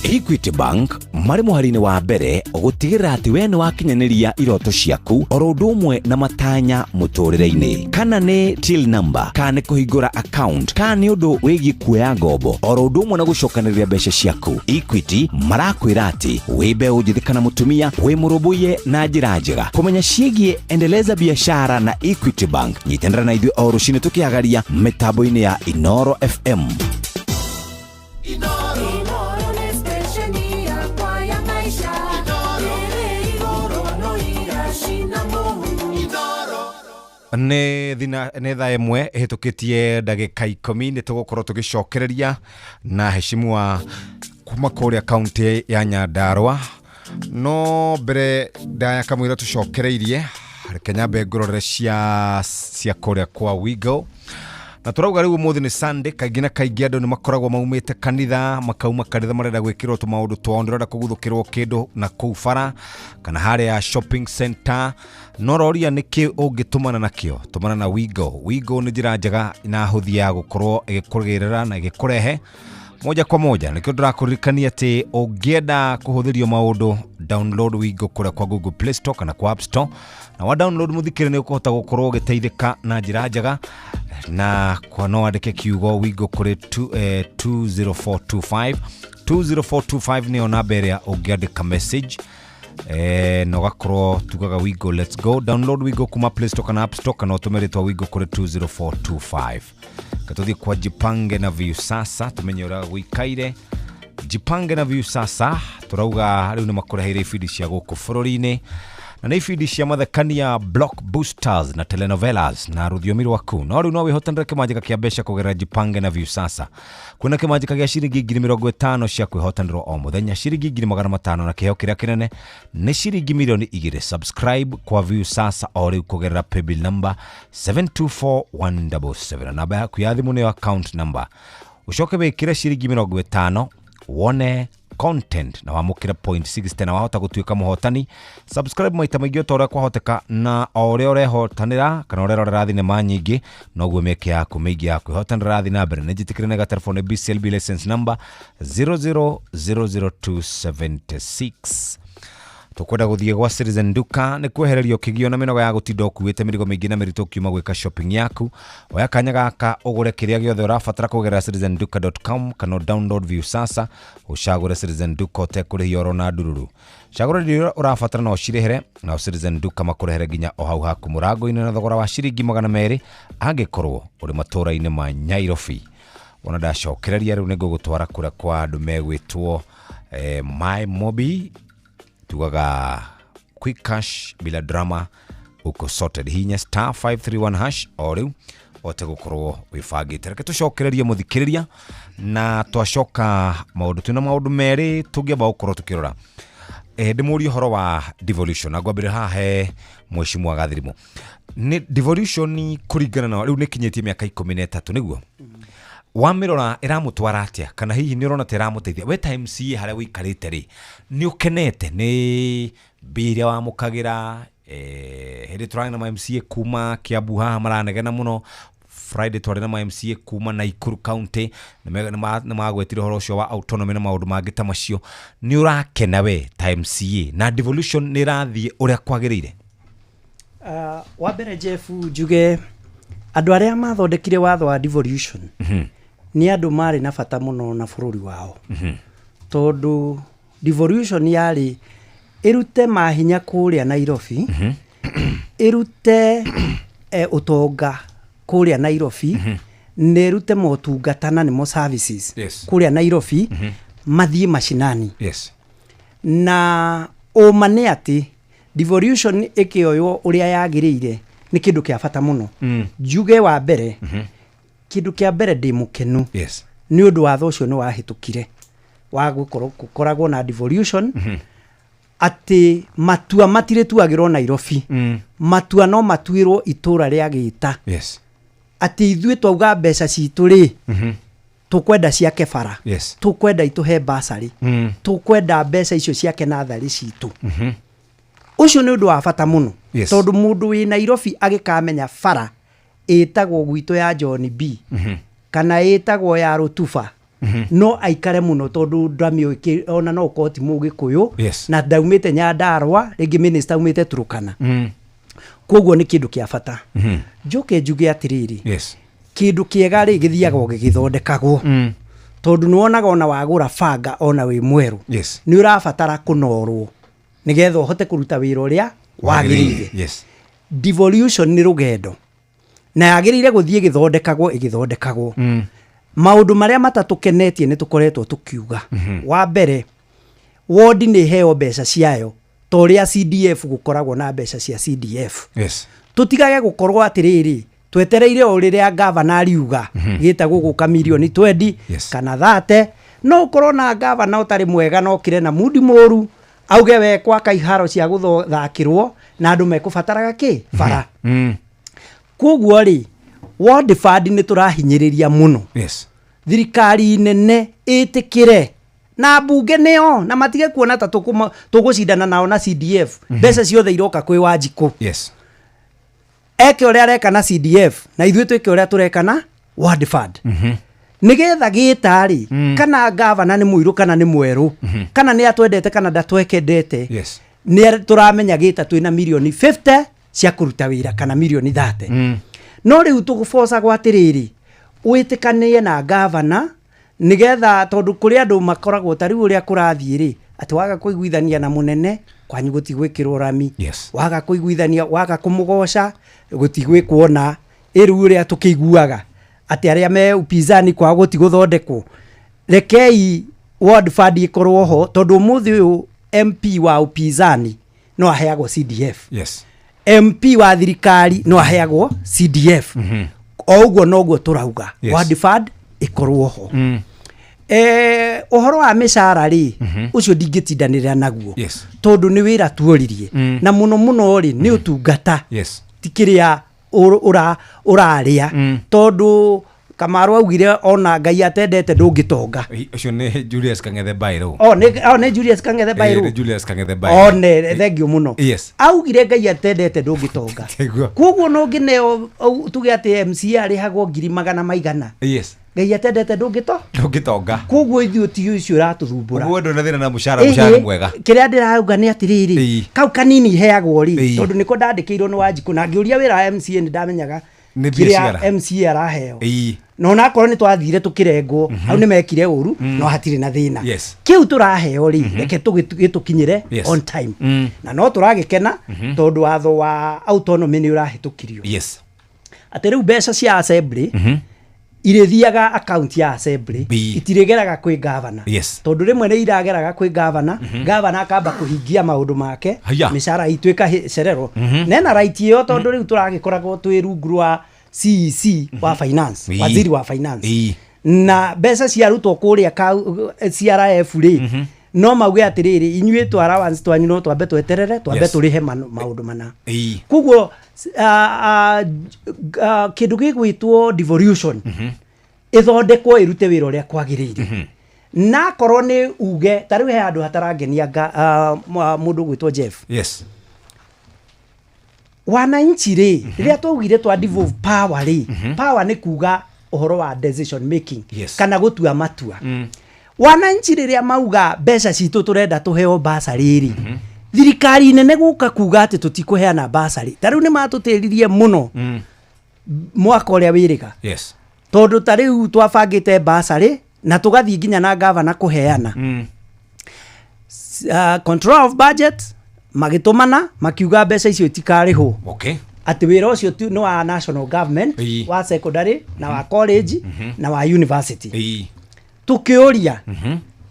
Equity Bank marĩ mũhari-inĩ wa mbere gũtigĩrĩra atĩ we nĩ wakinyanĩria iroto ciaku oro ũndũ ũmwe na matanya mũtũrĩre-inĩ, kana nĩ till number, kana nĩ kũhingũra account, kana nĩ ũndũ wĩgiĩ kuoya ngombo oro ũndũ ũmwe na gũcokanĩrĩria mbeca ciaku. Equity marakwĩra atĩ wĩ mbeũ njĩthĩ kana mũtumia wĩ mũrũmbũiye na njĩra njega. Kũmenya ciĩgiĩ endeleza biashara na Equity Bank, nyitanĩra na ithuĩ o rũcinĩ tũkĩagaria mĩtambo-inĩ ya Inooro FM. Nĩ thina nĩ thaa ĩmwe ĩhĩtũkĩtie ndagĩka 10 nĩ tũgũkorwo tũgĩcokereria na heshimua kuma kũrĩa kaunti ya Nyandarua. No mbere ndaya kamũira tũcokereirie, reke nyambe ngũrorere cia kũrĩa kwa Wigo. Na tũrauga rĩu ũmũthĩ nĩ Sunday, kaingĩ na kaingĩ andũ nĩ makoragwo maumĩte kanitha, makauma kanitha marenda gwĩkĩrwo tũmaũndũ twao, ndĩrenda kũguthũkĩrwo kĩndũ na kũu bara kana harĩa shopping center. No roria nĩkĩ ũngĩtũmana nakĩo, tũmana na Wigo. Wigo nĩ njĩra njega na hũthia ya gũkorwo ĩgĩkũgĩrĩra na ĩgĩkũrehe moja kwa moja. Nĩkĩo ndĩrakũririkania atĩ ũngĩenda kũhũthĩrio maũndũ, download Wigo kũrĩa kwa Google Play Store kana kwa App Store, na wa download mũthikĩre nĩ ũkũhota gũkorwo ũgĩteithĩka na njĩra njega. Na kwa no wandĩke kiugo Wigo kũrĩ 20425 20425 nĩyo namba ĩrĩa ũngĩandĩka message na ũgakorwo tugaga Wigo let's go. Download Wigo kuma Play Store kana App Store, kana ũtũme rĩtwa Wigo kũrĩ 20425. Katũthiĩ kwa Jipange na Viusasa tumenye ũrĩa gũikaire. Jipange na Viusasa tũrauga rĩu nĩ makũreheire ibindi cia gũkũ bũrũri-inĩ, na nĩ ibindi cia mathekania, blockbusters na telenovelas na rũthiomi rwaku. No rĩu no wĩhotanĩre kĩmanjĩka kĩa mbeca kũgerera Jipange na Viusasa. Kwĩna kĩmanjĩka gĩa ciringi 50,000 cia kwĩhotanĩrwo o mũthenya, ciringi 500,000, na kĩheo kĩrĩa kĩnene nĩ ciringi 2,000,000. Subscribe kwa Viusasa o rĩu kũgerera paybill number 724177. Namba yaku ya thimũ nĩyo account number. Ũcoke wĩkĩre ciringi 50 wone content na wamũkĩre 0.60 na wahota gũtuĩka mũhotani. Subscribe maita maingĩ o ta ũrĩa kwahoteka, na o ũrĩa ũrehotanĩra kana ũrerorera thinema nyingĩ noguo mĩeke yaku mĩingĩ ya kwĩhotanĩra rathiĩ na mbere. Nĩ njĩtĩkĩre nĩ gatelefoni BCLB license number 0000276. Tũkwenda gũthiĩ gwa Citizen Duka nĩ kwehererio kĩgio na mĩnoga ya gũtinda ũkuĩte mĩrigo mĩingĩ na mĩritũ ũkiuma gwĩka shopping yaku. Oya kanya gaka ũgũre kĩrĩa gĩothe ũrabatara kũgerera citizenduka.com kana download Viusasa ũcagũre Citizen Duka ũtekũrĩhia oro na ndururu. Cagũra indo iria ũrabatara na ũcirĩhĩre nao Citizen Duka makũrehere nginya o hau haku mũrango-inĩ na thogora wa ciringi 200 angĩkorwo ũrĩ matũũra-inĩ ma Nyairobi. Wona ndacokereria rĩu nĩngũgũtwara kũrĩa kwa andũ megwĩtwo My Mobi, tugaga quick cash bila drama, uko sorted. Hinya star 531 hash o rĩu ote gũkorwo wĩbangĩte. Reke tũcokererie mũthikĩrĩria na twacoka maũndũ twĩna maũndũ merĩ tũngĩamba gũkorwo tũkĩrora. Ndĩmũrie ũhoro wa devolution na ngwambĩrĩria haha he mheshimiwa Gathirimu. Nĩ devolution kũringana na rĩu nĩkinyĩtie mĩaka 13 nĩguo? Wamĩrora ĩramũtwara atĩa kana hihi nĩ ũrona ta ĩramũteithia we ta MCA harĩa ũikarĩte rĩ nĩ ũkenete nĩ mbia iria wamũkagĩra? Hĩndĩ tũrarĩ na ma MCA kuma Kiambu haha maranegena mũno. Friday twarĩ na ma MCA kuma Nakuru County nĩ magwetire ũhoro ũcio wa autonomy na maũndũ mangĩ ta macio. Nĩ ũrakena we ta MCA na devolution nĩ ĩrathiĩ ũrĩa kwagĩrĩire? Wa mbere Jeff, njuge andũ arĩa mathondekire watho wa devolution nĩ andũ marĩ na bata mũno na bũrũri wao, tondũ devolution yarĩ ĩrute mahinya kũrĩa Nairobi, ĩrute ũtonga kũrĩa Nairobi, na ĩrute motungata na nĩmo services kũrĩa Nairobi, mathiĩ mashinani. Na ũma nĩ atĩ devolution ĩkĩoywo ũrĩa yagĩrĩire nĩ kĩndũ kĩa bata mũno. Njuge wa mbere, kĩndũ kĩa mbere ndĩ mũkenu nĩ ũndũ watho ũcio nĩ wahĩtũkire wa gũkorwo gũkoragwo na devolution, atĩ matua matirĩtuagĩrwo Nairobi, matua no matuĩrwo itũra rĩa Gĩta, atĩ ithuĩ twauga mbeca citũ rĩ, tũkwenda ciake bara, tũkwenda itũhe basarĩ, tũkwenda mbeca icio ciake natharĩ citũ. Ũcio nĩ ũndũ wa bata mũno, tondũ mũndũ wĩ Nairobi agĩkamenya bara ĩtagwo gwitũ ya John B kana ĩtagwo ya Rutuba, no aikare mũno tondũ ndamĩũĩ, ona no ũkorwo ti Mũgĩkũyũ na ndaumĩte Nyandarũa, rĩngĩ minister aumĩte Turkana. Koguo nĩ kĩndũ kĩa bata. Njoke njuge atĩrĩrĩ, kĩndũ kĩega rĩ gĩthiaga o gĩgĩthondekagwo, tondũ nĩ wonaga ona wagũra banga ona wĩ mwerũ, nĩ ũrabatara kũnorwo nĩgetha ũhote kũruta wĩra ũrĩa wagĩrĩire. Devolution nĩ rũgendo na yagĩrĩire gũthiĩ ĩgĩthondekagwo ĩgĩthondekagwo. Maũndũ marĩa matatũkenetie nĩ tũkoretwo tũkiuga. Wa mbere, wodi nĩ ĩheo mbeca ciayo ta ũrĩa CDF gũkoragwo na mbeca cia CDF. Tũtigage gũkorwo atĩrĩrĩ twetereire o rĩrĩa gavana ariuga gĩtagwo gũka mirioni 20 kana 30. No ũkorwo na gavana ũtarĩ mwega na okire na mundi mũru auge we gwaka iharo cia gũthakĩrwo na andũ mekũbataraga kĩ bara. Koguo rĩ, ward fund nĩ tũrahinyĩrĩria mũno. Thirikari nene ĩtĩkĩre na mbunge nĩo na matige kuona ta tũgũcindana nao na CDF. Mbeca ciothe iroka kwĩ Wanjikũ. Eke ũrĩa areka na CDF na ithuĩ twĩke ũrĩa tũreka na ward fund, nĩgetha gĩta rĩ, kana gavana nĩ mũirũ kana nĩ mwerũ, kana nĩ atwendete kana ndatwekendete, nĩ tũramenya gĩta twĩna mirioni 50 cia kũruta wĩra kana mirioni 30. No rĩu tũgũbocagwo atĩrĩrĩ, wĩtĩkanie na gavana nĩgetha, tondũ kũrĩ andũ makoragwo ta rĩu ũrĩa kũrathiĩ rĩ, atĩ waga kũiguithania na mũnene kwanyu gũtigwĩkĩrwo rami, waga kũiguithania, waga kũmũgoca gũtigwĩkwo, na ĩrĩu ũrĩa tũkĩiguaga atĩ arĩa me upinzani kwao gũtigũthondekwo. Rekei ward fund ĩkorwo ho, tondũ ũmũthĩ ũyũ MP wa upinzani no aheagwo CDF, MP wa thirikari no aheagwo CDF. O ũguo noguo tũrauga ward fund ĩkorwo ho. Ũhoro wa mĩcara rĩ, ũcio ndingĩtindanĩrĩra naguo, tondũ nĩ wĩra tuoririe, na mũno mũno rĩ nĩ ũtungata, ti kĩrĩa ũrarĩa, tondũ Kamaru augire ona Ngai atendete ndũngĩtonga. Ũcio nĩ Julius Kang'ethe Bairũ. O nĩ Julius Kang'ethe Bairũ. Nĩ Julius Kang'ethe Bairũ. O nĩ thank you mũno. Augire Ngai atendete ndũngĩtonga. Koguo no ngĩneo tuge atĩ MCA arĩhagwo ngiri magana maigana, Ngai atendete ndũngĩto Ndũngĩtonga. Koguo ithuĩ ti ũcio ũratũthumbũra. Ũguo ndũrĩ na thĩna na mũcara, mũcara nĩ mwega. Kĩrĩa ndĩrauga nĩ atĩrĩrĩ, kau kanini heagwo rĩ, tondũ nĩko ndandĩkĩirwo nĩ Wanjikũ, na ngĩũria wĩra wa MCA nĩ ndamenyaga Nĩ mbia kĩrĩa cigana? MCA araheo. Na onakorwo nĩ twathire tũkĩrengwo, hau nĩ mekire ũru, no hatirĩ na thĩna. Kĩu tũraheo rĩ, reke gĩtũkinyĩre on time. Na no tũragĩkena tondũ watho wa autonomy nĩ ũrahĩtũkirio, atĩ rĩu mbeca cia assembly irĩthiaga account ya assembly, itirĩgeraga kwĩ gavana, tondũ rĩmwe nĩ irageraga kwĩ gavana, gavana akamba kũhingia maũndũ make. Haya. Mĩcara itũ ĩkacererwo. Nena right ĩyo, tondũ rĩu tũragĩkoragwo twĩ rungu rwa CEC wa finance, waziri wa finance, na mbeca ciarutwo kũrĩa CRF rĩ, no mauge atĩrĩrĩ, inyuĩ twa allowance twanyu no twambe tweterere, twambe tũrĩhe maũndũ mana. Koguo kĩndũ gĩgwĩtwo devolution ĩthondekwo ĩrute wĩra ũrĩa kwagĩrĩire. Na akorwo nĩ uge ta rĩu he handũ hatarangenia mũndũ ũgwĩtwo Jeff. Wananchi rĩ, rĩrĩa twaugire twa devolve power rĩ, power nĩ kuga ũhoro wa decision making kana gũtua matua. Wananchi rĩrĩa mauga mbeca citũ tũrenda tũheo basarĩ rĩ, thirikari nene gũka kuga atĩ tũtikũheana basarĩ, ta rĩu nĩ matũtĩririe mũno mwaka ũrĩa wĩrĩga, tondũ ta rĩu twabangĩte basarĩ na tũgathiĩ nginya na gavana kũheana. Control of budget magĩtũmana makiuga mbeca icio itikarĩhwo, atĩ wĩra ũcio tu nĩ wa national government, wa secondary na wa college na wa university. Tũkĩũria,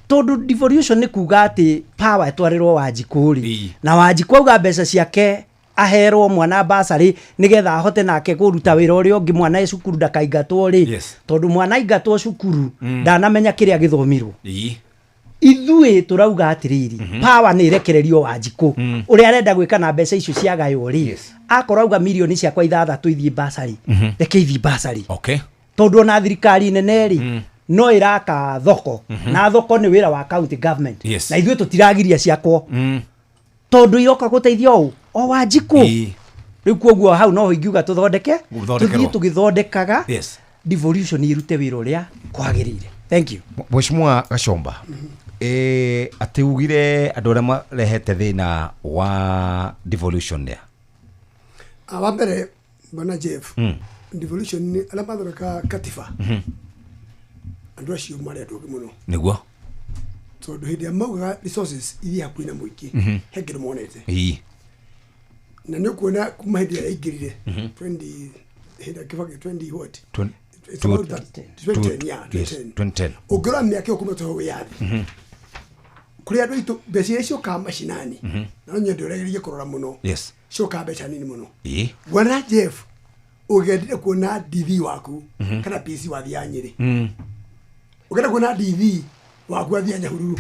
tondũ devolution nĩ kuga atĩ power ĩtwarĩrwo Wanjikũ rĩ, na Wanjikũ auga mbeca ciake aherwo mwana basarĩ nĩgetha ahote nake kũruta wĩra ũrĩa ũngĩ, mwana e cukuru ndakaingatwo rĩ, tondũ mwana aingatwo cukuru ndanamenya kĩrĩa gĩthomirwo. Ithuĩ tũrauga atĩrĩrĩ, power nĩ ĩrekererio Wanjikũ, ũrĩa arenda gwĩka na mbeca icio ciagaywo rĩ, akorwo auga mirioni ciakwa 6 ithiĩ basarĩ, reke ithiĩ basarĩ, tondũ ona thirikari nene rĩ, no ĩraka thoko, na thoko nĩ wĩra wa county government, na ithuĩ tũtiragiria ciakwo, tondũ iroka gũteithia ũũ o Wanjikũ. Rĩu koguo hau no ingiuga tũthondeke, Gũthondekerwo. tũthiĩ tũgĩthondekaga devolution irute wĩra ũrĩa kwagĩrĩire. Thank you. Mheshimiwa Gachomba, atĩ ugire andũ arĩa marehete thĩna wa devolution nĩa? Wa mbere, bwana Jeff, devolution nĩ arĩa mathondeka katiba, andũ acio marĩ andũ ogĩ mũno, Nĩguo. Tondũ hĩndĩ ĩrĩa maugaga resources iria hakuhĩ na mũingĩ, he kĩndũ monete. Na nĩ ũkuona kuma hĩndĩ ĩrĩa yaingĩrire 20, hĩndĩ ya Kibaki, 20 what? It's about that, 2010, yeah, 2010. 2010. Ũngĩrora mĩaka ĩyo kuma tũheo wĩyathi, kũrĩ andũ aitũ mbeca iria ciokaga macinani, na no nyende ũregerie kũrora mũno, ciokaga mbeca nini mũno. Bwana Jeff, ũngĩendire kuona DV waku kana PC wathiaga Nyĩrĩ, ũngĩenda kuona DV waku wathiaga Nyahururu,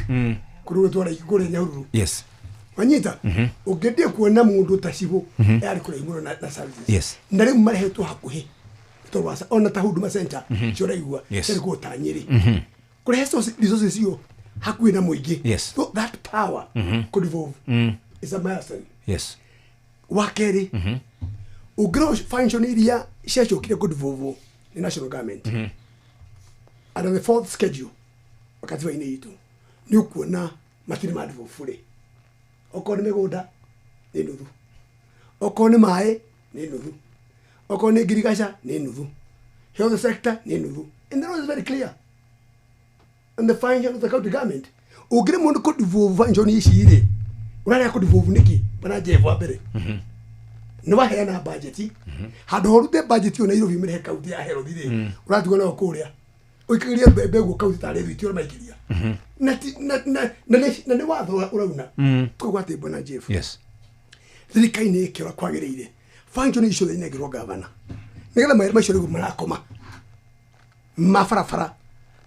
kũrĩa gwĩtwo kũrĩa Nyahururu. Wanyita? Ũngĩendire kuona mũndũ ta cibũ, yarĩ kũraihu mũno na services. Na rĩu marehetwo hakuhĩ, tondũ ona ta Huduma Center cioraigua ciarĩ kũu ta Nyĩrĩ, kũrehe resources icio hakuhĩ na mũingĩ. So that power could evolve is a milestone. Wa kerĩ, ũngĩrora function iria ciacokire kũdevolve nĩ national government under the fourth schedule katiba-inĩ itũ, nĩ ũkuona matirĩ ma devolve fully. Okorwo nĩ mĩgũnda nĩ nuthu, okorwo nĩ maĩ nĩ nuthu, okorwo nĩ ngirigaca nĩ nuthu, health sector nĩ nuthu, and the law is very clear and the function of the county government. Ũngĩrĩ mũndũ kũdevolve function ici rĩ, ũrarega kũdevolve nĩkĩ, bwana Jeff? Wa mbere, nĩ waheana budget, handũ ha ũrute budget ĩyo Nairobi ũmĩrehe kaunti ya health rĩ, ũratigwo nayo kũrĩa ũikagĩria mbembe guo kaunti tarĩ thwiti ũrĩa maikĩria, na nĩ watho ũrauna. Koguo atĩ, bwana Jeff, thirikari nĩ ĩke ũrĩa kwagĩrĩire, function icio inengerwo gavana, nĩgetha mawĩra macio rĩu marakoma ma barabara,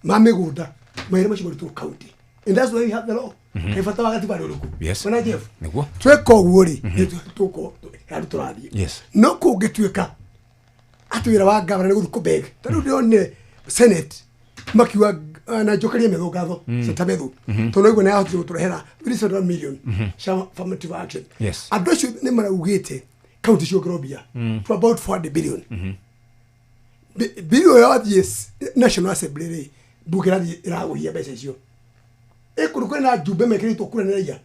ma mĩgũnda, mawĩra macio marutwo county, and that's why we have the law. Kaĩ bata wa gatiba nĩ ũrĩkũ, bwana Jeff? Nĩguo. Tweka ũguo rĩ, tũko handũ tũrathiĩ. No kũngĩtuĩka atĩ wĩra wa gavana nĩ gũthiĩ kũbeg, ta rĩu ndĩronire senate makiuga, na njokerie Methu ngatho, Senator Methu, tondũ aigua nĩ ahotire gũtũrehera 371 million cia affirmative action. Andũ acio nĩ maraugĩte kaunti ciongerwo mbia to about 400 billion. Bill ĩyo yathiĩ National Assembly rĩ, mbunge ĩrathiĩ ĩragũhia mbeca icio. Ĩkũrũ kwĩna njumbe mekĩrĩtwo kura nĩ raia,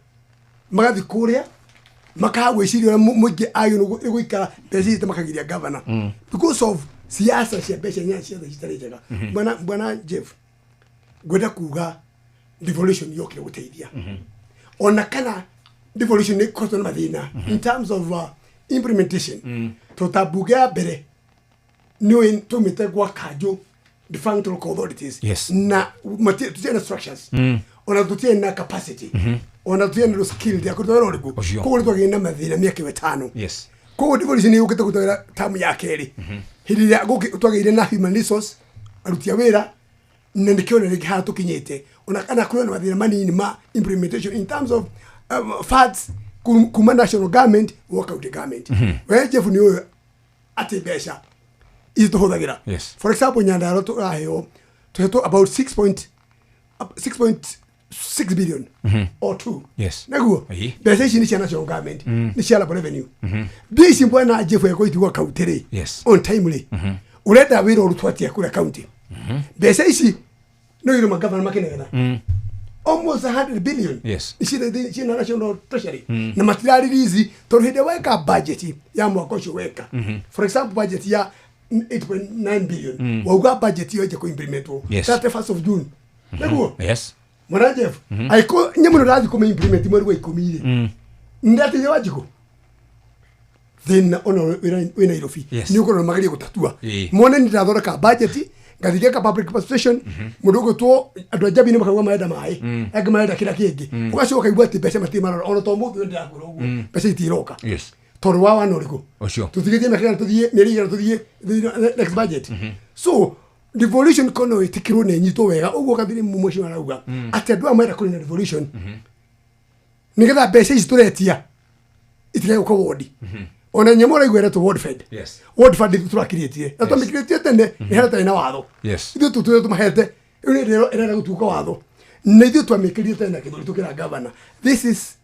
magathiĩ kũrĩa makaga gwĩciria ũrĩa mũingĩ agĩrĩirwo nĩ gũikara, mbeca ici makagiria governor because of siasa cia mbeca nyanya ciothe citarĩ njega. Bwana Jeff, ngwenda kuga devolution yokire gũteithia, ona kana devolution nĩ ĩkoretwo na mathĩna in terms of implementation, tondũ ta mbunge ya mbere nĩ tũmĩte gwa kanjũ, defunct local authorities, na tũtiarĩ na structures, ona tũtiarĩ na capacity, ona tũtiarĩ na skill ya kũruta wĩra ũrĩkũ. Koguo nĩ twagĩire na mathĩna mĩaka ĩyo 5. Koguo devolution nĩ yũkĩte gũtwĩra tamu ya kerĩ, hĩndĩ ĩrĩa twagĩire na human resource, aruti a wĩra, na nĩkĩo na rĩngĩ haha tũkinyĩte, ona kana kũrĩ na mathĩna manini ma implementation in terms of funds kuma national government gwa county government. We Jeff, nĩ ũyũ atĩ mbeca ici tũhũthagĩra, for example, Nyandarua tũraheo, tũhetwo about 6.6 billion or 2. Naguo mbeca ici nĩ cia national government, nĩ cia local revenue. Mbia ici, bwana Jeff, ĩgũitigwo county rĩ, on time rĩ, ũrenda wĩra ũrutwo atĩa kũrĩa county? Mbeca ici no irĩ magavana makinegena, almost 100 billion ciĩna national treasury, na matirarelease, tondũ hĩndĩ ĩrĩa weka budget ya mwaka ũcio weka, for example, budget ya 8.9 billion, wauga budget ĩyo ĩnje kũimplementwo 31st of June, nĩguo? Yes. Mwana Jeff, angĩkorwo nyamũ ĩno ndĩrathiĩ kũmĩimplement mweri wa 10 rĩ, ndateithia Wanjikũ thĩna ona wĩ Nairobi, nĩ ũkorwo magerie gũtatua, mone nĩ ndathondeka budget, ngathiĩ ngeka public participation, mũndũ ũgwĩtwo andũ a Njambi nĩ makauga marenda maĩ, angĩ marenda kĩrĩa kĩngĩ, ũgacoka ũkaigua atĩ mbeca matirĩ marora, ona to mũthĩ ũyũ ndĩrakwĩra ũguo, mbeca itiroka, tondũ wa wana ũrĩkũ? Ũcio. Tũtigĩtie mĩaka ĩgana tũthiĩ, mĩeri 100 tũthiĩ next budget. So devolution kono ĩtĩkĩrwo na ĩnyitwo wega ũguo kathiri mũciĩ arauga, atĩ andũ aya marenda kũrĩ na devolution nĩgetha mbeca ici tũretia itigage gũka wodi, ona nyamũ ũraigua ĩretwo ward fund. Ward fund ithuĩ tũrakirĩtie na twamĩkirĩtie tene, nĩ harĩa tarĩ na watho. Ithuĩ tũtũire tũmahete, rĩu nĩ ĩrenda gũtuĩka watho, na ithuĩ twamĩkĩrire tene na gĩthũri tũkĩra governor, this is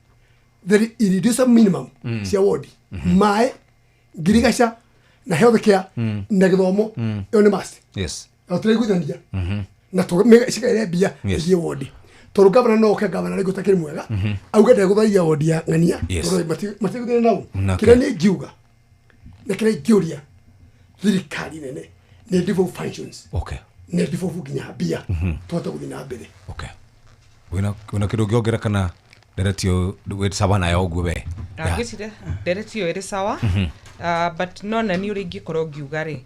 the irreducible minimum cia wodi, maĩ, ngirigaca na health care na gĩthomo. Ĩyo nĩ must na tũraiguithania na cikaire mbia ithiĩ wodi, tondũ gavana no oke, gavana rĩngĩ ũtakĩrĩ mwega, auge ndegũtharia wodi ya ng'ania, tondũ matiguithania nau. Kĩrĩa nĩ ingiuga na kĩrĩa ingĩũria thirikari nene nĩ devolve functions, nĩ devolve nginya mbia, tũhote gũthiĩ na mbere. Okay. Wĩna kĩndũ ũngĩongerera kana ndereti ĩyo wĩ sawa nayo ũguo we? Ngwĩciria ndereti ĩyo ĩrĩ sawa. But no na nĩ ũrĩa ingĩkorwo ngiuga rĩ,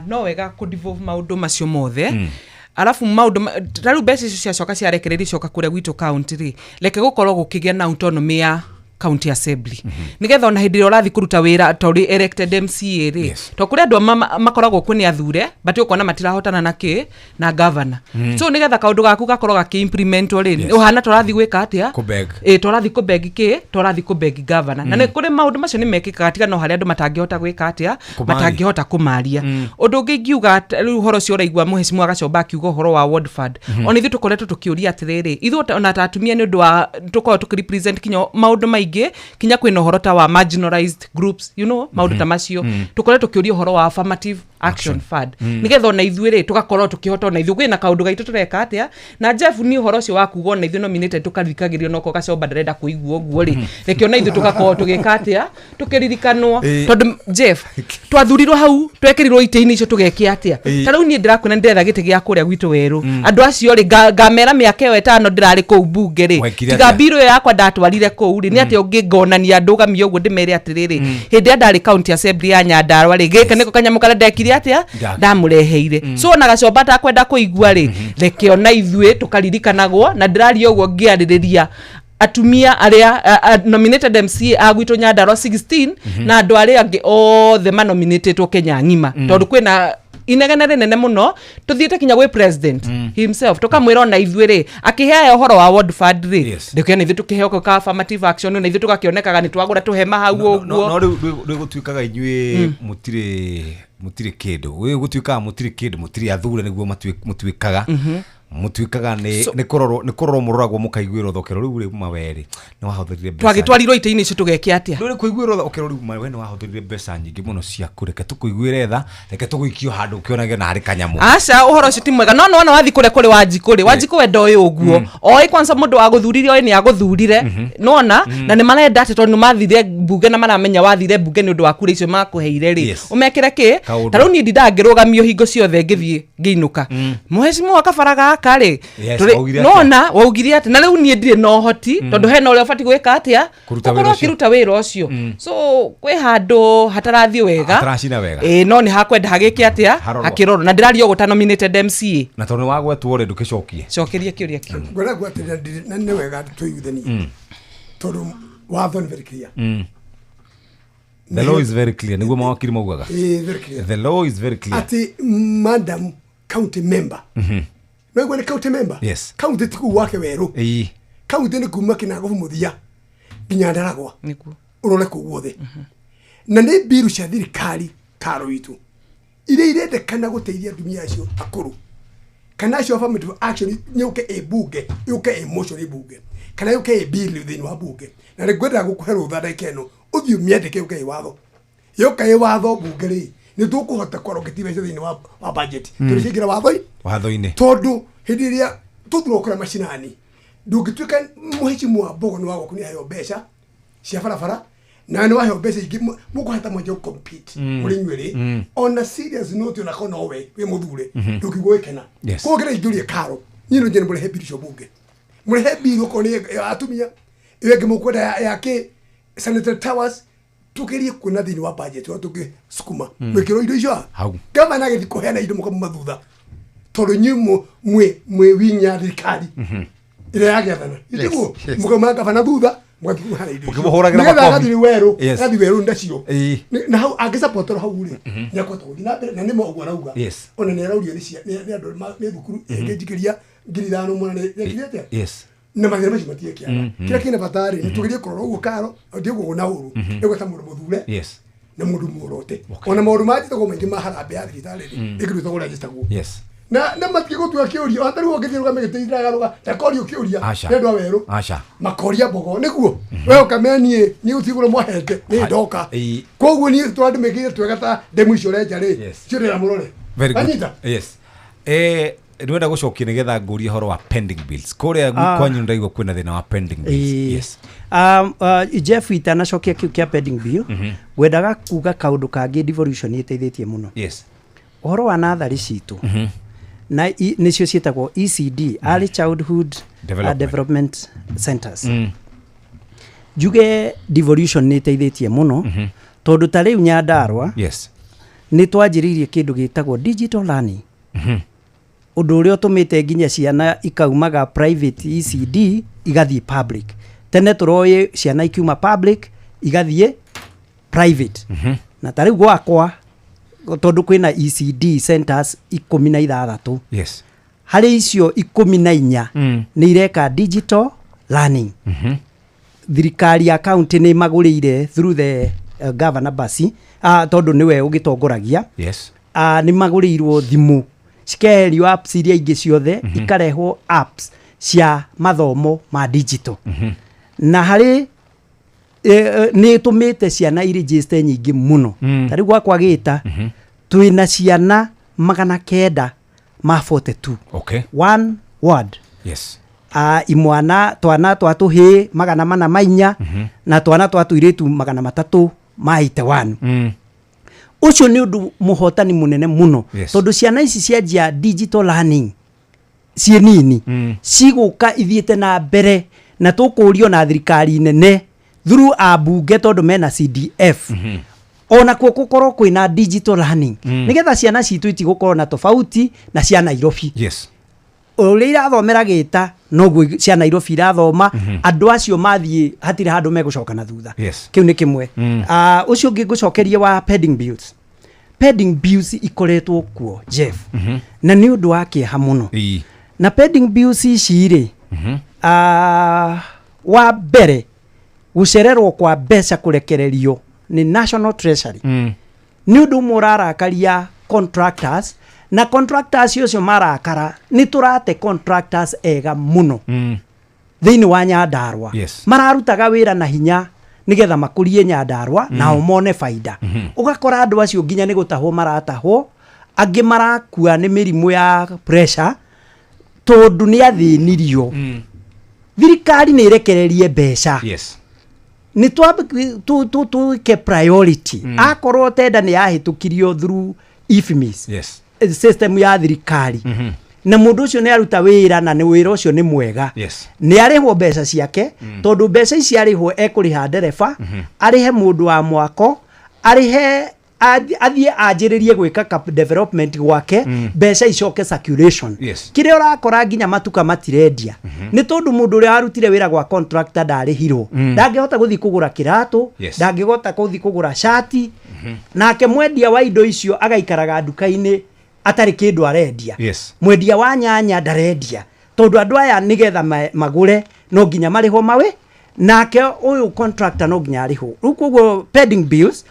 no wega kũ devolve maũndũ macio mothe, arabu maũndũ ta rĩu mbeca icio ciacoka ciarekererio cioka kũrĩa gwitũ county rĩ, reke gũkorwo gũkĩgĩa na autonomy ya county assembly, nigetha ona hĩndĩ ĩrĩa ũrathiĩ kũruta wĩra ta ũrĩ elected MCA rĩ, to kũrĩ andũ makoragwo kuo nĩ athure, but ũkona matirahotana na kĩ na governor. So nigetha kaũndũ gaku gakorwo gakĩ-implementwo rĩ, ũhana tũrathiĩ gwĩka atĩa? Kũbeg. Ĩ, tũrathiĩ kũbeg kĩ, tũrathiĩ kũbeg governor. Na nĩ kũrĩ maũndũ macio nĩ mekĩkaga, tiga no harĩa andũ matangĩhota gwĩka atĩa? Kũmaria. Matangĩhota kũmaria. Ũndũ ũngĩ ingiuga, rĩu ũhoro ũcio ũraigua mũhecimu Gacomba akiuga ũhoro wa ward fund, ona ithuĩ tũkoretwo tũkĩũria atĩrĩrĩ, ithuĩ ona ta atumia, nĩ ũndũ wa tũkoragwo tũkĩrepresent kinya maũndũ maingĩ, kinya kwĩna ũhoro ta wa marginalized groups, maũndũ ta macio, tũkoretwo tũkĩũria ũhoro wa affirmative action fund, nĩgetha ona ithuĩ rĩ tũgakorwo tũkĩhota, ona ithuĩ kwĩna kaũndũ gaitũ tũreka atĩa. Na Jeff, nĩ ũhoro ũcio wa kuga ona ithuĩ nominated tũkaririkagĩrio, noko Gacomba ndarenda kũigua ũguo rĩ, reke ona ithuĩ tũgakorwo tũgĩka atĩa, tũkĩririkanwo, tondũ Jeff, twathurirwo hau, twekĩrirwo itĩ-inĩ icio, tũgeke atĩa? Ta rĩu niĩ ndĩrakwĩra ndĩretha gĩtĩ gĩa kũrĩa gwitũ werũ, andũ acio rĩ, ngamera mĩaka ĩyo 5 ndĩrarĩ kũu mbunge rĩ, Wekire tiga atĩa? mbirũ ĩyo yakwa ndatwarire kũu rĩ, nĩ atĩa ũngĩ ngonania ndũgamie ũguo ndĩmere atĩrĩrĩ, hĩndĩ ĩrĩa ndarĩ county assembly ya Nyandarua rĩ, gĩkĩ nĩko kanyamũ karĩa ndekire atĩa, ndamũreheire. So ona Gacomba atakwenda kũigua rĩ, reke ona ithuĩ tũkaririkanagwo. Na ndĩraria ũguo ngĩarĩrĩria atumia arĩa nominated MCA a gwitũ Nyandarua 16, na andũ arĩa angĩ othe manominĩtĩtwo Kenya ng'ima, tondũ kwĩna inegene rĩnene mũno tũthiĩte kinya gwĩ president himself, tũkamwĩra ona ithuĩ rĩ, akĩheaya ũhoro wa ward fund rĩ, ndĩkĩona ithuĩ tũkĩheo ka affirmative action, na ithuĩ tũgakĩonekaga nĩ twagũra tũhema hau No ũguo. rĩu gũtuĩkaga inyuĩ mũtirĩ kĩndũ, rĩu gũtuĩkaga mũtirĩ kĩndũ, mũtirĩ athure nĩguo mũtuĩkaga. Mutuikaga nĩ nĩ kũrorwo, nĩ kũrorwo mũroragwo mũkaiguĩrwo thokero rĩu rĩ mawerĩ nĩ wahũthĩrire mbeca. Twagĩtwarirwo itĩ-inĩ icio tũgeke atĩa? Ndũrĩ kũiguĩrwo tha ũkerwo rĩu mawe nĩ wahũthĩrire mbeca nyingĩ mũno ciaku, reke tũkũiguĩre tha, reke tũgũikio handũ ũkĩonage na harĩ kanyamũ. Aca, ũhoro ũcio ti mwega. No nĩwona wathiĩ kũrĩa kũrĩ Wanjikũ rĩ, Wanjikũ we ndoĩ ũguo. Oĩ kwanza mũndũ wagũthurire, oĩ nĩ agũthurire. Nĩwona? Na nĩ marenda atĩ tondũ nĩ mathire mbunge na maramenya wathire mbunge nĩ ũndũ wa kura icio makũheire rĩ, ũmekĩre kĩ? Kaũndũ. Ta rĩu niĩ ndindaga ngĩrũgamio hingo ciothe ngĩthiĩ ngĩinũka. Mũhecimiwa kabara gaka rĩ, Yes, waugire atĩa? Nona waugire atĩ na rĩu niĩ ndirĩ na ũhoti, tondũ hena ũrĩa ũbatiĩ gwĩka atĩa? Kũruta Gũkorwo wĩra ũcio. akĩruta wĩra ũcio. So kwĩ handũ hatarathiĩ wega. Hataracina wega. Ĩĩ, no nĩ hakwenda hagĩke atĩa? Harorwo. Hakĩrorwo. Na ndĩraria ũguo ta nominated MCA. Na tondũ nĩ wagwetwo rĩ, ndũkĩcokie. Cokeria kĩũria kĩu. Ngwenda ngwatĩrĩra na nĩ wega tũiguithanie, tondũ watho nĩ very clear. The law is very clear, nĩguo mawakiri maugaga. Ĩĩ, very clear. The law is very clear. Atĩ madam county member, no nĩ county member. Yes. County ti kuu wake werũ. County nĩ kuma Kĩnangobu mũthia nginya Ndaragwa. Nĩguo. Ũrore kũu guothe, na nĩ mbiru cia thirikari karo itũ iria irendekana gũteithia atumia acio akũrũ kana acio affirmative action, yũke ĩ bunge, yũke ĩ motion ĩ bunge, kana yũke ĩ bill thĩinĩ wa bunge. Na nĩ ngwendaga gũkũhe rũtha ndagĩka ĩno ũthiĩ ũmĩandĩke yũke ĩ watho, yũka ĩ watho bunge rĩ, nĩ tũkũhota kwaroketi mbeca thĩinĩ wa budget, tondũ ciaingĩra watho-inĩ. Watho-inĩ. Tondũ hĩndĩ ĩrĩa tũthurwo kũrĩa macinani, ndũngĩtuĩka mũhecimu wa mbogo nĩ wa gwaku nĩ aheo mbeca cia barabara na nĩ waheo mbeca ingĩ, mũkũhata mwanja gũ compete mũrĩ inyuĩ ona serious note, ona korwo nowe wĩ mũthure, ndũngĩigua gĩkena. Koguo kĩrĩa ingĩũria karo niĩ no njene mũrehe bill cio bunge, mũrehe bill okorwo nĩ ya atumia, ĩyo ĩngĩ mũkwenda ya kĩ sanitary towers, tugerie kuona thĩinĩ wa budget ũrĩa tũngĩsukuma mwĩkĩrwo indo icio. Hau. Gavana agĩthiĩ kũheana indo mũkamuma thutha, tondũ inyuĩ mwĩ winya thirikari ĩrĩa yagĩathana. Itiguo? Mũkauma gavana thutha, mũgathiĩ kũheana indo icio. Mũkĩmũhũragĩra Nĩgetha makobi. agathiĩ werũ, agathiĩ werũ nacio. Na hau angĩcapoterwo hau rĩ, nĩakũhota gũthiĩ na mbere, na nĩma ũguo arauga. Ona nĩ araurio nĩ nĩ andũ nĩ thukuru ĩngĩnjikĩria 5,000 mwana nĩ ekire atĩa? Na mathĩna macio matiekĩaga. Kĩrĩa kĩna bata rĩ, nĩ tũgerie kũrora ũguo karo ndiũguo na ũru ĩgweta mũndũ mũthure na mũndũ muorote. Ona maũndũ manjĩtagwo maingĩ ma harambee ya thibitarĩ rĩ, ĩngĩrutagwo ũrĩa njĩtagwo na matigĩgũtua kĩũria, ona tarĩu ũngĩthiĩ rũgame gĩtĩ iragarũga ndakorio kĩũria. Aca. Nĩ andũ a werũ Aca. makoria mbogo nĩguo we ũkamenya niĩ niĩ gũtigũra mwahete nĩ ndoka. Koguo niĩ tũrandĩmĩkĩire twega ta ndemu icio ũrenja rĩ, cio ndĩra mũrore. Very good. Wanyita? Yes. Nĩwenda gũcokia nĩgetha ngũrie ũhoro wa pending bills kũrĩa kwanyu? Ndaigua kwĩna thĩna wa pending bills. Yes. Jeff, itanacokia kĩu kĩa pending bill, ngwendaga kuga kaũndũ kangĩ devolution ĩteithĩtie mũno. Ũhoro wa natharĩ citũ, na nĩcio ciĩtagwo ECD, Early Childhood Development. Development Centers. Njuge devolution nĩ ĩteithĩtie mũno, tondũ ta rĩu Nyandarũa nĩ twanjĩrĩirie kĩndũ gĩtagwo digital learning, ũndũ ũrĩa ũtũmĩte nginya ciana ikaumaga private ECD igathiĩ public. Tene tũroĩ ciana ikiuma public igathiĩ private. Na ta rĩu gwakwa, tondũ kwĩna ECD centers 16, harĩ icio 14 nĩ ireka digital learning. Thirikari ya county nĩ magũrĩire through the governor basi, tondũ nĩwe ũgĩtongoragia. Nĩ magũrĩirwo thimũ, cikeherio apps iria ingĩ ciothe, ikarehwo apps cia mathomo ma digital. Na harĩ nĩ ĩtũmĩte ciana iregister nyingĩ mũno. Ta rĩu gwakwa gĩta twĩna ciana 942. One word. Imwana twana twa tũhĩĩ 404 na twana twa tũirĩtu 381. Ũcio nĩ ũndũ mũhotani mũnene mũno, tondũ ciana ici cianjia digital learning ciĩ nini, cigũka ithiĩte na mbere, na tũkũrio na thirikari nene through ambunge, tondũ mena CDF, ona kuo gũkorwo kwĩna digital learning, nĩgetha ciana citũ itigũkorwo na tofauti na cia Nairobi. Ũrĩa irathomera gĩta noguo cia Nairobi irathoma. Andũ acio mathiĩ hatirĩ handũ megũcoka na thutha. Kĩu nĩ kĩmwe. Ah, ũcio ũngĩ ngũcokerie wa pending bills. Pending bills ikoretwo kuo, Jeff, na nĩ ũndũ wa kĩeha mũno. Na pending bills ici rĩ, wa mbere gũcererwo kwa mbeca kũrekererio nĩ National Treasury nĩ ũndũ ũmwe ũrarakaria contractors. Na contractors acio marakara nĩ tũrate contractors ega mũno thĩinĩ wa Nyandarua. Mararutaga wĩra na hinya nĩgetha makũrie Nyandarua nao mone baida. Ũgakora andũ acio nginya nĩ gũtahwo maratahwo, angĩ marakua nĩ mĩrimũ ya pressure tondũ nĩ athĩnirio. Thirikari nĩ ĩrekererie mbeca. Nĩ twĩke priority. Akorwo tenda nĩ yahĩtũkirio through IFMIS, system ya thirikari, na mũndũ ũcio nĩ aruta wĩra na nĩ wĩra ũcio nĩ mwega, nĩ arĩhwo mbeca ciake, tondũ mbeca ici arĩhwo ekũrĩha ndereba, arĩhe mũndũ wa mwako, arĩhe athiĩ anjĩrĩrie gwĩka development gwake, mbeca icoke circulation. Kĩrĩa ũrakora nginya matuka matirendia nĩ tondũ mũndũ ũrĩa warutire wĩra gwa contractor ndarĩhirwo, ndangĩhota gũthiĩ kũgũra kĩratũ, ndangĩhota gũthiĩ kũgũra cati, nake mwendia wa indo icio agaikaraga nduka-inĩ atarĩ kĩndũ arendia. Mwendia wa nyanya ndarendia tondũ andũ aya nĩgetha magũre no nginya marĩhwo mawe, nake ũyũ contractor no nginya arĩhwo. Rĩu koguo pending bills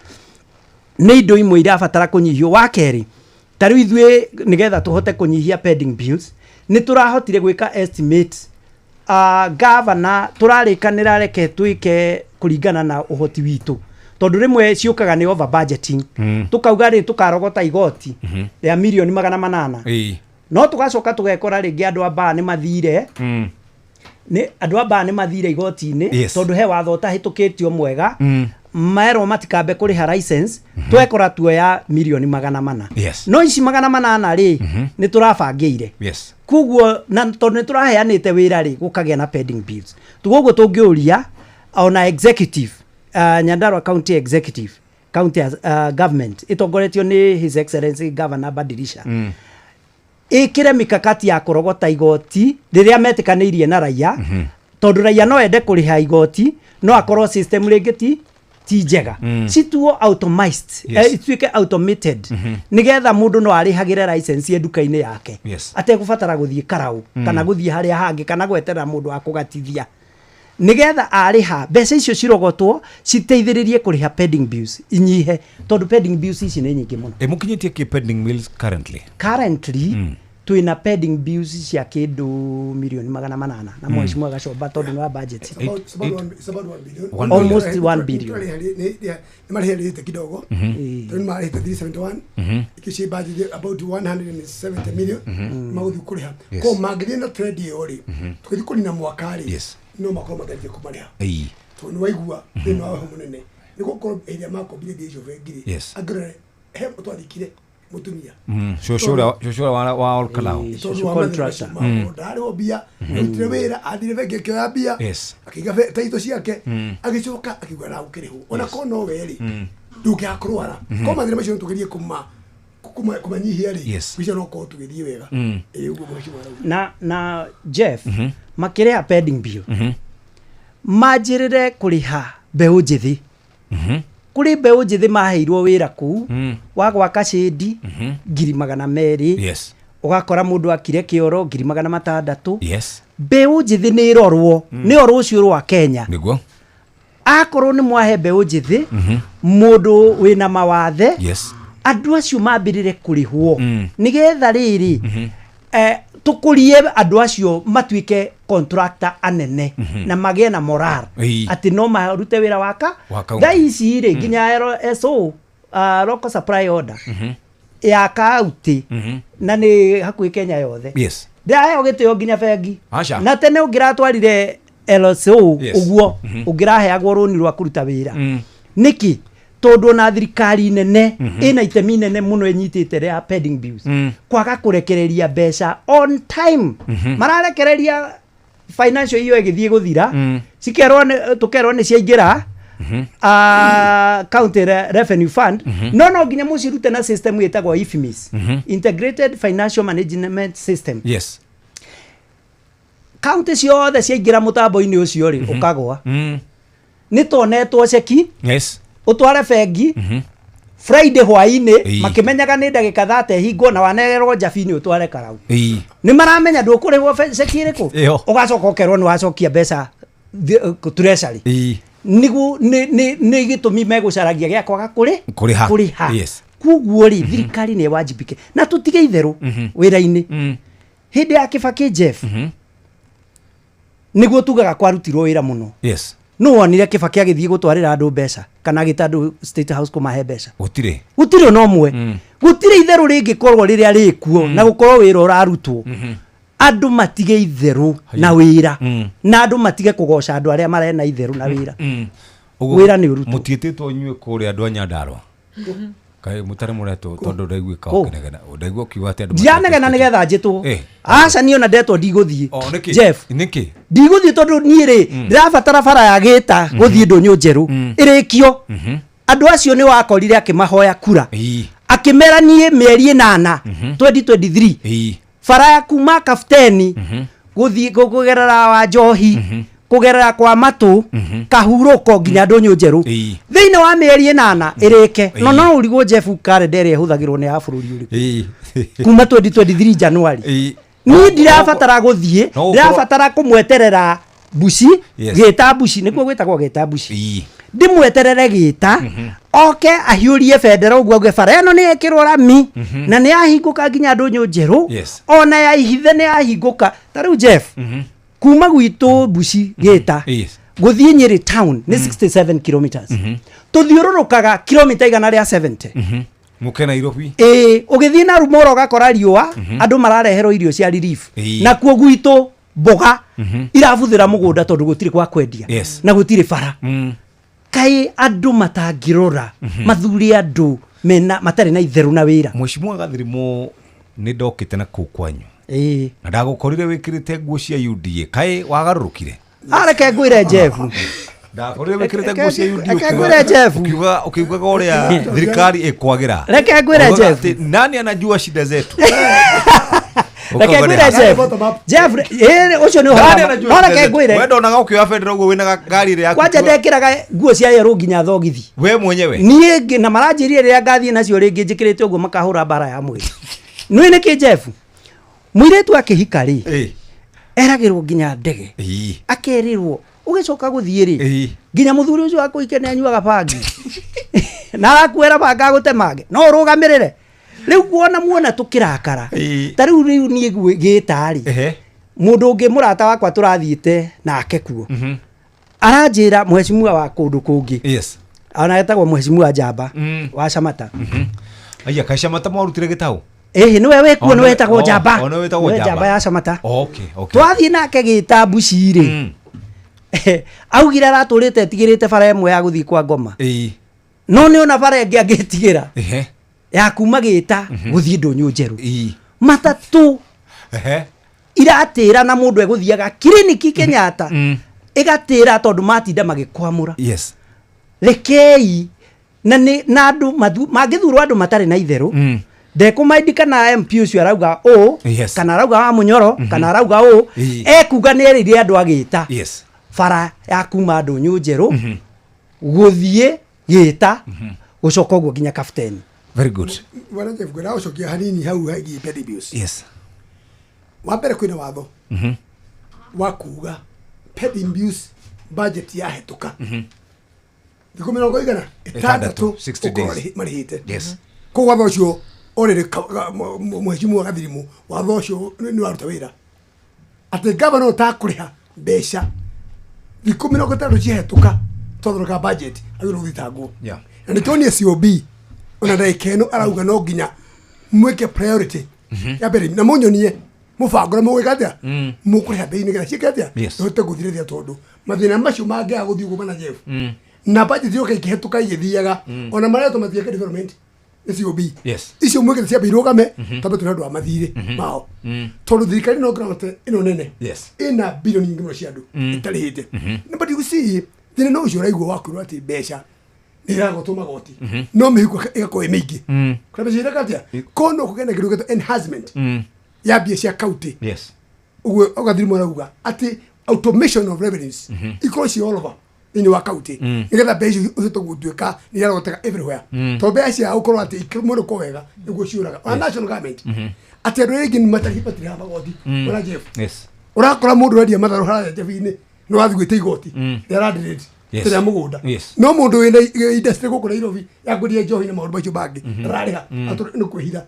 nĩ indo imwe irabatara kũnyihio. Wa kerĩ, ta rĩu ithuĩ nĩgetha tũhote kũnyihia pending bills nĩ tũrahotire gwĩka estimate. Governor tũrarĩkanĩra reke twĩke kũringana na ũhoti witũ, tondũ rĩmwe ciũkaga nĩ over budgeting. Tũkauga rĩ tũkarogota igoti rĩa 800,000,000, no tũgacoka tũgekora rĩngĩ andũ a baa nĩ mathire, nĩ andũ a baa nĩ mathire igoti-inĩ, tondũ he watho ũtahĩtũkĩtio mwega, merwo matikambe kũrĩha license, twekora tuoya 400,000,000. No ici 800 rĩ nĩ tũrabangĩire. Koguo na tondũ nĩ tũraheanĩte wĩra rĩ, gũkagĩa na pending bills. Koguo tũngĩũria ona executive, Nyandarua County Executive, county government ĩtongoretio nĩ His Excellency Governor Badilisha, ĩkĩre mikakati ya kũrogota igoti rĩrĩa metĩkanĩirie na raia, tondũ raia no ende kũrĩha igoti no akorwo system rĩngĩ ti njega, cituo automized, ituĩke automated, nĩgetha mũndũ no arĩhagĩre license ye nduka-inĩ yake, ategũbatara gũthiĩ karau, kana gũthiĩ harĩa hangĩ, kana gweterera mũndũ wa kũgatithia, nĩgetha arĩha mbeca icio cirogotwo citeithĩrĩrie kũrĩha pending bills inyihe, tondũ pending bills ici nĩ nyingĩ mũno. Mũkinyĩtie kĩ pending bills currently? Currently twĩna pending bills cia kĩndũ 800,000,000 na mheshimiwa Gachomba tondũ nĩ wa budget. It's about 1 billion. Almost 1 billion. Nĩ marĩhĩrĩte kidogo, tondũ nĩ marĩhĩte 371, ikici budget about 170 million magũthiĩ kũrĩha. Koguo mangĩthiĩ na trend ĩyo rĩ, tũgĩthiĩ kũnina mwaka rĩ, no makorwo mageretie kũmarĩha, tondũ nĩ waigua thĩna wa heho mũnene nĩ gũkorwo ĩrĩa makombire mbia icio bengi rĩ, angĩrora he twathikire mũtumia. Cũcũ ũrĩa wa Olkalau. Tondũ wa mathĩna macio makorwo ndarĩhwo mbia, arutire wĩra, athire bengi akĩoya mbia, akĩiga taito ciake, agĩcoka akiuga ndagũkĩrĩhwo, ona korwo no we rĩ, ndũngĩaga kũrwara. Korwo mathĩna macio no tũgerie kũmanyihia rĩ, mbica no korwo tũgĩthiĩ wega. Ĩĩ, ũguo mheshimiwa arauga. Na Jeff, makĩrĩha pending bill, manjĩrĩre kũrĩha mbeũ njĩthĩ. Kũrĩ mbeũ njĩthĩ maheirwo wĩra kũu wa gwaka cĩndi 200,000, ũgakora mũndũ akire kĩoro 600,000. Mbeũ njĩthĩ nĩ ĩrorwo nĩyo rũciũ rwa Kenya. Nĩguo. Akorwo nĩ mwahe mbeũ njĩthĩ mũndũ wĩna mawathe, andũ acio mambĩrĩre kũrĩhwo, nĩgetha rĩrĩ tũkũrie andũ acio matuĩke contractor anene, na magĩe na moral atĩ no marute wĩra waka. Thaa ici rĩ, nginya LSO, local supply order ya kaunti, na nĩ hakuhĩ Kenya yothe, ndĩraheo gĩtĩo nginya bengi. Na tene ũngĩratwarire LSO ũguo, ũngĩraheagwo rũni rwa kũruta wĩra. Nĩkĩ? Tondũ ona thirikari nene ĩna itemi nene mũno ĩnyitĩte rĩa pending bills, kwaga kũrekereria mbeca on time. Mararekereria financial iyo ĩgĩthiĩ gũthira, cikerwo tũkerwo nĩ ciaingĩra county revenue fund, no nginya mũcirute na system ĩtagwo IFMIS, Integrated Financial Management System. County ciothe ciaingĩra mũtambo-inĩ ũcio rĩ, ũkagwa. Nĩ tonetwo ceki, ũtware bengi Friday hwainĩ, makĩmenyaga nĩ ndagĩka 30 hingwo, na wanererwo njabinĩ ũtware karau. Nĩ maramenya ndũkũrĩhwo ceki ĩrĩkũ, ũgacoka ũkerwo nĩ wacokia mbeca treasury. Nĩguo nĩ gĩtũmi megũcaragia gĩa kwaga kũrĩha. Koguo rĩ, thirikari nĩ ĩwajibike na tũtige itherũ wĩra-inĩ. Hĩndĩ ya Kĩbakĩ, Jeff, nĩguo tugaga kwarutirwo wĩra mũno. No wonire Kĩbakĩ agĩthiĩ gũtwarĩra andũ mbeca kana agĩta andũ State House kũmahe mbeca? Gũtirĩ. Gũtirĩ ona ũmwe. Gũtirĩ itherũ rĩngĩkorwo rĩrĩa rĩkuo na gũkorwo wĩra ũrarutwo. Andũ matige itherũ na wĩra, na andũ matige kũgoca andũ arĩa marena itherũ na wĩra. Wĩra nĩ ũrutwo. Mũtiĩtĩtwo inyuĩ kũrĩa andũ a Nyandarũa? Kaĩ mũtarĩ mũretwo? Tondũ ndaiguĩka Kũ? ũkĩnegena, ndaigua ũkiuga atĩ andũ Ndiranegena nĩgetha njĩtwo. Aca, niĩ ona ndetwo ndigũthiĩ. O, nĩkĩ? Jeff, Nĩkĩ? ndigũthiĩ tondũ niĩ rĩ, ndĩrabatara bara ya gĩta gũthiĩ ndũnyũ njerũ ĩrĩkio. Andũ acio nĩ wakorire akĩmahoya kura, akĩmera niĩ mĩeri 8 2023 bara ya kuma Kabuteni gũthiĩ kũgerera wa Njohi, kũgerera kwa Matũ, Kahurũko nginya ndũnyũ njerũ, thĩinĩ wa mĩeri 8 ĩrĩke. No no ũrigwo, Jeff, karenda ĩrĩa ĩhũthagĩrwo nĩ ya bũrũri ũrĩkũ kuma 2023 January? Niĩ ndirabatara gũthiĩ. No ũkorwo- Ndirabatara kũmweterera Mbuci. Gĩta Mbuci, nĩkuo gwĩtagwo gĩta Mbuci. Ndĩmweterere gĩta oke ahiũrie bendera ũguo, auge bara ĩno nĩ yekĩrwo rami na nĩ yahingũka nginya ndũnyũ njerũ. Ona ya ihithe nĩ yahingũka. Ta rĩu, Jeff, kuma gwitũ Mbuci gĩta gũthiĩ Nyĩrĩ town nĩ 67 kilometers. Tũthiũrũrũkaga kilomita 170. Mũke Nairobi. Ĩĩ, ũgĩthiĩ na Rumoro ũgakora riũa, andũ marareherwo irio cia relief. Nakuo gwitũ mboga irabuthĩra mũgũnda tondũ gũtirĩ gwa kwendia na gũtirĩ bara. Kaĩ andũ matangĩrora mathure andũ mena matarĩ na itherũ na wĩra? Mheshimiwa Gathirimu, nĩ ndokĩte na kũu kwanyu na ndagũkorire wĩkĩrĩte nguo cia UDA. Kaĩ wagarũrũkire? Areke ngwĩre, Jeff. Ndakorire wĩkĩrĩte nguo cia UDA. Reke ngwĩre, Jeff. Ũkiugaga ũrĩa thirikari ĩkwagĩra. Reke ngwĩre, Ũkiugaga Jeff. atĩ, nani anajua shida zetu? Reke ngwĩre, Jeff. Jeff, ĩĩ, ũcio nĩ ũhoro Nani wa ma. anajua No shida reke zetu? ngwĩre. We ndonaga ũkĩoya bendera ũguo wĩna ngari ĩrĩa yaku. Kwanja ndekĩraga nguo cia yerũ nginya thogithi. We mwenyewe? Niĩ na maranjĩrire rĩrĩa ngathiĩ nacio rĩngĩ njĩkĩrĩte ũguo makahũra mbara ya mwĩrĩ. Nĩ nĩkĩ, Jeff, mũirĩtu akĩhika rĩ, eragĩrwo nginya ndege, akerĩrwo ũgĩcoka gũthiĩ rĩ, nginya mũthuri ũcio wakũhike nĩ anyuaga bangi na arakuera banga agũtemange no ũrũgamĩrĩre. Rĩu kuona muona tũkĩrakara ta rĩu niĩ gĩta rĩ, mũndũ ũngĩ mũrata wakwa tũrathiĩte nake kuo aranjĩra, mheshimiwa wa kũndũ kũngĩ, ona etagwo mheshimiwa Njamba wa Camata. Aya, kaĩ Camata mwarutire gĩtaũ? Ĩhĩ, nĩwe wĩkuo. Oh, nĩwe wetagwo oh, Njamba. oh, nĩwe wĩtagwo Nĩwe Njamba. Njamba ya Camata. Okay. Twathiĩ nake gĩta Mbuci rĩ, augire aratũrĩte etigĩrĩte bara ĩmwe ya gũthiĩ kwa Ngoma, no nĩ ona bara ĩngĩ angĩtigĩra ya kuma gĩta gũthiĩ ndũnyũ njerũ, matatũ iratĩra na mũndũ egũthiaga kiriniki Kenyatta ĩgatĩra tondũ matinda magĩkwamũra. Rekei na nĩ na andũ mangĩthurwo andũ matarĩ na itherũ, ndekũmaindi kana MP ũcio arauga ũũ kana arauga wa Mũnyoro kana arauga ũũ. Ekuga nĩ erĩire andũ agĩta bara ya kuma ndũnyũ njerũ gũthiĩ gĩta gũcoka ũguo nginya Kabuteni. Very good. Bwana Jeff, ngwenda gũcokia hanini hau hegiĩ petty bills. Wa mbere, kwĩna watho wa kuga petty bills budget yahetũka thikũ mĩrongo igana 60 ĩtandatũ ũkorwo days. marĩhĩte. Koguo watho ũcio already mheshimiwa Gathirimu, watho ũcio nĩ waruta wĩra atĩ gavana ũtakũrĩha mbeca thikũ 60 ciahetũka twathondeka budget agĩrĩirwo gũthitangwo. Na nĩkĩo niĩ COB ona ndagĩka ĩno arauga no nginya mwĩke priority ya mbere na mũnyonie mũbango na mũgwĩka atĩa, mũkũrĩha bei nĩgetha ciĩke atĩa, ĩhote gũthirĩria, tondũ mathĩna macio mangĩaga gũthiĩ ũguo, bana Jeff, na budget yoka ikĩhetũka igĩthiaga, ona maretwo matiĩke development nĩ COB. Icio mwĩkĩte ciambe irũgame, twambe tũrĩ andũ a mathirĩ mao, tondũ thirikari no grant ĩno nene ĩna bilioni nyingĩ mũno cia andũ ĩtarĩhĩte. But you see, thĩna no ũcio ũraigua wa kwĩrwo atĩ mbeca nĩ iragotwo magoti, no mĩhuko ĩgakorwo ĩ mĩingĩ. Kuna mbeca ireka atĩa ko no kũgĩa na kĩndũ gĩtwo enhancement ya mbia cia county. Ũguo ũgathiri arauga atĩ automation of revenues ikorwo ci all over thĩinĩ wa county, nĩgetha mbeca icio ihote gũtuĩka nĩ irarogoteka everywhere, tondũ mbeca cia gũkorwo atĩ ikĩmũrĩkwo wega nĩguo ciũraga ona national government atĩ andũ aingĩ nĩ matirĩhaga magoti. Ona Jeff, ũrakora mũndũ ũrendia matharũ harĩa Njabi-inĩ nĩ wathiĩ gwĩta igoti rĩa land rate. Yes. Rĩa mũgũnda. Yes. No mũndũ wĩna industry gũkũ Nairobi ya kwendia njohi na maũndũ macio mangĩ ndararĩha. Nĩ kwĩhitha.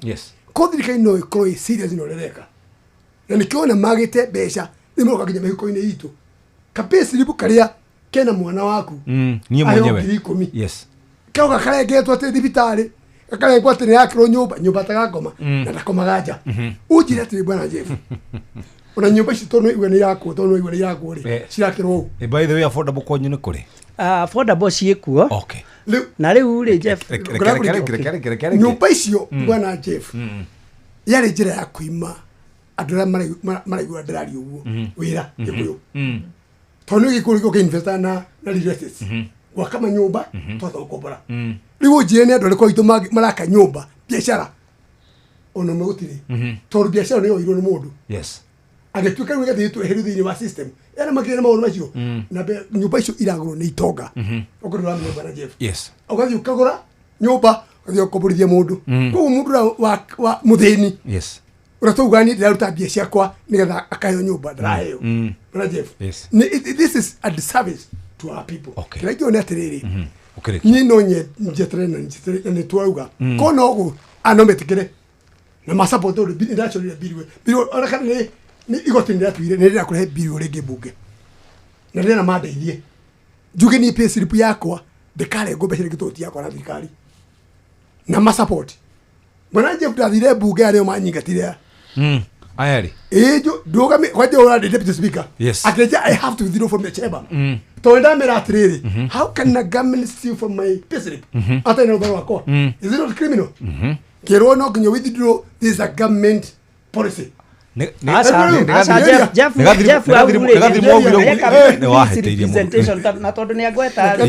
Ko thirikari no ĩkorwo ĩ serious na ũrĩa ĩreka, na nĩkĩo ona magĩte mbeca rĩu maroka nginya mĩhuko-inĩ itũ, ka payslip karĩa kena mwana waku Niĩ aheo mwenyewe. 10,000. Kauga karengetwo atĩ thibitarĩ, gakarengwo atĩ nĩyakĩrwo nyũmba, nyũmba tagakoma na ndakomaga nja. Ũnjĩre atĩrĩ, bwana Jeff, ona nyũmba ici tondũ igua nĩ irakwo, tondũ igua nĩ irakwo rĩ, cirakĩrwo ũũ? By the way, affordable kwanyu nĩ kũrĩ? Affordable ciĩkuo. Na rĩu rĩ, Jeff, Reke. Nyũmba icio, bwana Jeff, yarĩ njĩra ya kuima andũ arĩa maraigua ndĩraria ũguo wĩra Gĩkũyũ, tondũ nĩ Gĩkũyũ gĩũka investa na real estate, gwaka manyũmba, twahota gũkombora. Rĩu ũnjĩre nĩ andũ arĩkũ aitũ maraka nyũmba biacara? Ona ũmwe gũtirĩ, tondũ biacara nĩ yoirwo nĩ mũndũ agĩtuĩka rĩu ĩgathiĩ tweherio thĩinĩ wa system yana makĩria na maũndũ macio. Na nyũmba icio iragũrwo nĩ itonga. Okorwo ndũramenya, bwana Jeff, ũgathiĩ ũkagũra nyũmba, ũgathiĩ ũkomborithia mũndũ. Koguo mũndũ ũrĩa wa mũthĩni ũrĩa twaugaga niĩ ndĩraruta mbia ciakwa nĩgetha akaheo nyũmba, ndaraheo. Bwana Jeff, this is a disservice to our people. Kĩrĩa ingĩona atĩrĩrĩ, Ũkĩrĩkia. Niĩ no njeterere na njeterere na nĩtwauga ko no gũ no metĩkĩre na masupport, tondũ nĩndacorire bill bill ona kana nĩ igoti nĩratuire nĩ rĩrakũrehe bill rĩngĩ mbunge na ndĩrenda mandeithie njuge niĩ pay slip yakwa ndĩkarengwo mbeca rĩngĩ tondũ ti yakwa na thirikari na masupport. Bwana Jeff, ndathire mbunge arĩa manyingatire. Aya rĩ. Ĩĩ, ndũgame kwanja ũra ndĩ deputy speaker. Akĩnja I have to withdraw from the chamber tondũ ndamera atĩrĩrĩ, how can a government steal from my payslip atarĩ na rũtha rwakwa? Is it not criminal? Kĩrwo no nginya withdraw, this is a government policy. Aca, aca, Jeff, Jeff, hau rĩ, nĩareka misrepresentation na tondũ nĩ angweta rĩ.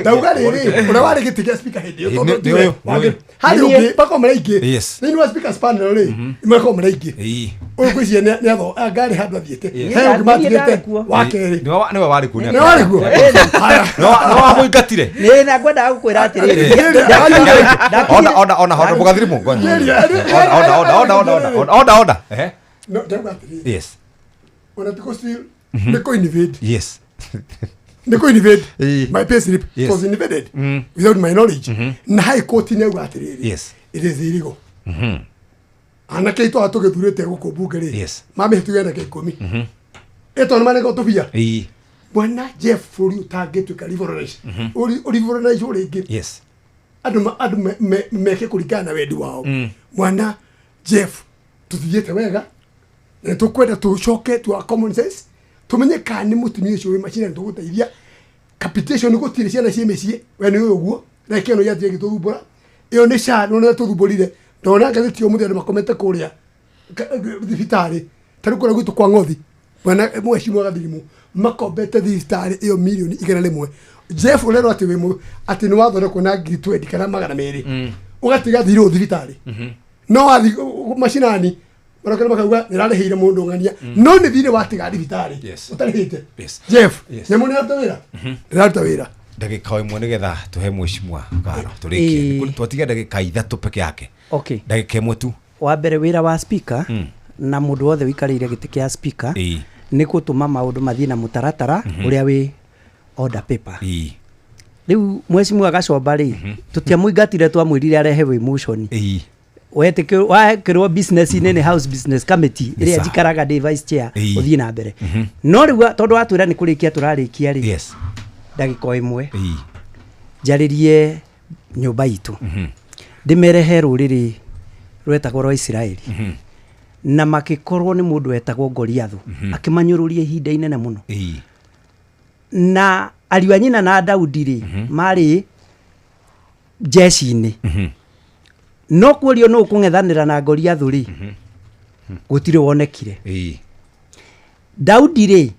Ndauga rĩrĩ, ũrĩa warĩ gĩtĩ kĩa speaker hĩndĩ ĩyo, tondũ Nĩ ũyũ, nĩ ũyũ. Harĩ ũngĩ makorwo marĩ aingĩ thĩinĩ wa speakers panel rĩ, makorwo marĩ aingĩ. Ũyũ ngwĩciria nĩ atho ngarĩ handũ athiĩte, he ũngĩ Niĩ matigĩte ndarĩ kuo. wa kerĩ. Nĩwe warĩ kuo. Nĩwe warĩ kuo. Nĩwe wamũingatire. Nĩ na ngwendaga gũkwĩra atĩrĩrĩ, Ona ona ona ona mũgathirimu ngoja. Ona ona ona ona ona ona ona ona. No, ndauga atĩrĩrĩ, ona ti kũ nĩ kũ invade, nĩ kũ invade my payslip was invaded without my knowledge, na high court nĩ auga atĩrĩrĩ, it is illegal. Anake aitũ aya tũgĩthurĩte gũkũ mbunge rĩ, mamĩhĩtũire ndagĩka 10 ĩtondũ manengo tũbia. Bwana Jeff, bũrũri ũtangĩtuĩka revolutionized, ũrevolutionized rĩngĩ, andũ meke kũringana na wendi wao. Mwana Jeff, tũthiĩte wega na tũkwenda tũcoke to our common sense, tũmenye kana nĩ mũtumia ũcio wĩ macini tũgũteithia capitation. Gũtirĩ ciana ciĩ mĩciĩ, we nĩ ũĩ ũguo reke ĩno yathiĩ ĩgĩtũthumbũra, ĩyo nĩ SHA nĩ tũthumbũrire. Ndona ngathĩti ũmũthĩ andũ makomete kũrĩa thibitarĩ, ta rĩu kũrĩa gwitũ kwa Ng'othi, mwana mwecimu agathirimu makombete thibitarĩ ĩyo mirioni 100. Jeff, ũrerwo atĩ wĩ atĩ nĩ wathondekwo na 20,000 kana 200, ũgatiga thirĩ thibitarĩ, no wathi macinani marokera makauga nĩrarĩhĩire mũndũ ng'ania, no nĩ thirĩ watiga thibitarĩ ũtarĩhĩte. Jeff, nyamũ nĩraruta wĩra, nĩraruta wĩra. Ndagĩka o ĩmwe nĩgetha tũhe mheshimiwa karo tũrĩkie. Twatiga ndagĩka 3 peke yake. Ndagĩka ĩmwe tu. Wa mbere, wĩra wa speaker na mũndũ wothe ũikarĩire gĩtĩ kĩa speaker nĩ gũtũma maũndũ mathiĩ na mũtaratara ũrĩa wĩ order paper. Rĩu mheshimiwa Gacomba rĩ, tũtiamũingatire, twamwĩrire arehe wĩ motion. Wekĩrwo business-inĩ nĩ House Business Committee ĩrĩa njikaraga ndĩ vice chair, ũthiĩ na mbere. No rĩu tondũ watwĩra nĩ kũrĩkia tũrarĩkia rĩ, ndagĩka o ĩmwe njarĩrie nyũmba itũ, ndĩmere he rũrĩrĩ rwetagwo rwa Isiraeli, na makĩkorwo nĩ mũndũ wetagwo Goliathũ, akĩmanyũrũria ihinda inene mũno, na ariũ a nyina na Daudi rĩ, marĩ njeci-inĩ, no kuorio nũ kũng'ethanĩra na Goliathũ rĩ, gũtirĩ wonekire. Daudi rĩ,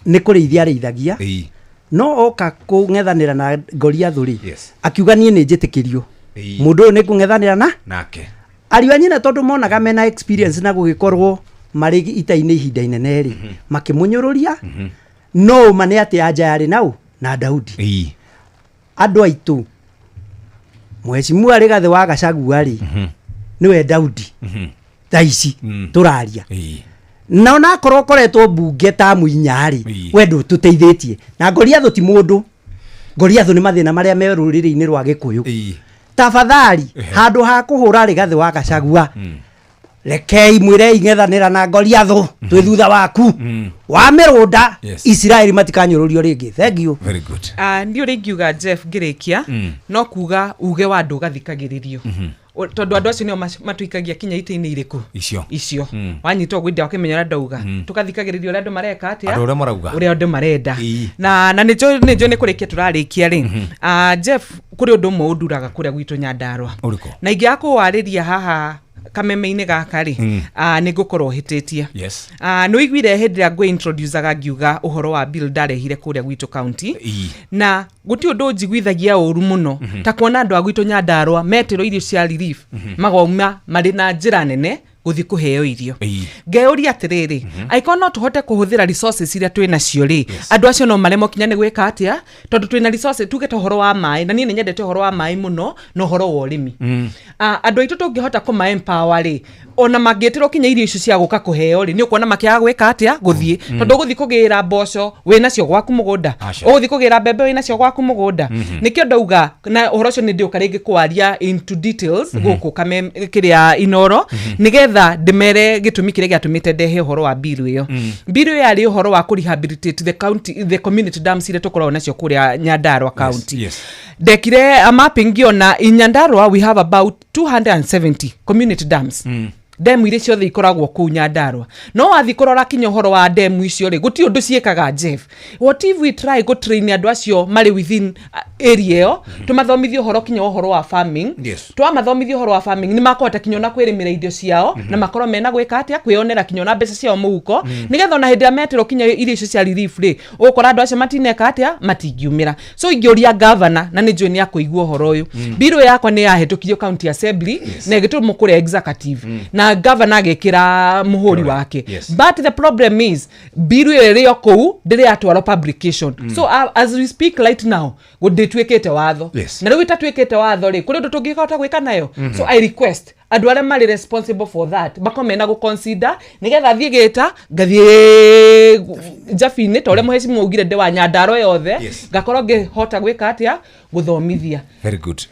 nĩ kũrĩithia arĩithagia, no oka kũng'ethanĩra na Goliathũ rĩ, akiuga niĩ nĩ njĩtĩkĩrio, mũndũ ũyũ nĩ kũng'ethanĩra na nake. Ariũ a nyina, tondũ monaga mena experience na gũgĩkorwo marĩ ita-inĩ ihinda inene rĩ, makĩmũnyũrũria. No ũma nĩ atĩ anja yarĩ nau na Daudi. Andũ aitũ, mheshimiwa Rigathĩ wa Gachagua rĩ, nĩwe Daudi thaa ici tũraria. Na onakorwo ũkoretwo mbunge tamu inya-rĩ, we ndũtũteithĩtie. Na Goliathũ ti mũndũ, Goliathũ nĩ mathĩna marĩa me rũrĩrĩ-inĩ rwa Gĩkũyũ. Tafadhali, handũ ha kũhũra Rigathĩ wa Gachagua, rekei mwĩrei ng'ethanĩra na Goliathũ, twĩ thutha waku. Wa mĩrũnda, Isiraeli matikanyũrũrio rĩngĩ. Thank you. Very good. Niĩ ũrĩa ingiuga Jeff ngĩrĩkia, no kuga uge wa andũ ũgathikagĩrĩrio. Tondũ andũ acio nĩo matũikagia kinya itĩ-inĩ irĩkũ icio icio. Wanyita ũguo india wakĩmenya ũrĩa ndauga. Tũgathikagĩrĩria ũrĩa andũ mareka atĩa, Andũ ũrĩa marauga. Ũrĩa andũ marenda. Na nĩnjũĩ nĩ kũrĩkia tũrarĩkia rĩ. Jeff, kũrĩ ũndũ ũmwe ũnduraga kũrĩa gwitũ Nyandarũa. Ũrĩkũ? Na ingĩaga kũwarĩria haha kameme-inĩ gaka rĩ, nĩ ngũkorwo hĩtĩtie. Nĩ ũiguire hĩndĩ ĩrĩa ngwĩ-introducaga ngiuga ũhoro wa bill ndarehire kũrĩa gwitũ county. Na gũtirĩ ũndũ ũnjiguithagia ũru mũno ta kuona andũ a gwitũ Nyandarũa metĩrwo irio cia relief, magoima marĩ na njĩra nene gũthiĩ kũheo irio. Ngeyũria atĩrĩrĩ, angĩkorwo no tũhote kũhũthĩra resources iria twĩ nacio rĩ, andũ acio no maremwo kinya nĩ gwĩka atĩa, tondũ twĩna resources, tuge ta ũhoro wa maĩ, na niĩ nĩ nyendete ũhoro wa maĩ mũno na ũhoro wa ũrĩmi. Andũ aitũ tũngĩhota kũma empower rĩ, ona mangĩtĩrwo kinya irio icio cia gũka kũheo rĩ, nĩ ũkuona makĩaga gwĩka atĩa, gũthiĩ. Tondũ ũgũthiĩ kũgĩra mboco wĩnacio gwaku mũgũnda, ũgũthiĩ kũgĩra mbembe wĩnacio gwaku mũgũnda. Nĩkĩo ndauga na ũhoro ũcio nĩ ndĩũka rĩngĩ kwaria into details gũkũ kĩrĩa Inoro, nĩgetha ndĩmere gĩtũmi kĩrĩa gĩatũmĩte ndehe ũhoro wa bill ĩyo. Bill ĩyo yarĩ ũhoro wa kũ rehabilitate the county, the community dams iria tũkoragwo nacio kũrĩa Nyandarua county. Ndekire a mapping ngĩona in Nyandarua we have about 270 community dams. Demu iria ciothe ikoragwo kũu Nyandarua, no wathiĩ kũrora kinya ũhoro wa demu icio rĩ, gũtirĩ ũndũ ciĩkaga. Jeff, what if we try go train andũ acio marĩ within area ĩyo, tũmathomithie ũhoro kinya ũhoro wa farming? Twamathomithia ũhoro wa farming, nĩ makũhota kinya ona kwĩrĩmĩra indo ciao, na makorwo mena gwĩka atĩa, kwĩonera kinya ona mbeca ciao mũhuko, nĩgetha ona hĩndĩ ĩrĩa metĩrwo kinya irio icio cia relief rĩ, ũgũkora andũ acio matineka atĩa, matingiumĩra. So ingĩũria governor, na nĩ njũĩ nĩ akũigua ũhoro ũyũ, bill yakwa nĩ yahĩtũkirio county assembly na ĩgĩtũmwo kũrĩa executive, na governor agĩkĩra mũhũri wake. But the problem is bill ĩyo ĩrĩ o kũu, ndĩrĩ yatwarwo publication. So as we speak right now, ndĩtuĩkĩte watho. Na rĩu ĩtatuĩkĩte watho rĩ, kũrĩ ũndũ tũngĩhota gwĩka nayo? So I request andũ arĩa marĩ responsible for that makorwo mena gũ consider, nĩgetha thiĩ gĩta ngathiĩ njabi-inĩ ta ũrĩa mũhecimiwa augire ndĩ wa Nyandarua yothe, ngakorwo ngĩhota gwĩka atĩa, gũthomithia. Very good.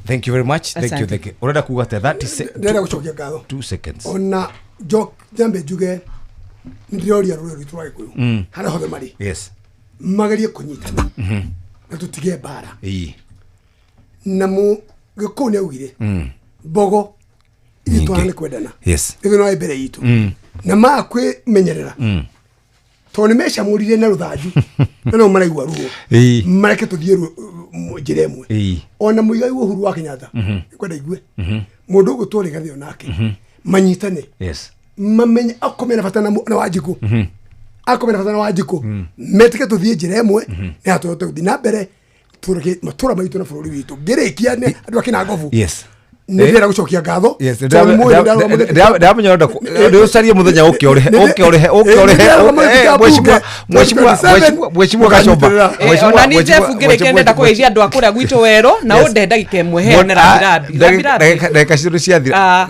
Thank you very much. Thank you. Asante. Thank you. Urenda kuga atĩa? 30 Ndĩrenda gũcokia ngatho. 2 seconds. Ona njambe njuge nĩ ndĩroria rũrĩrĩ rwitũ rwa Gĩkũyũ harĩa hothe marĩ, magerie kũnyitana na tũtige mbara. Na mu Gĩkũyũ nĩ augire mbogo ithuĩ twana nĩ kwendana. Ithuĩ no mbere itũ na maa kwĩmenyerera, tondũ nĩ mecamũrire na rũthanju na no maraigua ruo. Mareke tũthiĩ njĩra ĩmwe. Ona Mũigai wa Uhuru wa Kenyatta, kwenda igue mũndũ ũgũtwo Rigathĩ onake manyitane, mamenye akorwo mena bata na Wanjikũ, akorwo mena bata na Wanjikũ, metĩke tũthiĩ njĩra ĩmwe nĩ tũhote gũthiĩ na mbere tũreke matũra maitũ na bũrũri witũ. Ngĩrĩkia nĩ andũ a Kĩnangobu, nĩ ndĩrenda gũcokia ngatho tondũ mũĩ nĩ ndarũgamĩrĩte- Ndamenya ũrenda ndĩ ũcarie mũthenya ũke ũrĩhe ũke ũrĩhe ũke ũrĩhe. Mheshimiwa Gachomba. Ona ni Jeff ngĩrĩkia ndenda kũgeithia andũ a kũrĩa gwitũ werũ na ũnde ndagĩka ĩmwe heane rabirabi. Rabirabi. Ndagĩka citũ nĩ ciathira.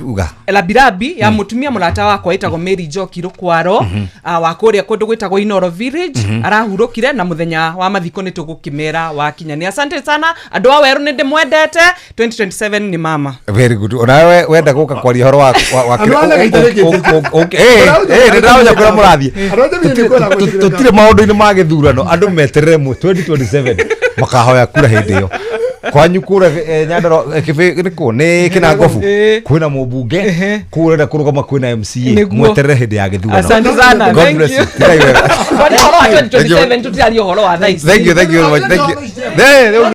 Uga. Rabirabi ya mũtumia mũrata wakwa ĩtagwo Mary Njoki Rũkwaro, wa kũrĩa kũndũ gwĩtagwo Inoro Village. Arahurũkire na mũthenya wa mathiko nĩ tũgũkĩmera wakinya. Nĩ asante sana andũ a werũ, nĩ ndĩmwendete. 2027 nĩ mama. Very good. Onawe wenda gũka kwaria ũhoro wa Andũ a Nagaita nĩ ndĩramenya kũrĩa mũrathiĩ. Tũtirĩ maũndũ-inĩ ma gĩthurano, andũ meterere 2027 makahoya kura hĩndĩ ĩyo. Kwanyu kũrĩa Nyandarua, kĩbĩ nĩ kũ nĩ Kĩnangobu, kwĩna mũmbunge kũu ũrenda kũrũgama, kwĩna MCA. Mweterere hĩndĩ ya gĩthurano. Asante sana. God Thank bless you. you. Tigai wega. Kwani ũhoro wa Thank you. 2027 tũtiraria ũhoro wa thaa ici. Thank you, thank you very much. Thank you.